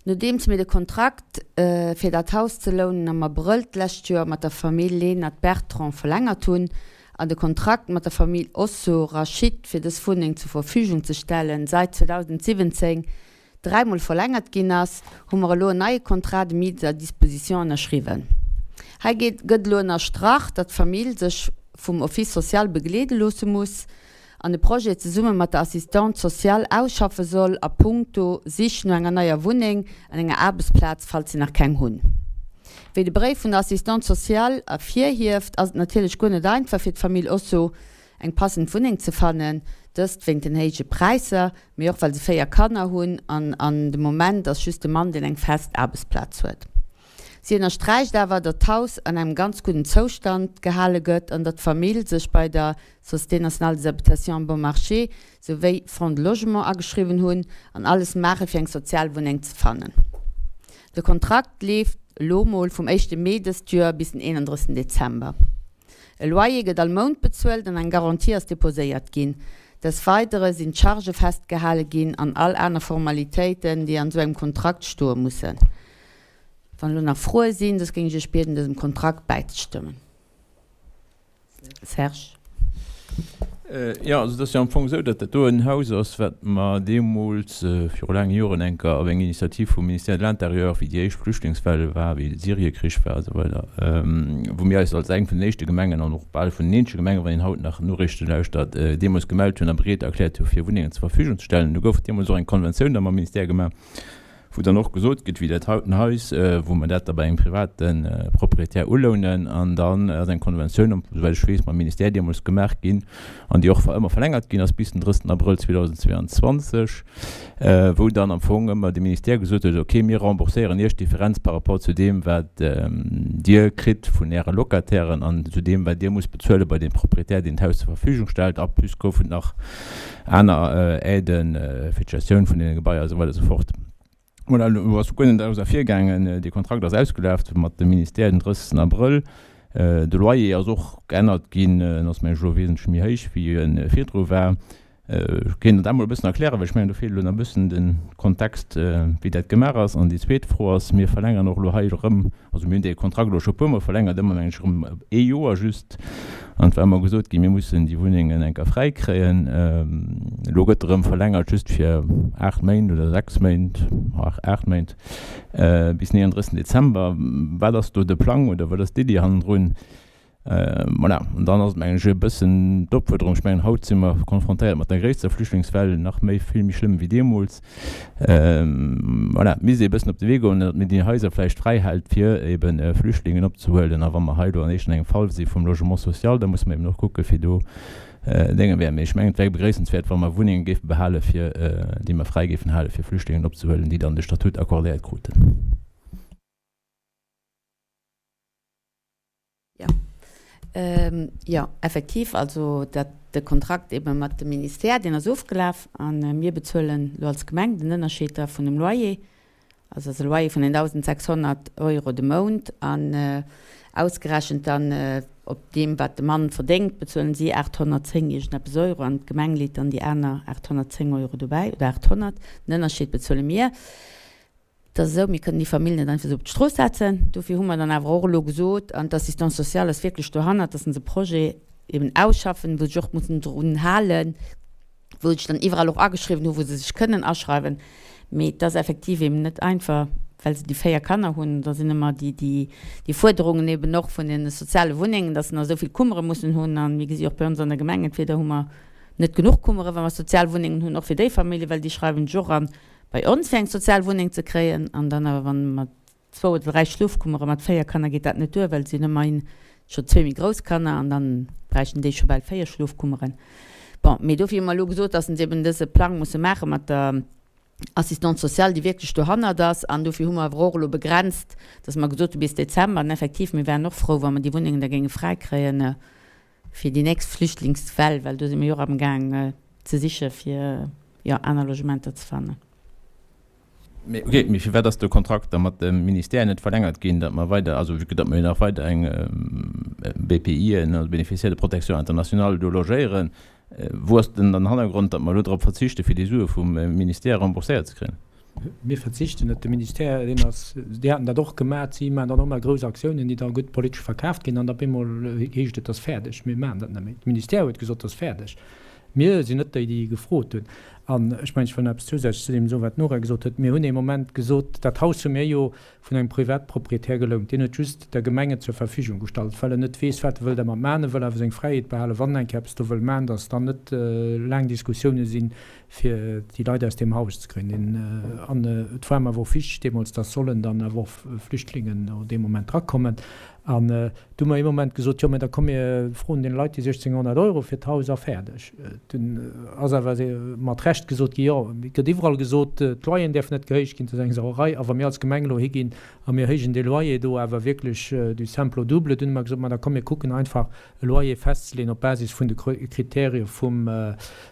S7: Nodeems mir de Kontrakt fir dat Haus ze lounen am Abrëll d'lescht Joer mat der Famill Lenert-Bertrand verlängert hunn an de Kontrakt mat der Famill Osso Rachid fir dës Wunneng zur Verfügung ze stellen seit 2017 dräimol verlängert ginn ass, hu mer elo en neie Contrat de mise à disposition ënnerschriwwen. Hei geet gëtt elo ënnerstrach, datt d'Famill sech vum Office social begleede loosse muss an e Projet zesumme mat der Assistante sociale ausschaffe soll a puncto Sich no enger neier Wunneng an enger Aarbechtsplaz, falls si nach keng hunn. Wéi de Bréif vun der Assistante sociale ervirhieft, ass et natierlech guer net einfach fir d'Famill Osso, eng passend Wunneng ze fannen, dëst wéint den héije Präisser, mee och well se 4 Kanner hunn an an de Moment ass just de Mann, deen eng fest Aarbechtsplaz huet. Si ënnersträicht awer, datt d'Haus an engem ganz gudden Zoustand gehale gëtt an datt d'Famill sech bei der Société Nationale des Habitations Bon Marché souwéi Fonds de Logement ageschriwwen hunn an alles maache fir eng sozial Wunneng ze fannen. De Kontrakt leeft elo mol vum éischte Mee dëst Joer bis den 31 Dezember. E Loyer gëtt all Mount bezuelt an eng Garantie ass deposéiert ginn. Des Weidere sinn d'Chargë festgehale ginn an all aner Formalitéiten, déi an esou engem Kontrakt stoe mussen. Wann elo nach Froe sinn, soss géing ech Iech bieden, dësem Kontrakt bäizestëmmen. Serge.
S5: Jo, also et ass jo am Fong esou, datt dat do en Haus ass, wat mer deemools viru laange Joren eng Kéier op eng Initiativ vum Ministère de l'Intérieur, wéi déi éischt Flüchtlingswell war, wéi de Syriekrich war a sou weider, wou mir eis als eng vun den éischte Gemengen an och bal vun den eenzege Gemengen, wann een haut nach Noriichte lauschtert, deemools gemellt hunn a bereet erkläert hu fir Wunnengen zur Verfügung ze stellen. Do gouf deemools och eng Konventioun da mam Ministère gemaach, wou dann och gesot gëtt, wéi dat hauten Haus, wou mer dat da bei engem private Proprietär ulounen, an dann ass eng Konventioun, souwäit ech weess, mam Ministère deemools gemaach ginn an déi och ëmmer verlängert ginn ass bis den 30. Abrëll 2022, wou dann am Fong ëmmer de Ministère gesot huet, okay, mir rembourséieren Iech d'Differenz par rapport zu deem, wat Dir kritt vun Äre Locatairen an zu deem, wat Dir musst bezuele bei deem Proprietär, deen d'Haus zur Verfügung stellt. A plus gouf et nach aner Aiden fir d'Gestioun vun deene Gebaier a sou weider a sou fort. Voilà, elo ass guer net draus ervirgaangen. Dee Kontrakt ass ausgelaf mat dem Ministère den 30. Abrëll. De Loyer ass och geännert ginn, en ass mengen ech elo wesentlech méi héich wéi e virdru war. Ech kéint dat emol e bëssen erklären, well ech mengen do feelt elo nach e bëssen de Kontext wéi dat gemaach ass. An déi zweet Fro ass, mir verlängeren och elo hei erëm, Also mir hunn dee Kontrakt elo scho puermol verlängert, ëmmer mengen ech erëm ëm ee Joer just. An et war ëmmer gesot ginn, mir mussen déi Wunnengen eng Kéier fräi kréien. Elo gëtt erëm verlängert just fir 8 Méint oder 6 Méint, 8 Méint, bis den 31 Dezember. Wat ass do de Plang oder wat ass d'Iddi hannendrun? Voilà, an dann ass et, mengen ech, e bëssen d'Opfuerderung, ech mengen, haut si mer konfrontéiert mat der gréisster Flüchtlingswell, nach méi, vill méi schlëmm wéi deemools. Voilà, et misst ee e bëssen op de Wee goen, datt mir déi Haiser vläicht fräihält, fir ebe Flüchtlingen opzehuelen. A wa mer hei elo an éischter engem Fall si vum Logement social, da musse mer eben och kucke fir do Dénge wär. Mee ech mengen, et wär begréissenswäert, wa mer Wunnenge géife behale fir, déi mer fräi géifen hale fir Flüchtlingen opzehuelen, déi dann de Statut accordéiert kruten.
S7: Jo. Jo, effektiv, also dat, de Kontrakt ebe mat dem Ministère, deen ass ofgelaf a mir bezuelen elo als Gemeng den Ënnerscheed da vun dem Loyer. Also ass e Loyer vun 1.600 Euro de Mount an ausgerechent dann op deem, wat de Mann verdéngt, bezuelen si 810 iergendeppes Euro an d'Gemeng leet dann déi aner 810 Euro dobäi oder 800. Den Ënnerscheed bezuele mir. Et ass esou, mir kënnen déi Famill net einfach esou op d'Strooss setzen. Dofir hu mer dann awer och elo gesot, an d'Assistance sociale ass wierklech dohannert, dass se e Projet eben ausschaffen, wou se sech och mussen drun halen, wou se sech dann iwwerall och ageschriwwen hu wou se sech kënnen aschreiwen. Mee et ass effektiv eben net einfach, well se déi 4 Kanner hunn. Da sinn ëmmer déi, déi, déi Fuerderungen eben och vun de soziale Wunnengen, dass se nach esou vill Kummere mussen hunn. A mir gesi och bei ons an der Gemeng, entweder hu mer net genuch Kummere wa mer sozial Wunnengen hunn, och fir déi Familljen, well déi schreiwen sech och an, bei ons fir eng sozial Wunneng ze kréien an dann awer wann mat zwou oder 3 Schlofkummere mat 4 Kanner geet dat net duer, well si hunn ëmmerhin scho zwee méi grouss Kanner an dann bräichten déi scho bal 4 Schlofkummeren. Bon, mee dofir hu mer elo gesot, dass se eben dëse Plang musse maache mat der Assistante sociale, déi wierklech dohannert ass an dofir hu mer awer och elo begrenzt, dass mer gesot hu bis Dezember an effektiv mir wären och frou, wa mer déi Wunnengen da géinge fräi kréien. Fir déi nächst Flüchtlingswell, well do si mir jo och amgaang ze siche fir jo aner Logementer ze fannen.
S5: Mee ok, mee firwat ass de Kontrakt da mat dem Ministère net verlängert ginn, datt mer weider, also vue que datt mer jo nach weider eng BPIen, also Bénéficiaires de protection internationale, do logéieren, wou ass denn dann den Hannergrond, datt mer elo drop verzichte fir déi Sue vum Ministère rembourséiert ze kréien?
S1: Mir verzichten net. De Ministère, deen ass, déi haten dat och gemat, si maachen dann och ëmmer grouss Aktiounen, déi da gutt politesch verkaaft ginn, an da op eemol heescht et, et ass fäerdeg, mir maachen dat net méi. De Ministère huet gesot, et ass fäerdeg. Mir sinn net déi, déi gefrot hunn. An ech mengen, ech wëll nach eppes zousätzlech zu deem soen, wat d'Nora gesot huet. Mir hunn ee Moment gesot, dat Haus hu mir jo vun engem Privatproprietär gelount. Deen huet just der Gemeng et zur Verfügung gestallt, well en net weess, wat e wëll dermat maachen. E wëll awer seng Fräiheet behalen, wann en eng Kéier eppes do wëll maachen, datt dann net laang Diskussioune sinn, fir déi Leit aus deem Haus ze kréien. An et war mer awer och wichteg deemools, dass sollen dann awer och Flüchtlingen dee Moment drakommen. An du hu mer ee Moment gesot, jo mä da komm mir froen deene Leit déi 1.600 Euro fir d'Haus a fäerdeg. Dunn ass awer mat Recht gesot ginn, jo et gëtt iwwerall gesot, d'Loyeren däerfen net gehéicht ginn, dat ass eng Sauerei. A wa mir als Gemeng elo higinn a mir héijen dee Loyer do awer wierklech du simple au double, dunn hu mer gesot, ma da komm mir kucken einfach e Loyer festzeleeën op Basis vun de Kriterie vum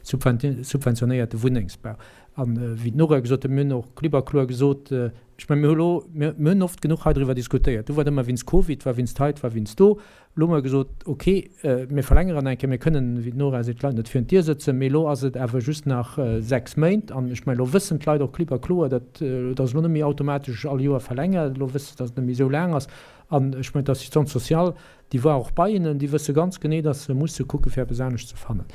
S1: subventionéierte Wunnengsbau. An wéi d'Nora gesot huet, mir hunn och klipp a kloer gesot, ech mengen, mir hu elo, mir hunn oft genuch hei driwwer diskutéiert, du war et ëmmer wéinst Covid, war wéinst hei, war wéinst do. Elo hu mer gesot, okay, mir verlängeren eng Kéier, mir kënnen, wéi d'Nora seet, d'Leit net virun d'Dier sëtzen, mee elo ass et awer just nach 6 Méint. An ech mengen, elo wëssen d'Leit och klipp a kloer, datt et ass elo net méi automatesch all Joer verlängert, elo wësse se, datt et net méi esou laang ass. An ech mengen, d'Assistante sociale, Déi war och bei hinnen. Déi wësse ganz genee, datt se musse kucke fir eppes anescht ze fannen.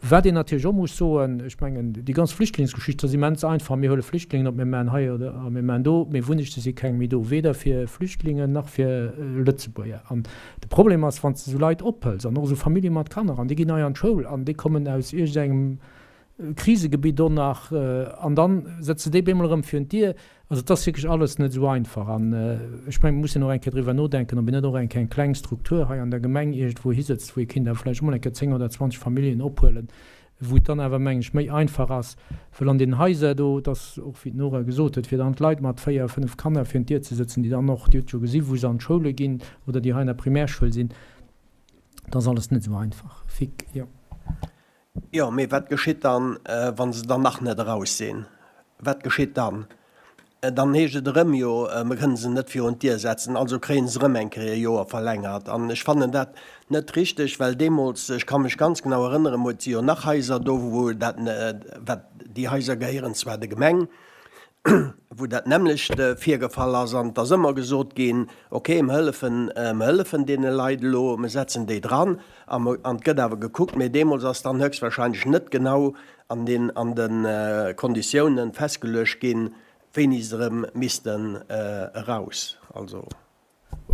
S1: Wat een natierlech och muss soen, ech mengen, déi ganz Flüchtlingsgeschicht ass immens einfach, mir huele Flüchtlingen op, mir maachen hei oder a mir maachen do, mee Wunnechte si keng méi do, weder fir Flüchtlingen nach fir Lëtzebuerger. An de Problem ass, wann s de esou Leit ophëls an och esou Famillje mat Kanner an déi ginn hei an d'Schoul an déi kommen aus iergendengem Krisegebitt och nach, an dann sëtze déi bemol erëm virun d'Dier. Also et ass wierklech alles net esou einfach. An ech mengen, et muss een och eng Kéier driwwer nodenken, ob een net och eng Kéier eng kleng Struktur hei an der Gemeng iergendwou hisëtzt, wou ee kinnt awer vläicht emol eng Kéier 10 oder 20 Familljen ophuelen, wou et dann awer, mengen ech, méi einfach ass, well an deenen Haiser do, et ass och wéi d'Nora gesot huet, fir dann d'Leit mat 4, 5 Kanner virun d'Dier ze sëtzen, déi dann och, Dir hutt jo gesi wou se an d'Schoule ginn oder déi hei an der Primärschoul sinn, et ass alles net esou einfach. Vic, jo.
S9: Jo, mee wat geschitt dann, wa se dann nach net eraus sinn? Wat geschitt dann? Dann heescht et erëm, jo, mer kënne se net virun d'Dier setzen, also kréie se erëm eng Kéier e Joer verlängert. An ech fannen dat net richteg, well deemools, ech ka mech ganz genau erënneren, et si jo nach Haiser do, wou dat, wat, déi Haiser gehéieren zwar der Gemeng, wou dat nämmlecht virgefall ass an et ass ëmmer gesot ginn, ok, mer hëllefen, mer hëllefen deene Leit elo, mer setzen déi dran a mer, an et gëtt awer gekuckt, mee deemools ass dann höchstwahrscheinlech net genau an den, an de Konditiounen festgeluecht ginn, wéini se erëm missten eraus. Also.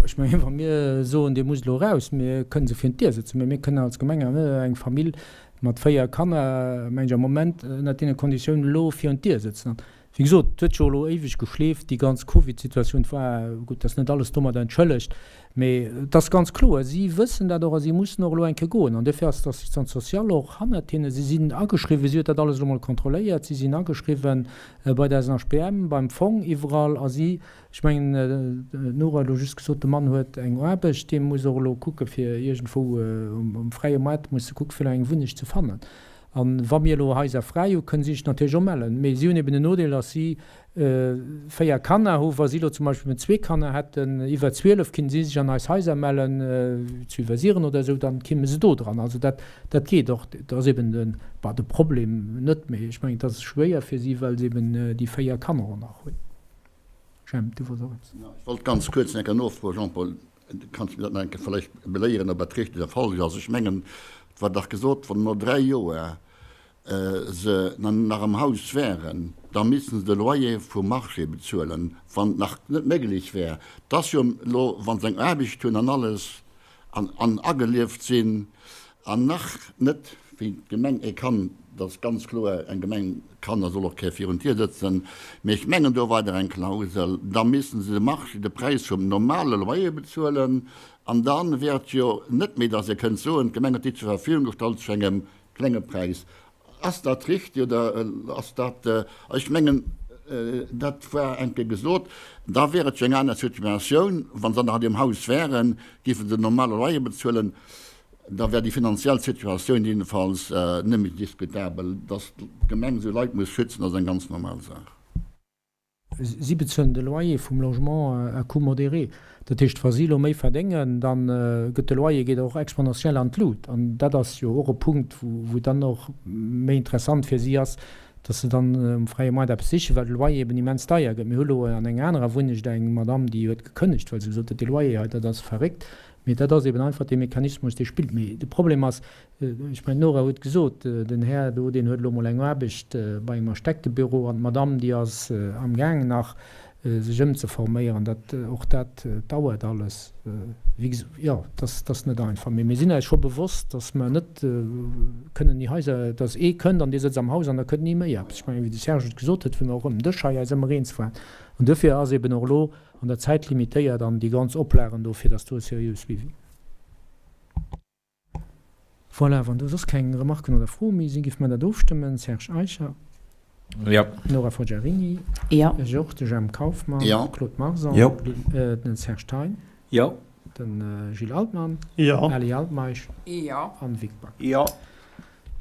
S1: Ech mengen, wa mir soen, Dir musst elo eraus, mir kënnen se virun d'Dier sëtzen, mä mir kënnen als Gemeng awer net eng Famill mat 4 Kanner, mengen ech, am Moment ënnert deene Konditiounen elo virun d'Dier sëtzen. An wéi gesot, et huet jo elo éiweg geschleeft, déi ganz Covid-Situatioun. Et war, gutt, et ass net alles domadder entschëllegt, mee et ass ganz kloer, si wëssen dat och a si mussen och elo eng Kéier goen. An dofir ass d'Assistante sociale och hannert hinnen. Si sinn ageschriwwen, si huet dat alles elo mol kontrolléiert, si sinn ageschriwwen bei der SNHBM, beim Fong, iwwerall a si Ech mengen, d'Nora huet elo just gesot, de Mann huet eng Aarbecht, dee muss och elo kucke fir iergendwou um fräie Moart muss e kucke fir nach eng Wunneg ze fannen. A wa mir elo Haiser fräi hu, kënne si sech natierlech och mellen. Mee si hunn eben den Nodeel, datt si 4 Kanner hu. Wa si elo zum Beispill zwee Kanner hätten iwwer 12, kinnen si sech an eis Haiser mellen, zu Iwwersiren oder esou, dann kimme se do dran. Also dat, dat geet och. Dat ass eben de, bah, de Problem net, mee ech mengen, et ass schwéier fir si, well se eben déi 4 Kanner och nach hunn. Jemp, du wolls och eppes?
S3: Ech wollt ganz kuerz eng Kéier nofroen, Jean-Paul, kanns de mir dat nach eng Kéier vläicht beléieren, ob dat richteg oder falsch ass. Ech mengen, et war dach gesot, wann no 3 Joer se nach am Haus wären, da missten se de Loyer vum Marché bezuelen, wann et nach net méiglech wär. Et ass jo elo, wa se eng Aarbecht hunn an alles, an agelieft sinn an nach net wéi d'Gemeng ee kann, dat ass ganz kloer, eng Gemeng kann a soll och kee virun d'Dier sëtzen, mee ech mengen do war der eng Klausel, da missten se de Marché, de Präis vum normale Loyer bezuelen an da wär et jo net méi, datt Dir kënnt soen, d'Gemeng huet déi zur Verfügung gestallt zu engem klenge Präis. Ass dat richtig oder ass dat, ech mengen, dat war eng Kéier gesot, da wär et jo eng aner Situatioun, wa se nach an deem Haus wären, géife se den normale Loyer bezuelen, da wär déi finanziell Situatioun jedenfalls net méi diskutabel. Dass d'Gemeng esou Leit muss schützen, ass eng ganz normal Saach.
S1: Si bezuelen de Loyer vum Logement à coût modéré. Dat heescht, wa si elo méi verdéngen, da gëtt de Loyer geet och exponentiell an d'Lut. An dat ass jo och e Punkt, wou et dann och méi interessant fir si ass, dass se dann um fräie Moart eppes sichen, well de Loyer eben immens deier gëtt. Mir hu elo an enger anerer Wunnecht eng Madamm, déi huet gekënnegt, well se gesot huet, dee Loyer hei, dat ass verréckt. Mee dat ass eben einfach dee Mechanismus, dee spillt. Mee de Problem ass, Ech mengen, d'Nora huet gesot, den Här do, deen huet elo emol eng Aarbecht bei engem Architektebüro an d'Madame, déi ass amgaangen nach sech ëmzeforméieren. Dat, och dat dauert alles. Wéi gesot, jo, dat ass net einfach. Mee mir sinn eis scho bewosst, datt mer net kënnen déi Haiser, datt ee kënnt an dee sëtzt am Haus an da kënnt ni méi eppes. Ech mengen, wéi de Serge et gesot huet, wou mer och ëm den Dësch hei eis ëmmer eens waren. An duerfir ass eben och elo an der Zäit limitéiert an déi ganz Oplagen do, fir datt do e seriöe Suivi. Voilà, wann do soss keng Remarken oder Froe méi sinn, géife mer dat ofstëmmen. Serge Eicher.
S5: Jo.
S1: Nora Forgiarini.
S7: Jo.
S1: Ech och. De Jemp Kauffmann.
S3: Jo.
S1: Claude Marson.
S2: Jo.
S1: Den Serge Thein.
S8: Jo.
S1: De Gilles Altmann.
S10: Jo.
S1: Ali Altmeisch.
S6: Jo.
S1: An Vic Back.
S9: Jo.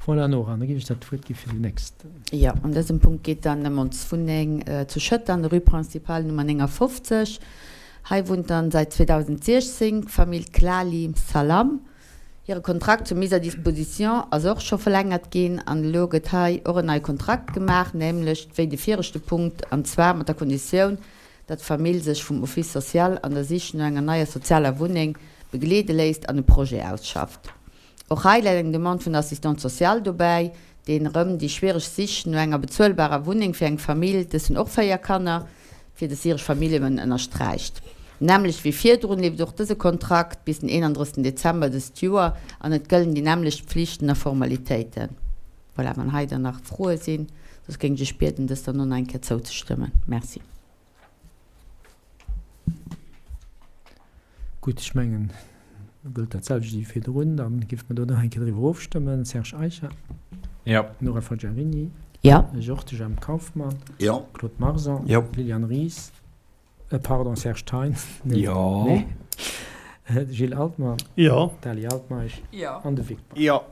S1: Voilà, Nora, da géif ech der d'Wuert gi fir déi nächst.
S7: Jo, an dësem Punkt geet dann ëm ons Wunneng zu Schëtter an der Rue Principale Nummer 59. Hei wunnt dann säit 2016 d'Famill Klali Salam. Hire Kontrakt zur Mise à disposition ass och scho verlängert ginn an elo gëtt hei och en neie Kontrakt gemaach, nämlecht wéi de viregte Punkt, an zwar mat der Konditioun, datt d'Famill sech vum Office social an der Sich no enger neier sozialer Wunneng begleede léisst an e Projet ausschafft. Och hei läit eng Demande vun der Assistante sociale dobäi, deen erëm déi schwiereg Sich no enger bezuelbarer Wunneng fir eng Famill, dës hunn och 4 Kanner, fir des syresch Familljewen ënnersträicht. Nämmlecht wéi virdrun leeft och dëse Kontrakt bis den 31 Dezember dëst Joer an et gëllen déi nämmlecht Pflichten a Formalitéiten. Voilà, wann hei dann nach Froe sinn, soss géing ech iech bieden, dës dann och nach eng Kéier zouzestëmmen. Merci.
S1: Gutt, ech mengen, do gëllt dat selwecht wéi virdrun. Da géife mer do nach eng Kéier driwwer ofstëmmen. Serge Eicher.
S5: Jo.
S1: Nora Forgiarini.
S7: Jo.
S1: Georges Jemp Kauffmann.
S3: Jo.
S1: Claude Marson.
S2: Jo.
S1: Liliane Ries. Pardon, Serge Thein.
S8: Jo.
S1: Nee. Gilles Altmann.
S10: Jo.
S1: D'Ali Altmeisch.
S6: Jo.
S1: An de Vic Back.
S9: Jo.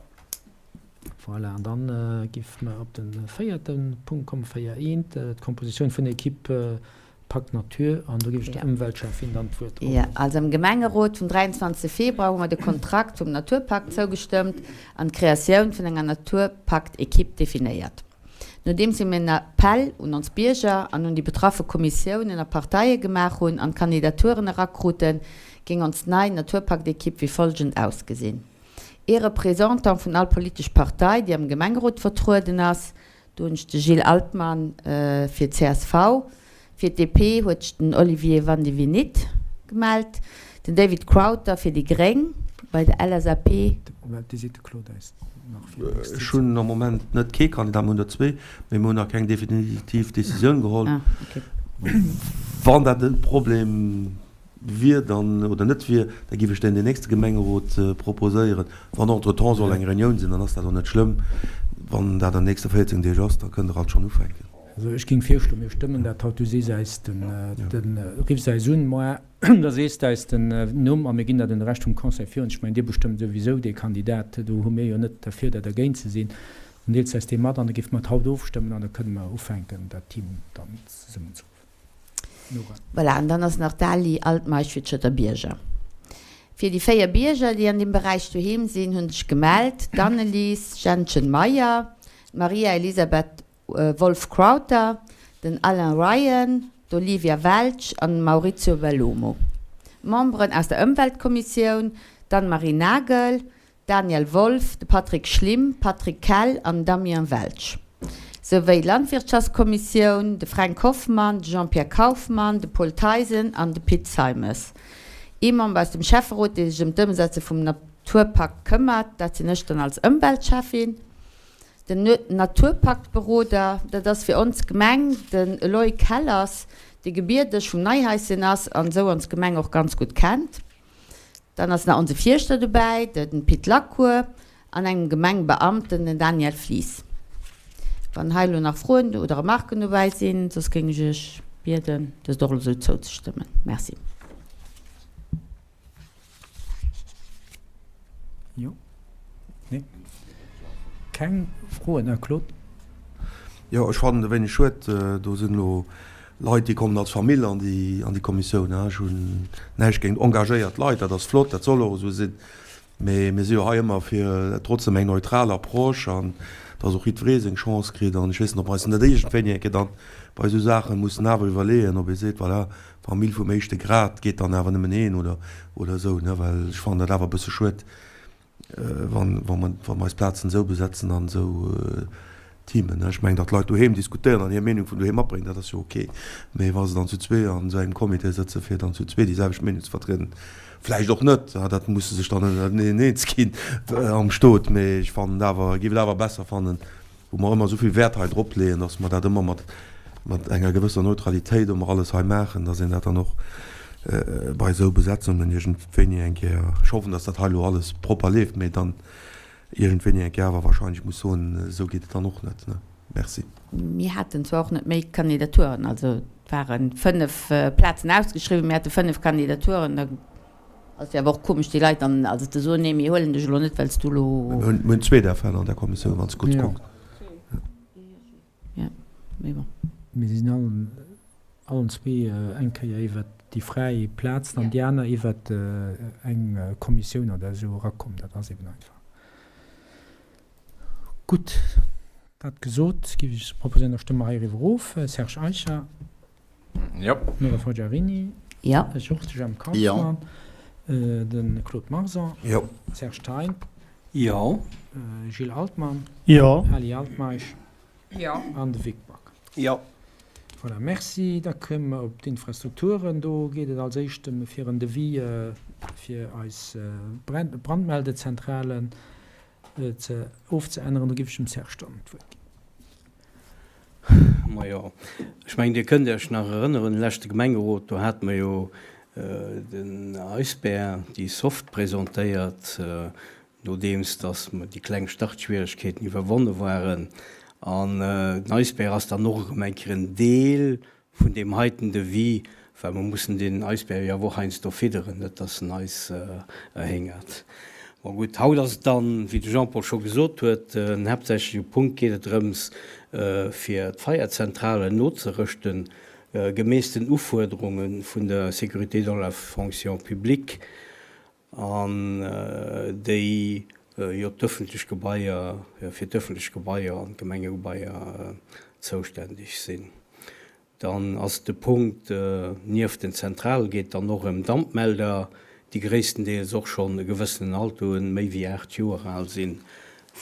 S1: Voilà, an dann géife mer op de véierte Punkt kommen, 4 I, d'Kompositioun vun der Equipe Pacte Nature. An do géif ech der Ëmweltschäffin dann d'Wuert
S7: och. Jo, also am Gemengerot vum 23 Februar hu mer de Kontrakt vum Naturpakt zougestëmmt an d'Kreatioun vun enger Naturpakt-Equipe definéiert. Nodeems mir en Appell un ons Bierger an un déi betraffe Kommissiounen a Parteie gemaach hunn an d'Kandidaturen erakruten, géing ons nei Naturpakt-Equipe wéi folgend ausgesinn. Ee Représentant vun all politesch Partei, déi am Gemengerot vertrueden ass, do hunn ech de Gilles Altmann fir csv, fir d'DP huet sech den Olivier Vandivinit gemellt. Den David Crowther fir déi Gréng bei der LSAP.
S2: Ech hunn am Moment net kee Kandidat, mir hunn der zwee, mee mir hunn nach keng definitiv Decisioun geholl. Wann dat e Problem wier dann, oder net wier, da géif ech deen den nächste Gemengerot proposéieren. Wann entretemps soll eng Reunioun sinn, dann ass dat och net schlëmm. Wann dat an den nächste 14 Deeg ass, da kënnt Der alt schonn ufänken.
S1: Also ech géing virschloen, mir stëmmen dat haut. Du sees äis den, den, riffs äis un moar, da sees de äis den Numm a mir ginn dat un de Rescht vum Conseil virun. Ech mengen, Dir bestëmmt souwisou dee Kandidat. Do hu mir jo net derfir oder dergéint ze sinn. Dann deels de äis dee mat an da géife mer et haut ofstëmmen an da kënne mer ufänken, dat Team dann zesummenzeruffen. Nora.
S7: Voilà, an dann ass nach d'Ali Altmeisch fir d'Schëtter Bierger. Fir déi 4 Bierger, déi an deem Beräich doheem sinn, hunn sech gemellt, d'Annelies Jentgen-Meyer, d'Maria Elisabeth Wolff-Crowther, den Alain Ryan, d'Olivia Welsch an de Maurizio Bellomo. Memberen aus der Ëmweltkommissioun, d'Anne-Marie Nagel, Daniel Wolff, de Patrick Schlim, Patrick Kell an Damien Welsch, souwéi Landwirtschaftskommissioun, de Fränk Hoffmann, de Jean-Pierre Kauffmann, de Paul Theisen an de Pit Seimes. Ee Member aus dem Schäfferot, dee sech ëm d'Ëmsetze vum Naturpakt këmmert, dat sinn ech dann als Ëmweltschäffin. Den Naturpaktberoder, dat ass fir ons Gemeng den Eloi Kellers, dee gebierdeg vum Neihaischen ass an esou ons Gemeng och ganz gutt kennt. Dann ass nach onse Fierschter dobäi, de Pit Lacour, an engem Gemengbeamten, den Daniel Flies. Wann hei elo nach Froen oder Remarken dobäi sinn, soss géing ech Iech bieden, dëst och elo esou zouzestëmmen. Merci.
S1: Jo. Nee. Keng Froen, Här Claude?
S2: Jo, ech fannen et e wéineg schued, do sinn elo Leit, déi kommen als Famill an déi, an déi Kommissioun. Ech hunn näischt géint engagéiert Leit, dat ass flott, dat soll och esou sinn, mee mir si jo hei ëmmer fir trotzdem eng neutral Approche an dass och jiddweree seng Chance kritt. An ech weess net, ob mer eis net iergendwéini eng Kéier dann bei esou Saache mussen awer iwwerleeën, ob ee seet, voilà, Famill vum éischte Grad geet dann awer nëmmen een oder, oder esou, ne, well ech fannen dat awer e bësse schued, wann, wa mer, wa mer eis Plazen esou besetzen an esou Teamen. Ech mengen, datt d'Leit doheem diskutéieren an hir Meenung vun doheem matbréngen, dat ass jo ok. Mee wa se dann zu zwee an esou engem Comité sëtzen, fir dann zu zwee déi selwecht Meenung ze vertrieden, vläicht och net, dat musse sech dann ënnerteneen eens ginn am Stot. Mee ech fannen et awer, géif et awer besser fannen, wou mer ëmmer esou vill Wäert hei drop leeën, dass mer dat ëmmer mat, mat enger gewësser Neutralitéit ëmmer alles hei maachen, dass een dat dann och bei esou Besetzungen iergendwéini eng Kéier, ech hoffen, dass dat hei elo alles propper leeft, mee dann iergendwéini eng Kéier awer wahrscheinlech muss soen, esou geet et dann och net. Merci.
S7: Mir haten zwar och net méi Kandidaturen, also et ware 5 Plazen ausgeschriwwen, mir hate 5 Kandidaturen, da Ass jo awer och komesch déi Leit dann also ze soen, nee mir huelen dech elo net well s du elo.
S2: Mir hunn zwee där Fäll an der Kommissioun, wann s de kuerz kucks.
S7: Jo, mee bon.
S1: Mir sinn allen, allen zwee eng Kéier iwwert déi fräi Plazen an déi aner iwwert eng Kommissioun oder esou erakomm. Dat ass eben einfach. Gutt, dat gesot, géif ech proposéieren, da stëmme mer heiriwwer of. Serge Eicher.
S5: Jo.
S1: Nora Forgiarini.
S7: Jo.
S1: Ech och, de Jemp Kauffmann. Jo. De Claude Marson.
S2: Jo.
S1: Serge Thein.
S8: Jo.
S1: Gilles Altmann.
S8: Jo.
S1: Ali Altmeisch.
S6: Jo.
S1: An de Vic Back.
S9: Jo.
S1: Voilà, merci. Da komme mer op d'Infrastrukturen. Do geet et als éischt ëm fir en Devis fir eis Brandmeldezentralen ze ofzeänneren. Do géif ech dem Serge dann d'Wuert ginn.
S8: Majo, ech mengen, Dir kënnt Iech nach erënneren, leschte Gemengerot, do hate mer jo den Eisbär, déi Soft presentéiert, nodeems datt déi kleng Startschwieregkeeten iwwerwonne waren. An den Eisbär ass dann och erëm eng Kéier en Deel Vun deem heiten Devis, well mer mussen deen Eisbär jo awer och heiansdo fidderen, net dass en eis erhéngert. Bon gutt, haut ass et dann, wéi de Jean-Paul scho gesot huet, en haaptsächleche Punkt geet et drëms, fir d'Feierzentralen nozerëschten, gemäss den Ufuerderunge vun der Sécurité dans la fonction publique. an déi jo d'ëffentlech Gebaier, fir d'ëffentlech Gebaier an d'Gemengegebaier zouständeg sinn. Dann ass de Punkt, nieft den Zentrale geet dann och ëm Dampmelder, déi gréisstendeels och schonn e gewëssenen Alter hunn, méi wéi 8 Joer al sinn,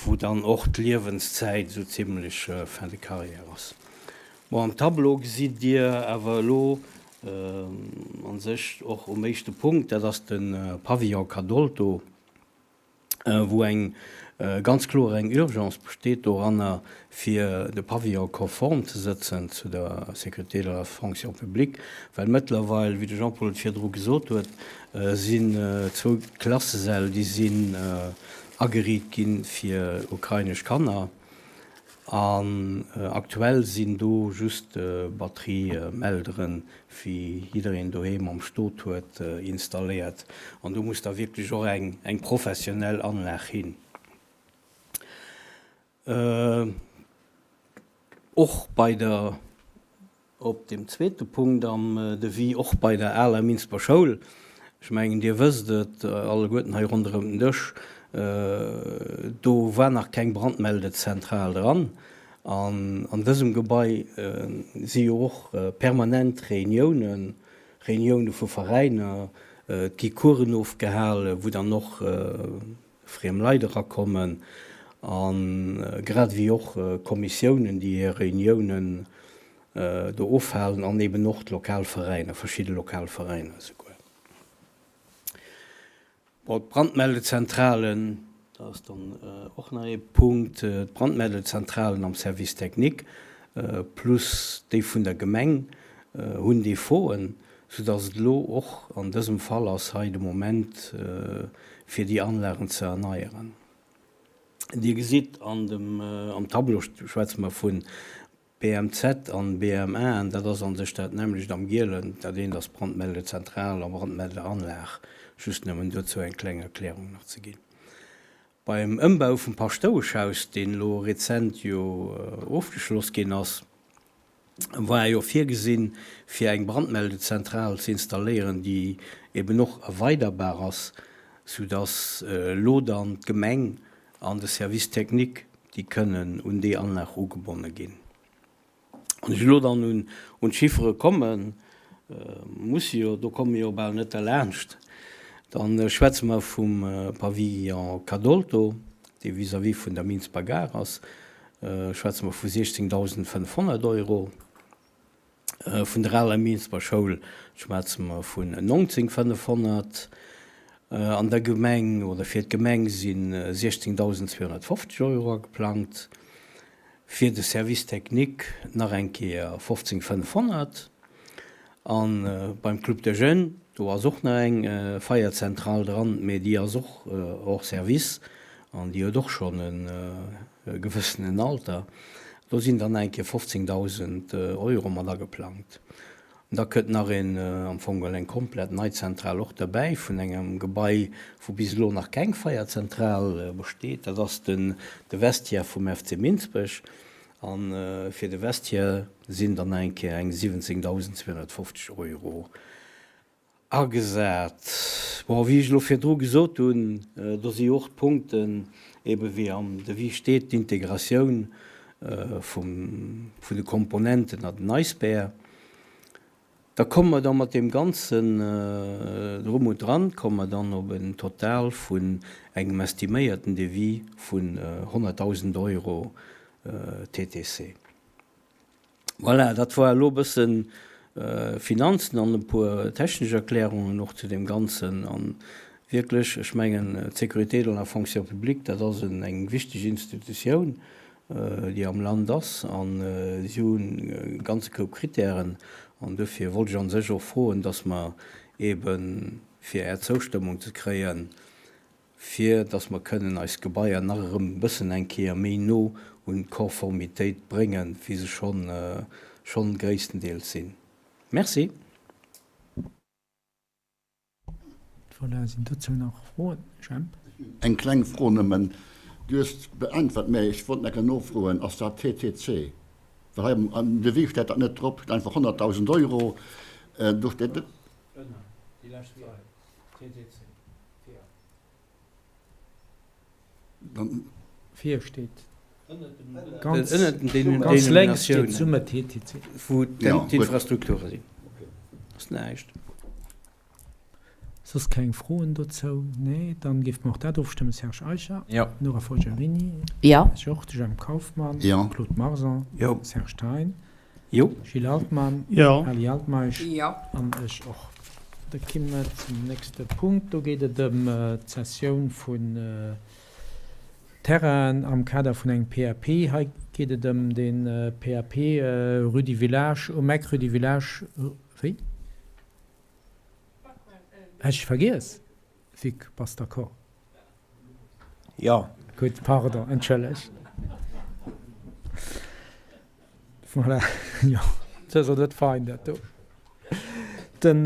S8: wou dann och d'Liewenszäit esou zimlech fin de carrière ass. Bon, am Tableau gesitt Dir awer elo. A sech och um éischte Punkt, dat ass de Pavillon Cadolto, wou eng ganz kloer eng Urgence besteet doranner, fir de Pavillon konform ze sëtzen zu der Sécurité de la fonction publique, well mëttlerweil, wéi de Jean-Paul et virdru gesot huet, sinn zwou Klassesäll, déi sinn ageriit gi fir ukrainesch Kanner. An aktuell sinn do just Batteriemelderen, wéi jiddereen doheem am Stot huet, installéiert. An do muss da wierklech och eng professionell Anlag hin. Och bei der Op deem zweete Punkt am Devis, och bei der aler Minsber Schoul, ech mengen, Dir wësst et alleguerten hei ronderëm den Dësch, do war nach keng Brandmeldezentral dran. An an dësem Gebai si jo och permanent Reuniounen, Reunioune vu Veräiner, et gi Coursen ofgehalen, wou dann och friem Leit erakommen a grad ewéi och Kommissiounen, déi hir Reuniounen do ofhalen an eben och d'lokal Veräiner, verschidde lokal Veräiner esouguer. Bon, d'Brandmeldezentralen, dat ass dann och nach ee Punkt, d'Brandmeldezentralen am Service technique plus déi vun der Gemeng hunn Defauten, Soudass et elo och an dësem Fall ass hei de Moment, fir déi Anlagen ze erneieren. Dir gesitt an dem, am Tableau schwätze mer vu BMZ an BMA, an dat ass a sech dat nämmlecht am Gielen. Dat eent ass Brandmeldezentral a Brandmeldeanlag, just nëmmen dozou eng kleng Erklärung nach ze ginn. Beim Ëmbau vum Paschtoueschhaus, deen elo rezent jo ofgeschloss ginn ass, war jo virgesinn, fir eng Brandmeldezentral ze installéieren, déi eben och erweiderbar ass, soudass elo dann d'Gemeng an de Service technique, déi kënnen un déi Anlag ugebonne ginn. Wann ech elo dann un d'Chiffere kommen, muss jo, do komme mir jo bal net derlaanscht, da schwätze mer vum Pavillon Cadolto, dee vis-à-vis vun der Minsber Gare ass, schwätze mer vu 16.500 Euro. Vun der aler Minsber Schoul schwätze mer vun 19.500. An der Gemeng oder fir d'Gemeng si 16.250 Euro ageplangt. Fir de Service technique nach eng Kéier 15.500. A beim Club des Jeunes, do ass och nach eng Feierzentral dran, mee déi ass och hors service an déi huet och schonn e gewëssenen Alter. Do sinn dann nach eng Kéier 15.000 Euro mat ageplangt. An da kënnt nach een, am Fong geholl eng komplett nei Zentral och derbäi vun engem Gebai, wou bis elo nach keng Feierzentral besteet. Dat ass den de Vestiaire vum FC Minsbech. A fir de Vestiaire sinn dann nach eng Kéier eng 17.250 Euro agesat. Bon, wéi ech elo virdru gesot hunn, do si jo och d'Punkten, ebe wéi am Devis steet, d'Integratioun vum, vun de Komponenten an den Icebear. Da komme mer da mat deem ganzen Drum und Dran, komme mer dann op en Total vun engem estiméierten Devis vun 100.000 Euro TTC. Voilà, dat war elo e bëssen Finanzen an e puer technesch Erklärungen och zu deem Ganzen. A wierklech, ech mengen, d'Sécurité dans la fonction publique, dat ass eng wichteg Institutioun, déi am Land ass. A si hunn e ganze Koup Kritären. An dofir wollt ech a sech och froen, dass mer eeben, fir Är Zoustëmmung ze kréien, fir dass mer kënnen eis Gebaier nach erëm e bëssen eng Kéier méi no un d'Konformitéit bréngen, wéi se schonn schonn gréisstendeels sinn. Merci.
S1: Voilà, sinn dozou nach Froen? Jemp.
S3: Eng kleng Fro nëmmen. Du hues beäntwert, mä ech wollt nach eng Kéier nofroen, Ass dat TTC? Well hei am Devis steet dat net drop, steet einfach 100.000 Euro, do steet net.
S1: Ënner, déi lescht Zeil, TTC. Vir steet ganz, ganz lénks steet Summe TTC.
S8: Wou d'Infrastrukture sinn. Ass näischt.
S1: Soss keng Froen dozou? Nee, dann géife mer och dat ofstëmmen. Serge Eicher?
S5: Jo.
S1: Nora Forgiarini?
S7: Jo.
S1: Ech och. De Jemp Kauffmann?
S3: Jo.
S1: Claude Marson?
S2: Jo.
S1: Serge Thein?
S8: Jo.
S1: Gilles Altmann.
S10: Jo.
S1: Ali Altmeisch.
S11: Jo.
S1: An ech och. Da kimme mer zum nächste Punkt. Do geet et ëm d'Cessioun vun Terrainen am Kader vun engem PAP. Hei geet et ëm de PAP Rue du Village, um Eck Rue du Village, wéi? Hat ech vergiess? Vic, bass d'accord?
S9: Jo.
S1: Gutt, pardon, entschëllegt. Voilà, jo, dat ass net fein, dat do. Den,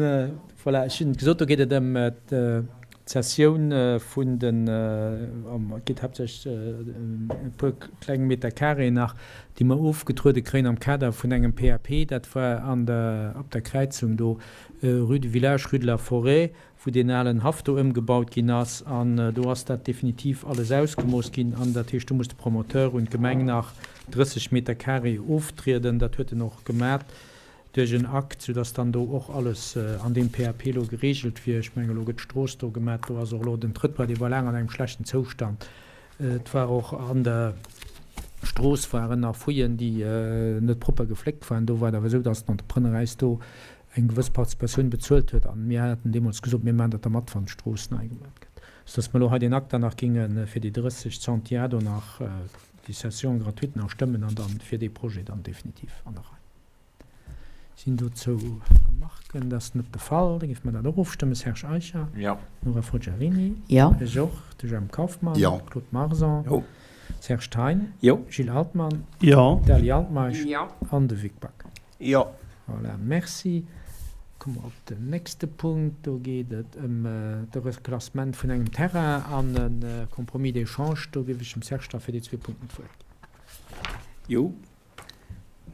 S1: voilà, ech hunn et gesot, do geet et ëm d'Cessioun vun den, et geet haaptsächlech ëm e puer kleng Meter carré nach, déi mer ofgetruede kréien am Kader vun engem PAP. Dat war an der, op der Kräizung do, Rue du Village, Rue de la Forêt, wou deen alen Haff do ëmgebaut ginn ass an do ass dat definitiv alles ausgemooss ginn an dat heescht, do muss de Promoteur un d'Gemeng nach 30 Meter carré oftrieden. Dat huet en och gemat duerch en Akt, soudass dann do och alles an deem PAP elo geregelt wier. Ech mengen, elo gëtt d'Strooss do gemat, do ass och elo den Trëttoir, dee war laang an engem schlechten Zoustand. Et war och an der Strooss waren nach Fouillen, déi net propper gefléckt waren. Do war et awer esou, dass den Entrepreneur äis do eng gewëss Participatioun bezuelt huet an mir haten deemools gesot, mir maachen dat da mat, wann d'Strooss nei gemaat gëtt, soudass mer elo hei deen Akt dann nach géinge fir déi 30 Centiar do nach, déi Cession gratuite nach stëmmen an dann fir dee Projet dann definitiv an der Rei. Sinn dozou Remarken? Dat ass net de Fall. Da géife mer dat och ofstëmmen. Serge Eicher?
S5: Jo.
S1: Nora Forgiarini?
S7: Jo.
S1: Ech och. De Jemp Kauffmann?
S3: Jo.
S1: Claude Marson?
S2: Jo.
S1: Serge Thein?
S8: Jo.
S1: Gilles Altmann?
S10: Jo.
S1: D'Ali Altmeisch?
S11: Jo.
S1: An de Vic Back?
S9: Jo.
S1: Voilà, merci. Komme mer op den nächste Punkt. Do geet et ëm de Reklassement vun engem Terrain an e Compromis d'échange. Do géif ech dem Serge da fir déi zwee Punkten d'Wuert ginn.
S8: Jo.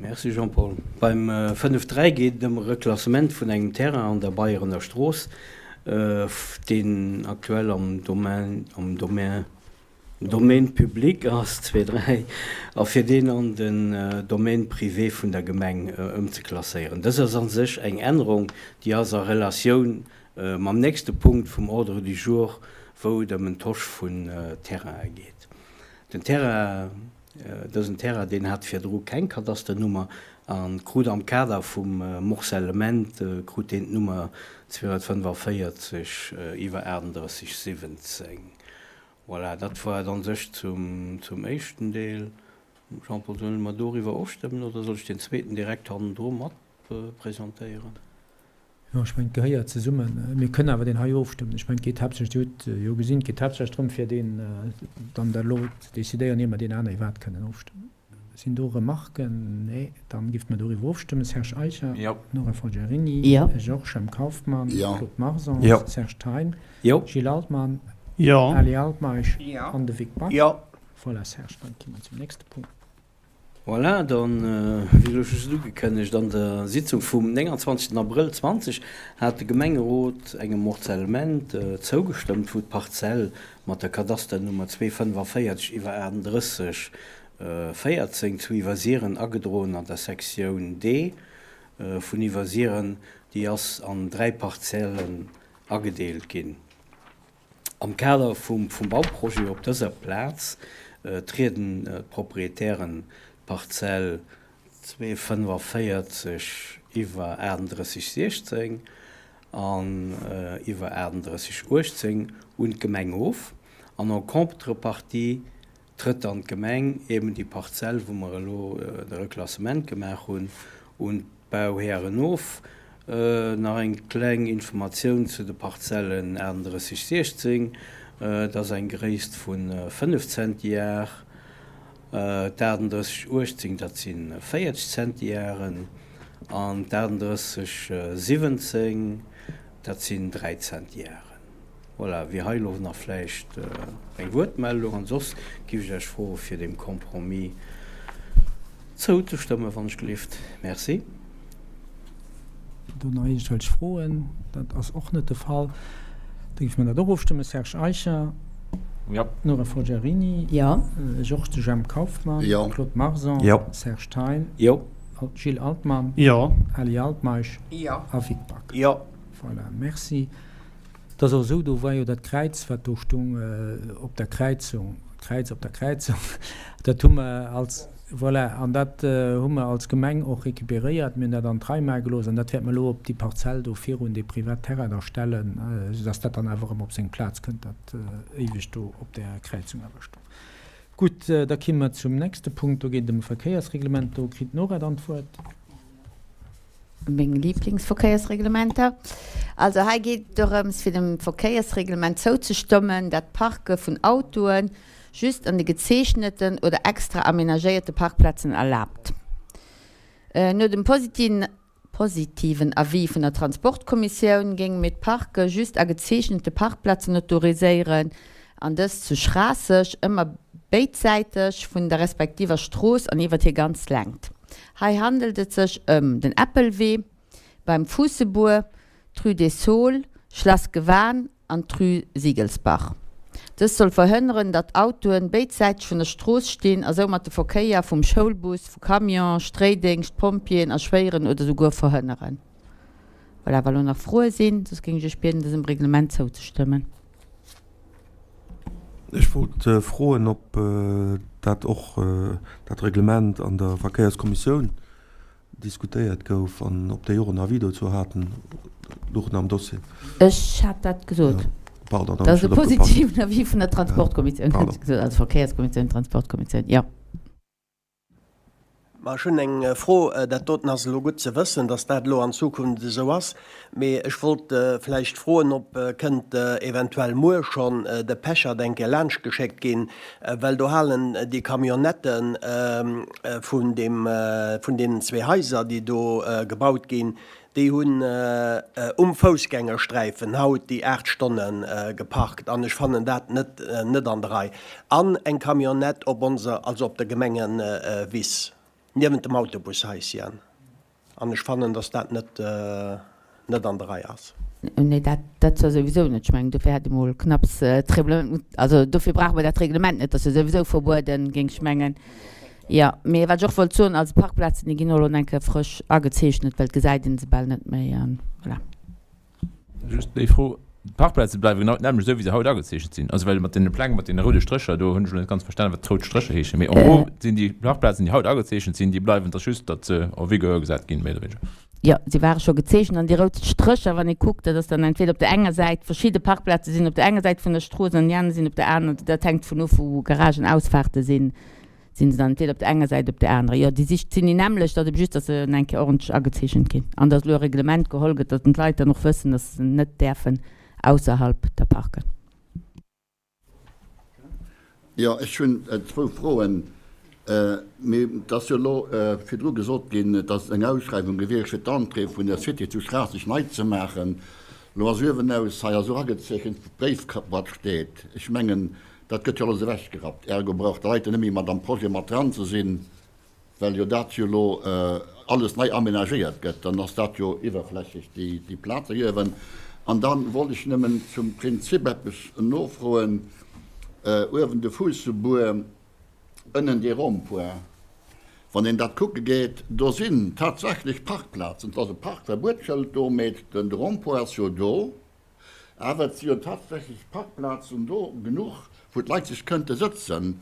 S8: Merci Jean-Paul. Beim 5, 3 geet et ëm e Reklassement vun engem Terrain an der Beierener Strooss, deen aktuell am Domaine, am Domaine, Domaine public ass, 2, 3, a fir deen an den Domaine privé vun der Gemeng ëmzeklasséieren. Dës ass a sech eng Ännerung, déi ass a Relatioun mam nächste Punkt vum Ordre du jour, wou et ëm en Tosch vun Terraine geet. Den Terrain, dësen Terrain, deen hat virdru keng Kadasternummer a krut am Kader vum Morcellement krut deen d'Nummer 245 iwwer 38 17. Voilà, dat war et an sech zum éischten Deel. Jean-Paul, solle mer doriwwer ofstëmmen oder soll ech deen zweeten direkt hannendru mat presentéieren?
S1: Jo, ech mengen, et gehéiert zesummen. Mir kënnen awer deen hei ofstëmmen. Ech mengen, et geet haaptsächlech, Dir hutt jo gesinn, et geet haaptsächlech drëm, fir deen dann dat elo ze decidéieren, ier mer deen aner iwwerhaapt kënnen ofstëmmen. Sinn do Remarken? Nee, dann giff mer doriwwer ofstëmmen. Serge Eicher?
S5: Jo.
S1: Nora Folgiarini?
S7: Jo.
S1: Georges M. Kauffmann?
S3: Jo.
S1: Claude Marson?
S2: Jo.
S1: Serge Thein?
S8: Jo.
S1: Gilles Altmann?
S10: Jo.
S1: Ali Altmeisch?
S11: Jo.
S1: An de Vic Back?
S9: Jo.
S1: Voilà, Serge, dann gi mer zum nächste Punkt.
S8: Voilà, dann, wéi elo just ugekënnegt, an der Sitzung vum 29. Abrëll 20 hat de Gemengerot engem Morcellement zougestëmmt, wou d'Parzell mat der Kadasternummer 245 iwwer 38 14 zu Iwwersiren agedroen an der Sektioun D vun Iwwersiren, déi ass an 3 Parzellen agedeelt ginn. Am Kader vum Bauprojet op dëser Plaz trieden d'Proprietären d'Parzell 245 iwwer 38 16 an iwwer 38 18 un d'Gemeng of an en contrepartie trëtt dann d'Gemeng eben déi Parzell, wou mer elo de Reklassement gemaach hunn, un d'Bauhären of. Nach eng kleng Informatioun zu de Parzellen 38, 16, Dat ass eng Gréisst vu 5 Zentiar. D'38, 18, dat si 40 Zentiaren. An d'38, 17, dat sinn 3 Zentiaren. Voilà, wier hei elo nach vläicht eng Wuertmeldung an soss giff ech Iech froe fir deem Compromis zouzestëmmen, wann ech gelift. Merci.
S1: Do nach iergendwelch Froen? Dat ass och net de Fall. Da géife mer dat och ofstëmmen. Serge Eicher?
S5: Jo.
S1: Nora Forgiarini?
S7: Jo.
S1: Georges Jemp Kauffmann?
S3: Jo.
S1: Claude Marson?
S2: Jo.
S1: Serge Thein?
S8: Jo.
S1: Gilles Altmann?
S10: Jo.
S1: Ali Altmeisch?
S11: Jo.
S1: A Vic Back?
S9: Jo.
S1: Voilà, merci. Et ass och esou, do war jo dat Kräiz, wat do stung op der Kräizung, d'Kräiz op der Kräizung, dat hu mer als. Voilà, an dat hu mer als Gemeng och récupéréiert. Mir hunn dat an d'Rei maache gelooss an dat wäerte mer elo op déi Parzell do virun dee Privatterrain da stellen, soudass dat dann awer erëm op seng Plaz kënnt, dat éiweg do op där Kräizung awer stoung. Gutt, da ki mer zum nächste Punkt. Do geet et ëm e Verkéiersreglement. Do kritt d'Nora dann d'Wuert.
S7: Meng Lieblingsverkéiersreglementer. Also hei geet et dorëms, fir dem Verkéiersreglement zouzestëmmen, dat d'Parke vun Autoe just an de gezeechneten oder extra amenagéierte Parkplazen erlaabt. No dem positiven Avis vun der Transportkommissioun géinge mir d'Parke just a gezeechnete Parkplazen autoriséieren an dëst zu Schraasseg ëmmer béidsäiteg vun der respektiver Strooss an iwwert hir ganz Längt. Hei handelt et sech ëm den Äppelwee beim Fuussebuer, d'Rue des Saules, Schlass Gewan an d'Rue Siegelsbach. Dëst soll verhënneren, datt Autoen béidsäiteg vun der Strooss stinn a soumat de Verkéier vum Schoulbus, vu Camion, Stréidéngscht, Pompjeeën erschwéieren oder souguer verhënneren. Voilà, wa lo nach Froe sinn, soss géing ech Iech bieden, dësem Reglement zouzestëmmen.
S2: Ech wollt froen, ob dat och, dat Reglement an der Verkéierskommissioun diskutéiert gouf an ob déi och en Avis dozou haten. Louch nach am Dossier.
S7: Ech hat dat gesot.
S2: Pardon,
S7: da hunn ech net opgepasst. Dat ass e positiven Avis vun der Transportkommissioun, hat ech gesot, also Verkéierskommissioun, Transportkommissioun, jo.
S9: Ma ech hunn eng Fro. Dat doten ass elo gutt ze wëssen, dass dat elo an Zukunft esou ass. Mee ech wollt vläicht froen, ob kënnt eventuell muer schonn de Pechert eng Kéier laanschtgeschéckt ginn, well do halen déi Camionnettë vun deem, vun deenen zwee Haiser, déi do gebaut ginn, Déi hunn um Foussgängersträifen haut déi 8 Stonne geparkt an ech fannen dat net net an der Rei. An eng Camionnette op onser, also op der Gemengewiss, niewent dem Autobushäischen. An ech fannen, dass dat net net an der Rei ass.
S7: Nee, dat dat zwar souwisou net. Ech mengen, dofir hätt emol knapps d'Reglement, also dofir brauche mer dat Reglement net, dat ass jo souwisou verbueden, géing ech mengen. Jo, mee wat ech och wollt soen, also d'Parkplazen, déi ginn och elo eng Kéier frësch agezeechnet, well et gesäit een se bal net méi an voilà.
S5: Just déi Fro, d'Parkplaze bleiwe genau d'nämmlecht esou wéi se haut agezeechent sinn? Also well mat deene Pläng mat deene roude Strécher do hunn ech elo net ganz verstanen, wat d'rout Strécher heeschen, mee en gros sinn déi Parkplazen déi haut agezeechent sinn, déi bleiwen, et ass just datt se en vigueur gesat ginn, méi oder wéineger.
S7: Jo, se ware scho gezeechent an déi rout Strécher, wann ee kuckt, dat ass dann entweder op der enger Säit, verschidde Parkplaze sinn op der enger Säit vun der Strooss an déi aner sinn op der aner, dat hänkt vun of wou Garagenausfahrte sinn. Sinn se dann entweder op der enger Säit, op der anerer. Jo, déi Sicht sinn déi nämmlecht, ass ebe just, datt se eng Kéier ordentlech agezeechent ginn an datt elo e Reglement geholl gëtt, datt d'Leit dann och wëssen, datt se net däerfen ausserhalb da parken.
S3: Jo, ech hunn zwou Froen. Mee et ass jo elo virdru gesot ginn, et ass eng Ausschreiwung gewiescht, fir d'Entrée vun der Cité zu Schraasseg nei ze maachen. Elo ass uewenaus hei ass och agezeechent, wou d'Bréifboîte steet. Ech mengen, Dat gëtt jo alles ewechgerappt, ergo brauch d'Leit net méi mat am Projet mat dran ze sinn, well jo dat jo elo alles nei amenagéiert gëtt. Dann ass dat jo iwwerflächeg, déi Plaz hei uewen. An da wollt ech nëmmen zum Prinzip eppes nofroen. Uewen de Fuussebuer, ënnen dee Rond-point, wann een dat kucke geet, do sinn tatsächlech Parkplazen. Et ass e Parkverbuetschëld do, mee de Rond-point ass jo do. Awer et si jo tatsächlech Parkplazen do genuch, wou d'Leit sech kënnte sëtzen.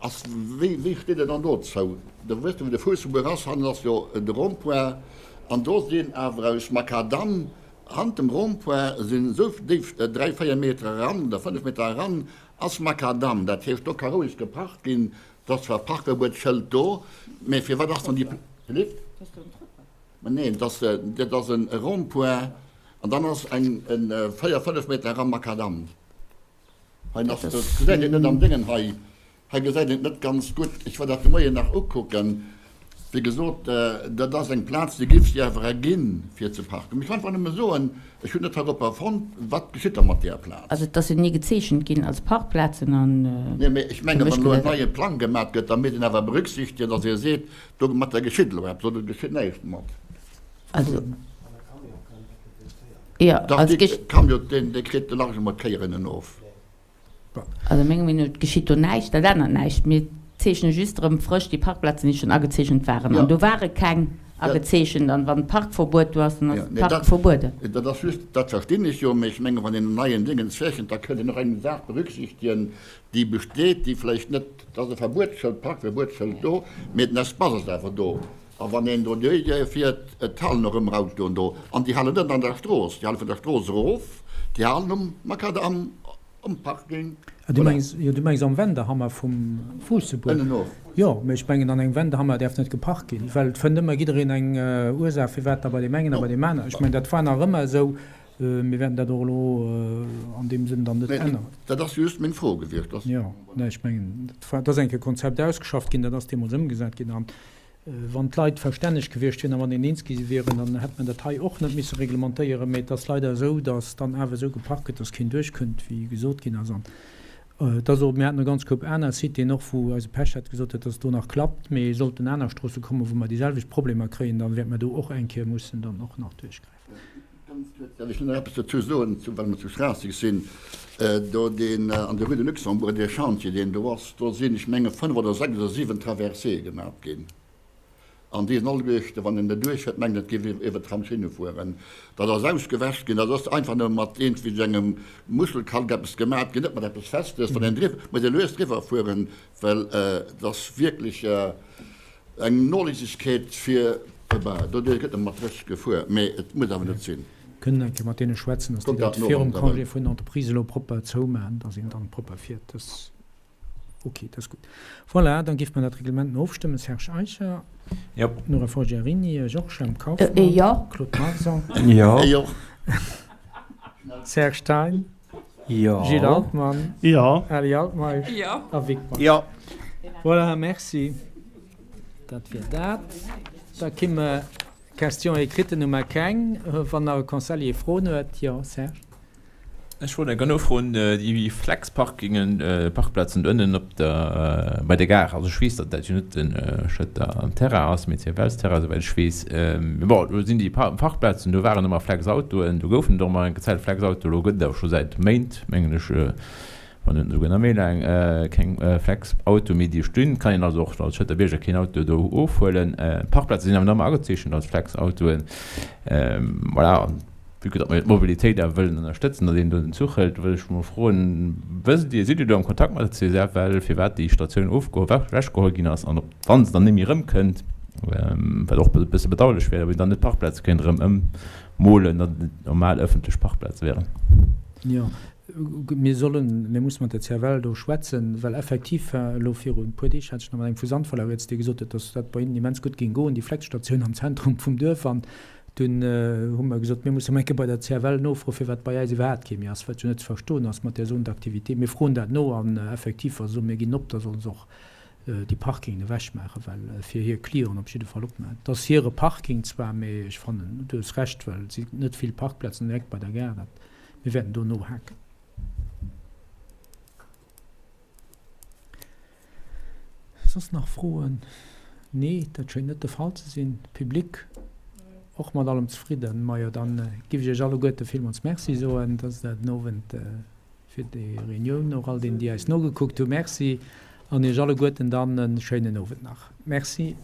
S3: Ass, wéi, wéi steet et dann dozou? Do weess de wou de Fuussebuer ass, hannen ass jo de Rond-point an do sinn awer aus Makadamm, hannert dem Rond-point sinn esou déif, 3, 4 Meter eran oder 5 Meter eran ass Makadamm. Dat heescht, do ka roueg geparkt ginn. Et ass zwar e Parkverbuetsschëld do, mä firwat ass dann déi, Lift? Mä neen, dat ass, dat ass e Rond-point an dann ass eng 4, 5 Meter eran Makadamm. Hei ass, dat gesäit een net am Déngen hei, hei gesäit een et net ganz gutt. Ech war dat de Moien nach ukucken. Wéi gesot, dat ass eng Plaz, déi géif sech awer erginn, fir ze parken. Mee ech kann einfach nëmme soen, ech hunn net heropper fonnt, wat geschitt da mat där Plaz?
S7: Also et ass jo ni gezeechent ginn als Parkplazen an.
S3: Nee, mee ech mengen, wann elo en neie Plang gemat gëtt, da misst een awer berücksichtegen, datt ee seet, Domatter geschitt elo eppes oder geschitt näischt mat?
S7: Also, jo,
S3: also dee Camion, deen, dee kritt de largement d'Kéierinnen of.
S7: Also menger Meenung no geschitt do näischt, dat ännert näischt. Mir zeechne just erëm frësch déi Parkplazen, déi schonn agezeechent waren. An do ware keng. Agezeechent an wann Parkverbuet do ass, dann ass Parke verbueden.
S3: Dat ass just, dat verstinn ech jo, mä ech mengen, wann een en neien Dingens zeechent, da kënnt een och eng Saach berücksichtigen, déi besteet, déi vläicht net, et ass e Verbuetsschëld, Parkverbuetsschëld do, mä den Espace ass awer do. A wann een do duerchfiert, et halen och ëmmer Autoen do, an déi halen net an der Strooss, déi hale vun der Strooss erof, déi halen um Makadam. Am Parking.
S1: Ah, du mengs, jo, du mengs am Wendehammer vum Fuussebuer.
S3: Ënnen of.
S1: Jo, mee ech mengen, an engem Wendehammer däerf net geparkt ginn, well et fënnt ëmmer jiddereen eng Ursaach, firwat da bei deem engen a bei deem aneren. Ech mengen, dat war nach ëmmer esou. Mir wäerten dat och elo an deem Sënn dann net änneren.
S3: Nee, dat ass just meng Fro gewiescht.
S1: Jo, nee, ech mengen, dat war, et ass eng Kéier e Konzept ausgeschafft ginn, dat ass deemools ëmgesat ginn. An Wann d'Leit verstänneg gewiescht wieren a wann een eens gi wieren, dann hätt mer dat hei och net misse reglementéieren. Mee et ass leider esou, datt dann awer esou geparkt gëtt, datt keen duerchkënnt, wéi gesot ginn ass. An et ass och, mir haten e ganz Koup aner Citéen och, wou eise Pechert gesot huet, datt et do nach klappt. Mee sollten aner Stroosse kommen, wou mer déi selwecht Problemer kréien, da wäerte mer do och eng Kéier mussen dann och nach duerchgräifen.
S3: Ganz kuerz well ech nach eppes dozou soen, well mer zu Schraasseg sinn. Do deen an der Rue de Luxembourg, dee Chantier deen do ass, do sinn ech menge 5 oder 6 oder 7 Traversséeë gemat ginn. An déi sinn alleguerten, wann een derduerch fiert, mengt een et géif iwwer d'Tramschinne fueren. Dat ass ausgewäscht ginn, dat ass einfach nëmme mat iergendwéi esou engem Muschelkalk eppes gemat ginn, net mat eppes Festes. Wann een driwwer, muss ee lues driwwer fueren, well et ass wierklech, Eng Noléisegkeet fir, ben, doduerch gëtt mat Rësch gefuer, mee et muss awer net sinn.
S1: Kënnen eng Kéier mat deene schwätzen, dass déi dat virum Congé vun den Entreprises elo propper zoumaachen, dass een dann propper fiert. Dat ass ok, dat ass gutt. Voilà, dann géife mer dat Reglement no ofstëmmen. Serge Eicher.
S5: Jo.
S1: Nora Forgiarini, Georges Jemp Kauffmann.
S7: Jo.
S1: Claude Marson.
S2: Jo.
S1: Serge Thein.
S8: Jo.
S1: Gilles Altmann.
S10: Jo.
S1: Ali Altmeisch.
S6: Jo.
S1: A Vic Beck.
S9: Jo.
S1: Voilà, merci. Dat wier dat. Da kimme Question écrite Nummer keng. Wann nach e Conseiller Froen huet. Jo, Serge.
S5: Ech wollt eng nofroen, déi Flexparkingen, Parkplazen do ënnen op der, bei der Gare. Also ech weess, datt dat jo net de Schëtter Terrain ass, mee CFLs-Terrain, souwäit ech weess. Mee bon, do sinn déi Parkplazen, do waren ëmmer Flexautoen, do goufen et och ëmmer eng Zäit Flexautoen, elo gëtt et awer scho säit Méint, mengen ech, wann net esouguer nach méi laang, keng Flexautoe méi, déi stinn. Et kann een also och als Schëtter Bierger keen Auto do ofhuelen. D'Parkplaze sinn awer nach ëmmer agezeechent als Flexautoen. Voilà. Vue que datt mer jo d'Mobilitéit awer wëllen ënnerstëtzen, datt een do den Zuch hëlt, wëll ech mol froen, Wësst Dir, sidd Dir do am Kontakt mat der CSFL, firwat déi Statioun ewechgeholl ginn ass an ob, wa se dann net méi erëmkënnt, wat och e bësse bedauerlech wär, ob een dann net d'Parkplaze kéint erëm ëmmolen, datt et normal ëffentlech Parkplaze wären?
S1: Jo, mir sollen, mir musse mat der CFL do schwätzen, well effektiv elo viru e puer Deeg hat ech nach mat engem vu Sandweiler rieds, dee gesot huet, datt dat bei hinnen immens gutt géing goen, déi Flexstatioun am Zentrum vum Duerf. An Dunn hu mer gesot, mir musse mol eng Kéier bei der CFL nofroen, firwat bei äis iwwerhaapt kee méi ass, wat jo net ze verstoen ass mat där Zone d'activité. Mir froen dat no an effektiv, wa se soen, mir ginn op, da solle se och déi Parkingen ewechmaachen, well fir hir Clienten op jidde Fall opmaachen. Et ass hire Parking zwar, mee ech fannen, du hues Recht, well et si net vill Parkplazen direkt bei der Gare. Dat, mir wäerten do nohaken. Soss nach Froen? Nee, dat schéngt net de Fall ze sinn. Public och mat allem zefridden? Majo, dann giff ech iech alleguerte villmools Merci soen, dass der den Owend fir déi Reunioun, och all deenen, déi eis nogekuckt hunn, Merci an iech alleguerten dann e schéinen Owend nach. Merci.